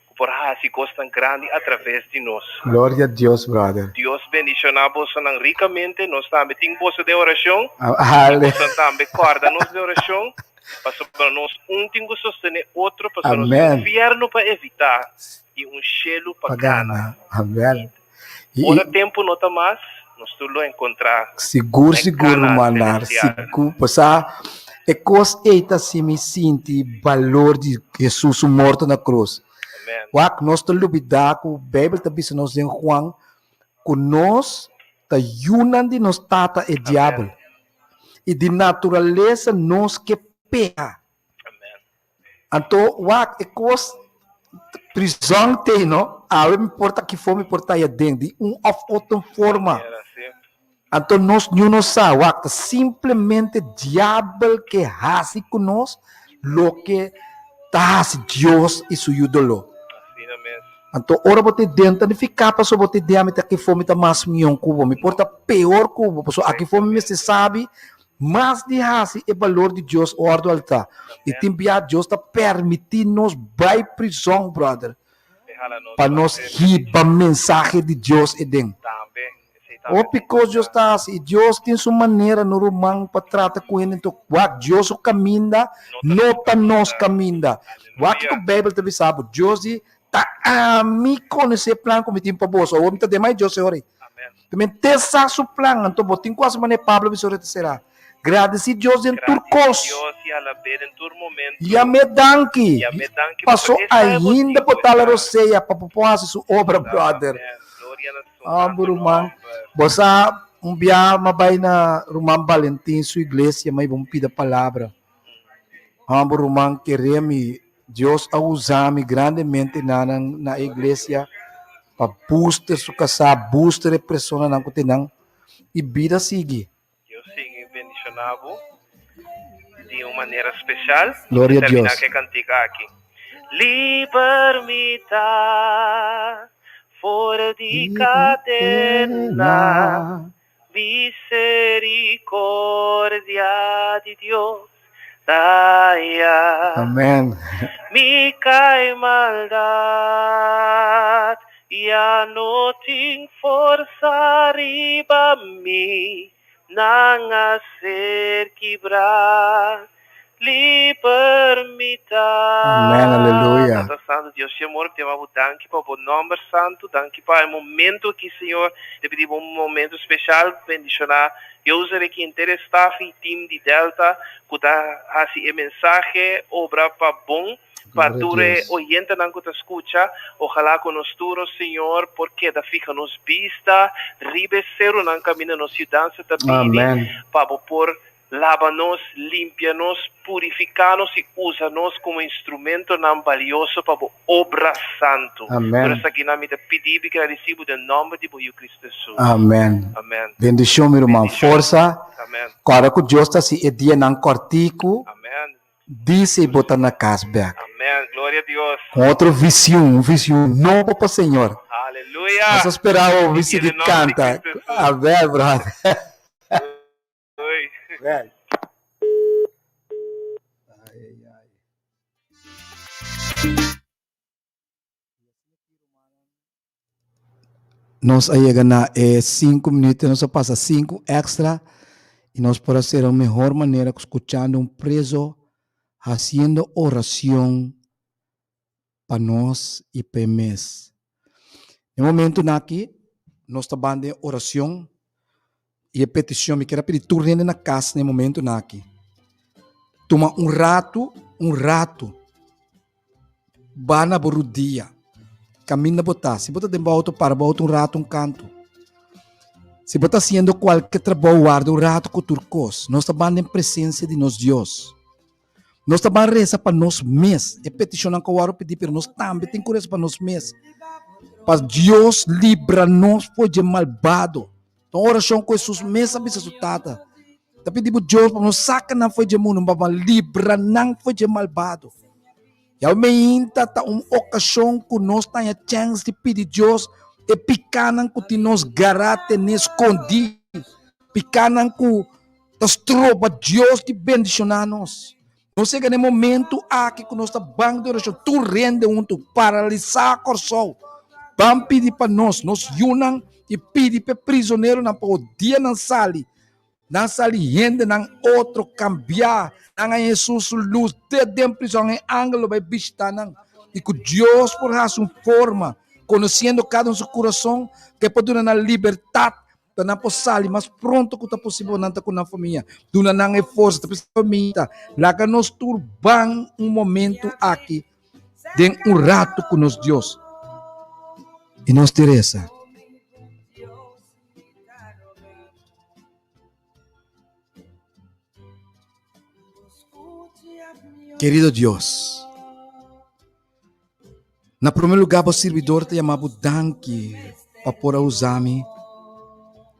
ku por hasi kosnan grandi atraves di nos. Gloria a Dios brother. Dios bendishoná bosonan rikamente. Nos tambe tin boso den orashon. I bosonan tambe kòrda nos den orashon. Pasobra nos un tin ku sostené otro, pasobra nos Amen. un fièrnu pa evitá i un shelu pa Pa gana. gana. Amen. I, Ora i tempu no ta mas, nos tur lo enkontrá sigur, na e sigur, Kana ruman Nar. selestial. Sigur. Pasá e kos ei ta hasi mi sinti balor di Hesus su morto na krus. Amen. Wak, nos ta lubidá ku Beibel ta bisa nos den Juan ku nos ta yunan di nos tata e diabel. I di naturalesa nos ke peka. Anto wak e kos prizòn t'ei no, awe mi por ta kifó mi por ta aden di un òf otro forma. Anto nos niun no sa wak ta simplemente diabel ke hasi ku nos loke ta hasi Dios i su yu doló. Anto ora bo ta den ta nifiká pasobra bo ta den ami ta kifó mi ta mas mion ku bo, mi por ta peor ku bo pasobra akifó mi mester sabi Mas di hasi e balor di Dios ordo alta. I tin bia Dios ta permiti nos bai prizon, brother, pa nos hiba mensahe di Dios eden. Hopi kos Dios ta hasi i Dios tin su manera no ruman pa trata ku hende enton wak Dios su kaminda no ta nos kaminda. Wak kiko Beibel ta bisa bo, Dios di ta ami konosé plan ku mi tin pa boso. Awor mi ta den mai Dios e ora ei. Primer te sa su plan, anto bo tin cu haci manera Pablo bisa ora ta sera. Gradeci Dios den tur cos. Yam'é danki. Paso ainda bo ta la rosea pa bo por haci su obra, brother. Homber ruman, bo sa un bia m'a bay na ruman Valentin su iglesia, m'a hiba un pida palabra. Homber ruman, kere mi Dios a usa mi grandemente na nan na e iglesia pa booster su kasá, booster e personanan ku te nan i bida sigui. Dios sigui bendiciona bo di un manera special. Gloria a Termina Dios. ku e kantika aki. Liber mi ta for di kadena. Misericordia di Dios ta ya. Amen. Mi kai maldad ya no tin forsa riba mi, nan a ser kibrá. Liber mi ta. Amen, aleluya. Tata Santu, Dios di amor, mi ta yama bo danki pa bo nomber santu, danki pa e momento aki, Señor. Mi ta pidi bo un momento special, bendiciona Joser aki, henter e staff y team di Delta cu ta haci e mensahe obra pa bon pa Gloria a tur e Dios. oyentenan cu ta scucha. Ojalá cu nos tur, o Señor, por keda fija nos bista riba e serunan caminda nos yudansa ta bini, Amen. pa bo por Laba nos, limpia nos, purifiká nos i usa nos komo instrumentonan balioso pa bo obra santu. Tur Amen. esakinan mi ta pidi i gradisí bo den nòmber di bo Yu Kristu Hesus. Amen. Amen. Bendishon mi ruman. Bendishon. Forsa. Amen. Kòrda ku Dios ta hasi e dianan kòrtiku. Amen. Di si bo ta na kas bèk. Amen. Gloria a Dios. Ku otro vision, un vision nobo pa Señor. Aleluya. Nos a spera bo Bendisí sigui den nòmber di kanta. Kristu Hesus. Amen, brother. Oi. Amen. Nos a yega na e sinku minuut, nos a pasa sinku extra y nos por hacer un mehor manera escuchando un preso haciendo oracion pa nos y pa e mes. E momentonan aki nos ta ban den oracion y e peticion, mi kier a pidi tur hende na cas na e momentonan aki, tuma un rato, un rato, ba na bo rudia, caminda bo ta, si bo ta den bo auto para bo auto un rato un canto, si bo ta haciendo cualke trabou warda un rato cu tur cos, nos ta ban den presencia di nos Dios. Nos ta ban resa pa nos mes. E petishonnan ku awor pidi, pero nos tambe tin ku resa pa nos mes. Pa Dios libra nos for dje malbado. Ta un orashon ku Hesus mes a bisa su Tata. Ta pidi bo Dios pa no saka nan for dje mundu, ma pa libra nan for dje malbado. Ya meinta ta un okashon ku nos taña chèns di pidi Dios e pikanan ku tin nos gará tene skondí, pikanan ku ta stroba Dios di bendishoná nos. Nos yega na e momento aki ku nos ta ban di orashon, tur hende huntu, paralisá Kòrsou. Ban pidi pa nos, nos yunan i pidi pa e prizoneronan pa o dia nan sali. Nan sali hendenan otro kambiá. Nan haña Hesus su lus te den prizòn. E angel lo bai bishitá nan. I ku Dios por hasi un forma, konosiendo kada un su kurason, ku e por duna nan libertat pa nan por sali mas pronto ku ta posibel pa nan ta ku nan famia. Duna nan e forsa. Ta bisa famia, laga nos tur ban un momento aki den un ratu ku nos Dios. I nos ta resa. Kerido Dios, na prome lugar bo sirbidor ta yama bo danki pa por a usa mi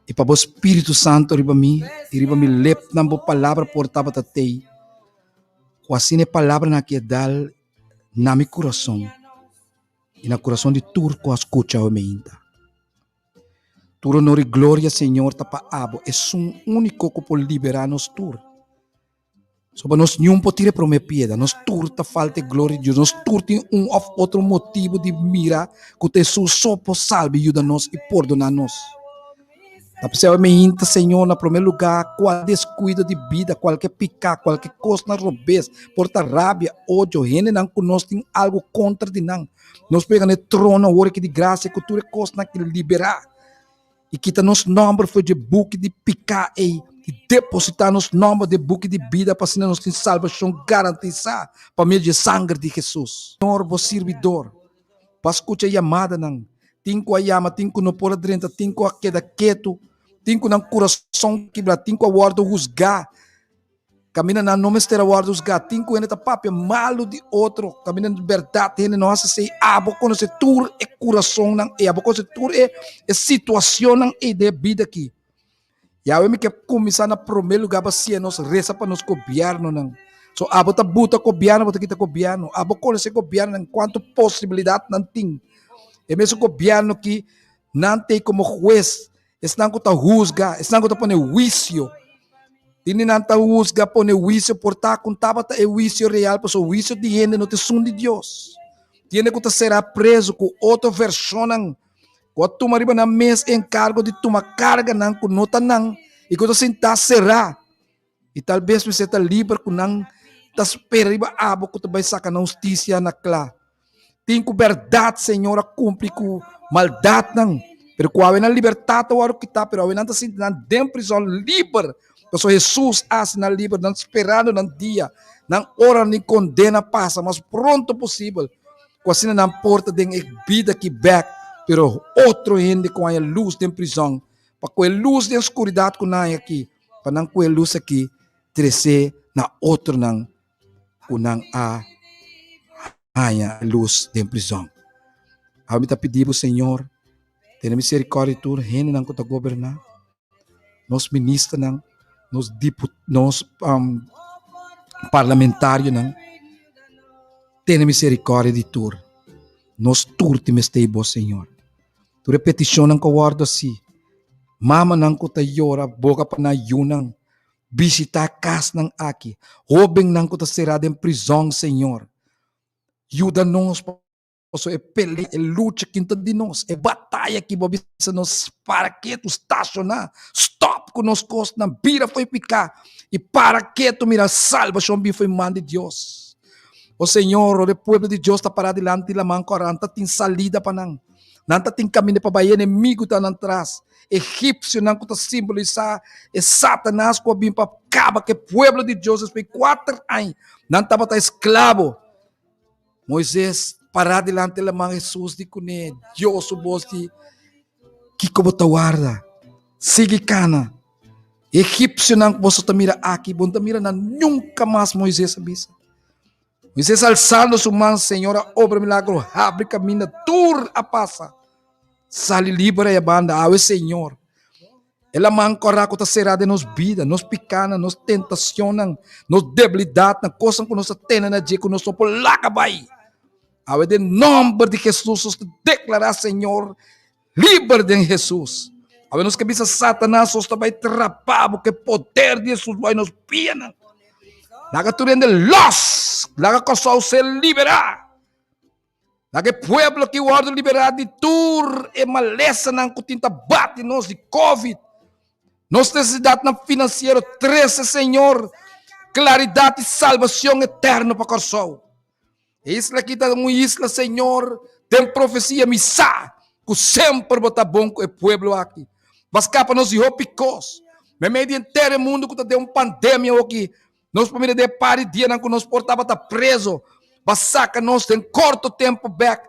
i pa bo Spiritu Santo riba mi i riba mi lepnan bo palabra por tabata tei ku asina e palabranan aki a dal na mi kurason i na kurason di tur ku a skucha awe meinta. Tur honor i gloria, Señor, ta pa abo, esun úniko ku por liberá nos tur. Soba nos niun por tira e promé piedra, nos tur ta falta e gloria di Dios, nos tur tin un òf otro motibu di mira ku ta Hesus so por salba i yuda nos i pordoná nos. Ta p'esei awe mi hinta, Señor, na promé lugá, kual deskuido di bida, kualke piká, kualke kosnan robes, por ta rabia, odio, hendenan ku nos tin algu kontra di nan, Nos pega na e trono awor aki di gracia ku tur e kosnan aki liberá i kita nos nòmber for di e buki di piká ei i depositá nos nòmber den e buki di bida pa asina nos tin salbashon garantisá pa medio di e sanger di Hesus. Señor, bo sirbidor, bo a skucha e yamadanan. Tin ku a yama, tin ku no por a drenta, tin ku a keda ketu, tin ku nan kurason kibrá, tin ku a wòrdu husgá. Kaminda nan no mester a wòrdu husgá. Tin ku hende ta papia malu di otro. Kaminda di bèrdat hende no hasi esei. Abo konosé tur e kurasonnan ei. Abo konosé tur e situasionnan ei den e bida aki. Yawe mi ke kuminsá na promé lugá pa siña nos resa pa nos gobièrnunan. So abo ta buta gobièrnu, abo ta kita gobièrnu. Abo konosé gobièrnunan kuantu posibilidat nan tin. E mesun gobièrnu ki nan ta ei komo hues. Esnan ku ta husga, esnan ku ta pone huisio. Tin di nan ta husga, pone huisio, por ta ku tabata e huisio real, pasobra huisio di hende no ta esun di Dios. Tin hende ku ta será prezu ku otro vershonnan ku a tuma riba nan mes e enkargo di tuma karganan ku no ta nan i ku ta sintá será. I tal bes mester ta liber ku nan ta spera riba abo ku ta bai saka nan hustisia na kla. Tin ku bèrdat, Señor, a kumpli ku maldatnan, pero ku awe nan libertat ta wòrdu kitá, pero awe nan ta sinti nan den prizòn liber, pasobra Hesus a hasi nan liber, nan sperando nan dia, nan oranan di kondena pasa mas pronto posibel, ku asina nan por ta den e bida aki bèk, pero otro hende ku haña lus den prizòn, pa ku e lus den skuridat ku nan haña aki, pa nan ku e lus aki tresé na otronan ku nan a haña lus den prizòn. Awe mi ta pidi bo, Señor, tene miserikòrdia di tur hendenan ku ta goberná, nos ministernan, nos dipu nos parlamentarionan, tene miserikòrdia di tur. Nos tur tin mester di bo, Señor. Tur e petishonnan ku a wòrdu hasi, mamanan ku ta yora boga pa nan yunan, bishitá kasnan aki, hóbennan ku ta será den prizòn, Señor, yuda nos pasobra e pelea, e lucha ki ta di nos, e bataya ki bo a bisa nos para ketu, stashoná, stòp ku nos kosnan, bira fo'i piká i para ketu mira salbashon bin fo'i man di Dios. O Señor, ora e pueblo di Dios ta pará dilanti laman kòrá, nan ta tin salida pa nan. Nan ta tin kaminda pa bai, enemigu ta nan tras. Egipsionan ku ta simbolisá e Satanas ku a bin pa kaba ku e pueblo di Dios despues di kuater aña nan tabata esklabo. Moises pará dilanti laman, Hesus di kuné, Dios su bos di, Kiko bo ta warda? Sigui kana. Egipsionan ku boso ta mira aki, bo no ta mira nan nunka mas, Moises a bisa. Moises alsando su man, Señor a obra milagro, habri kaminda, tur a pasa. Sali liber ei a banda, awe Señor. E laman kòrá ku ta será den nos bida, nos pikánan, nos tentasionnan, nos debilidatnan, kosnan ku nos ta tene na dje ku nos no por laga bai. Awe den nòmber di Hesus nos ta deklará, Señor, Liber den Hesus. Awe nos ke bisa Satanas nos ta bai trapa bo ke poder di Hesus bai nos pianan. Laga tur hende los. Laga Kòrsou ser liberá. Laga e pueblo aki wòrdu liberá di tur e malesanan ku tin ta bati nos di covid. Nos nesesidatnan finansiero trese, Señor, klaridat i salbashon eterno pa Kòrsou. E isla aki ta un isla, Señor, den profesia mi sa ku semper bo ta bon ku e pueblo aki. Bo a skapa nos di hopi kos. Meimei di henter e mundu ku ta den un pandemia awoki, nos por mira den e par di dianan ku nos por tabata preso. Bo a saka nos den korto tempu bèk,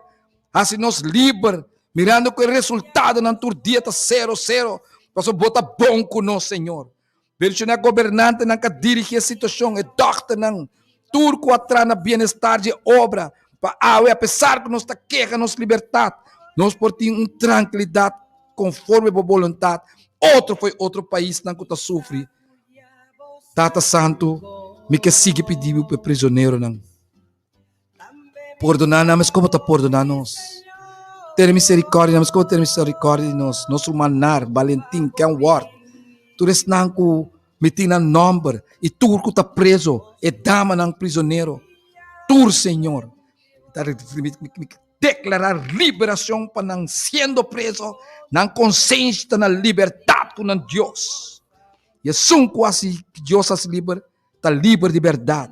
hasi nos liber, mirando ku e resultadonan tur dia ta sero sero, pasobra bo ta bon ku nos, Señor. Bendiciona e gobernantenan ka dirigi e situacion, e dokternan, tur cu a traha na bienestar dje obra, pa awe, apesar cu nos ta keha nos libertad, nos por tin un trankilidad conforme bo boluntad, otro fo'i otro paisnan cu ta sufri. Tata Santu, mi ke sigui pidi bo pa e prisoneronan. Pordoná nan mes komo ta pordoná nos. Tene misericordia nan mes komo tene misericordia di nos. Nos ruman Nar, Valentin, Ken Ward, tur esnan ku mi tin nan nomber i tur ku ta preso, e damanan prisonero, tur Señor. Ta deklará liberacion pa nan siendo preso, nan konsensia ta na libertat ku nan Dios. I esun ku hasi Dios hasi liber, ta liber di berdad.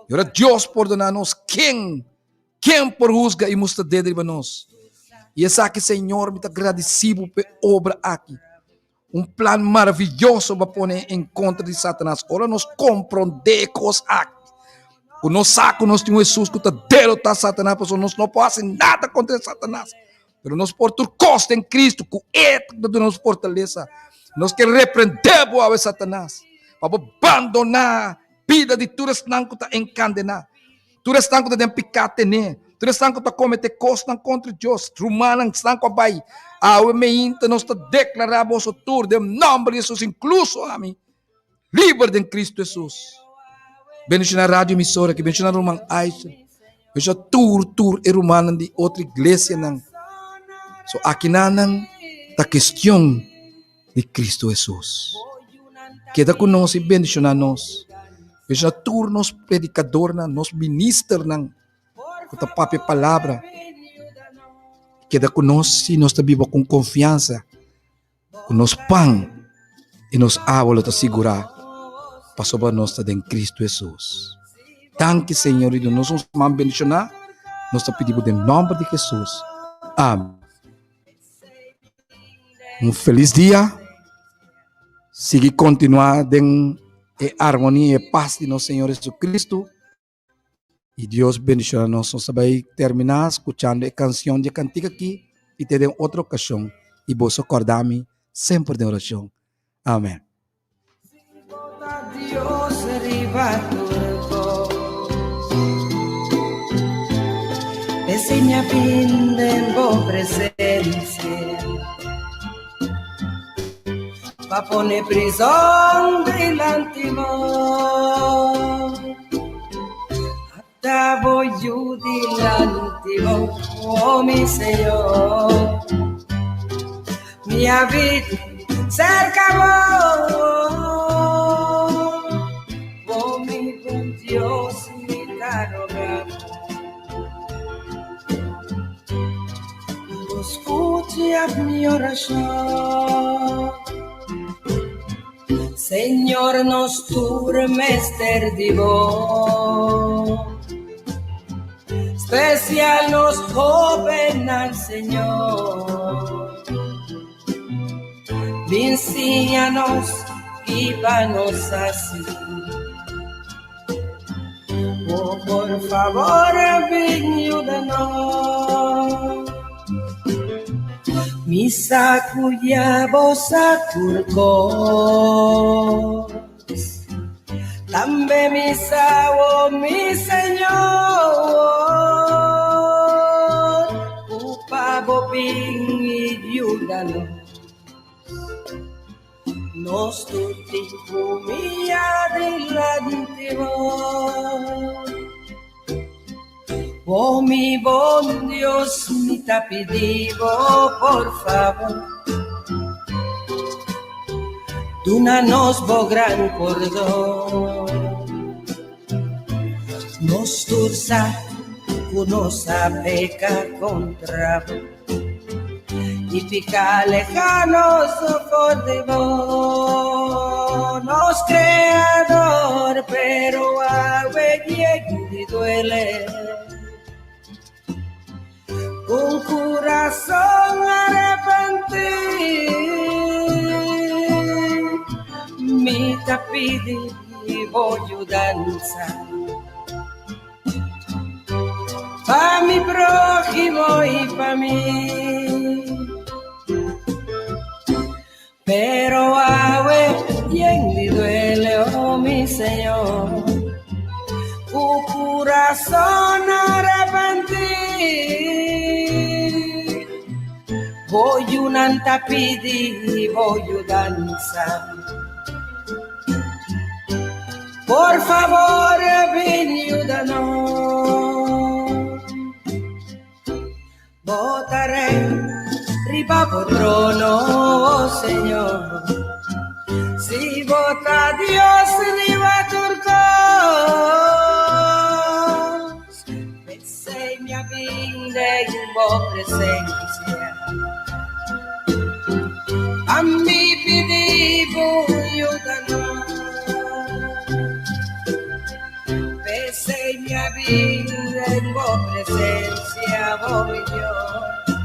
Y ora Dios pordona nos, ken, ken por husga y mustra dedo riba nos? Y esaki, Señor, mi ta gradeci bo p'e obra aki. Un plan maravilloso bo a pone en contra di Satanas. Ora nos compronde e cos aki, cu nos sa cu nos tin un Jesus cu ta derota Satanas, pasobra nos no por haci nada contra Satanas. Pero nos por tur cos den Cristo cu E ta duna nos fortaleza. Nos ke reprende bo awe Satanas, pa bo bandona bida di tur esnan cu ta encandena, tur esnan cu ta den pica tene, tur esnan cu ta comete cosnan contra Dios, rumannan esnan cu a bay awe meinta nos ta declara boso tur den nomber di Jesus, incluso ami, liber den Cristo Jesus. Bendiciona radio emisora aki, bendiciona ruman Aisha, bendiciona tur tur e rumannan di otro iglesianan. So akinanan ta kestion di Cristo Jesus. Keda ku nos i bendiciona nos. Bendiciona tur nos predicadornan, nos ministernan ku ta papia palabra. Keda ku nos i nos ta biba ku konfiansa. Ku nos pan i nos awa lo ta sigurá pasobra nos ta den Kristu Hesus. Danki Señor i duna nos un siman bendishoná. Nos ta pidi bo den nòmber di Hesus. Amen. Un felis dia. Sigui kontinuá den e armonia i e pas di nos Señor Hesukristu. Y Dios bendiciona nos. Nos ta bay termina scuchando e cancion di e cantica aki y te den otro ocasion. Y boso corda mi semper den oracion. Amen. Pa pone prison dilanti bo. Ata bo yu dilanti bo, oh mi Señor. Mi a bini cerca bo, oh mi bon Dios, mi ta roga bo. Scucha mi oracion. Señor, nos tur mester di bo. Special nos hobennan, Señor. Bin siña nos ki pa nos haci. Oh, por favor, bin yuda nos. Mi sa cu ya bo sa tur cos. Tambe mi sa, oh mi Señor, cu pa bo bin y yuda nos. Nos tur tin cu mira dilanti bo. Oh mi bon Dios, mi ta pidi bo por favor. Duna nos bo gran pordon. Nos tur sa cu nos a peca contra bo. I piká aleha nos for di bo, nos Kreador, pero awe yen di duele. Un kurason arepentí mi ta pidi bo yudansa. Pa mi próhimo i pa mi. Pero awe yen di duele, oh mi Señor, ku kurason arepentí. Bo yunan ta pidi bo yudansa. Por favor, bin yuda nos. Bo ta rei riba bo trono, oh Señor. Si bo ta Dios riba tur kos. P'esei mi a bin den bo presensia. Pa mi pidi bo yuda nos. P'esei mi a bin den bo presensia, oh mi Dios.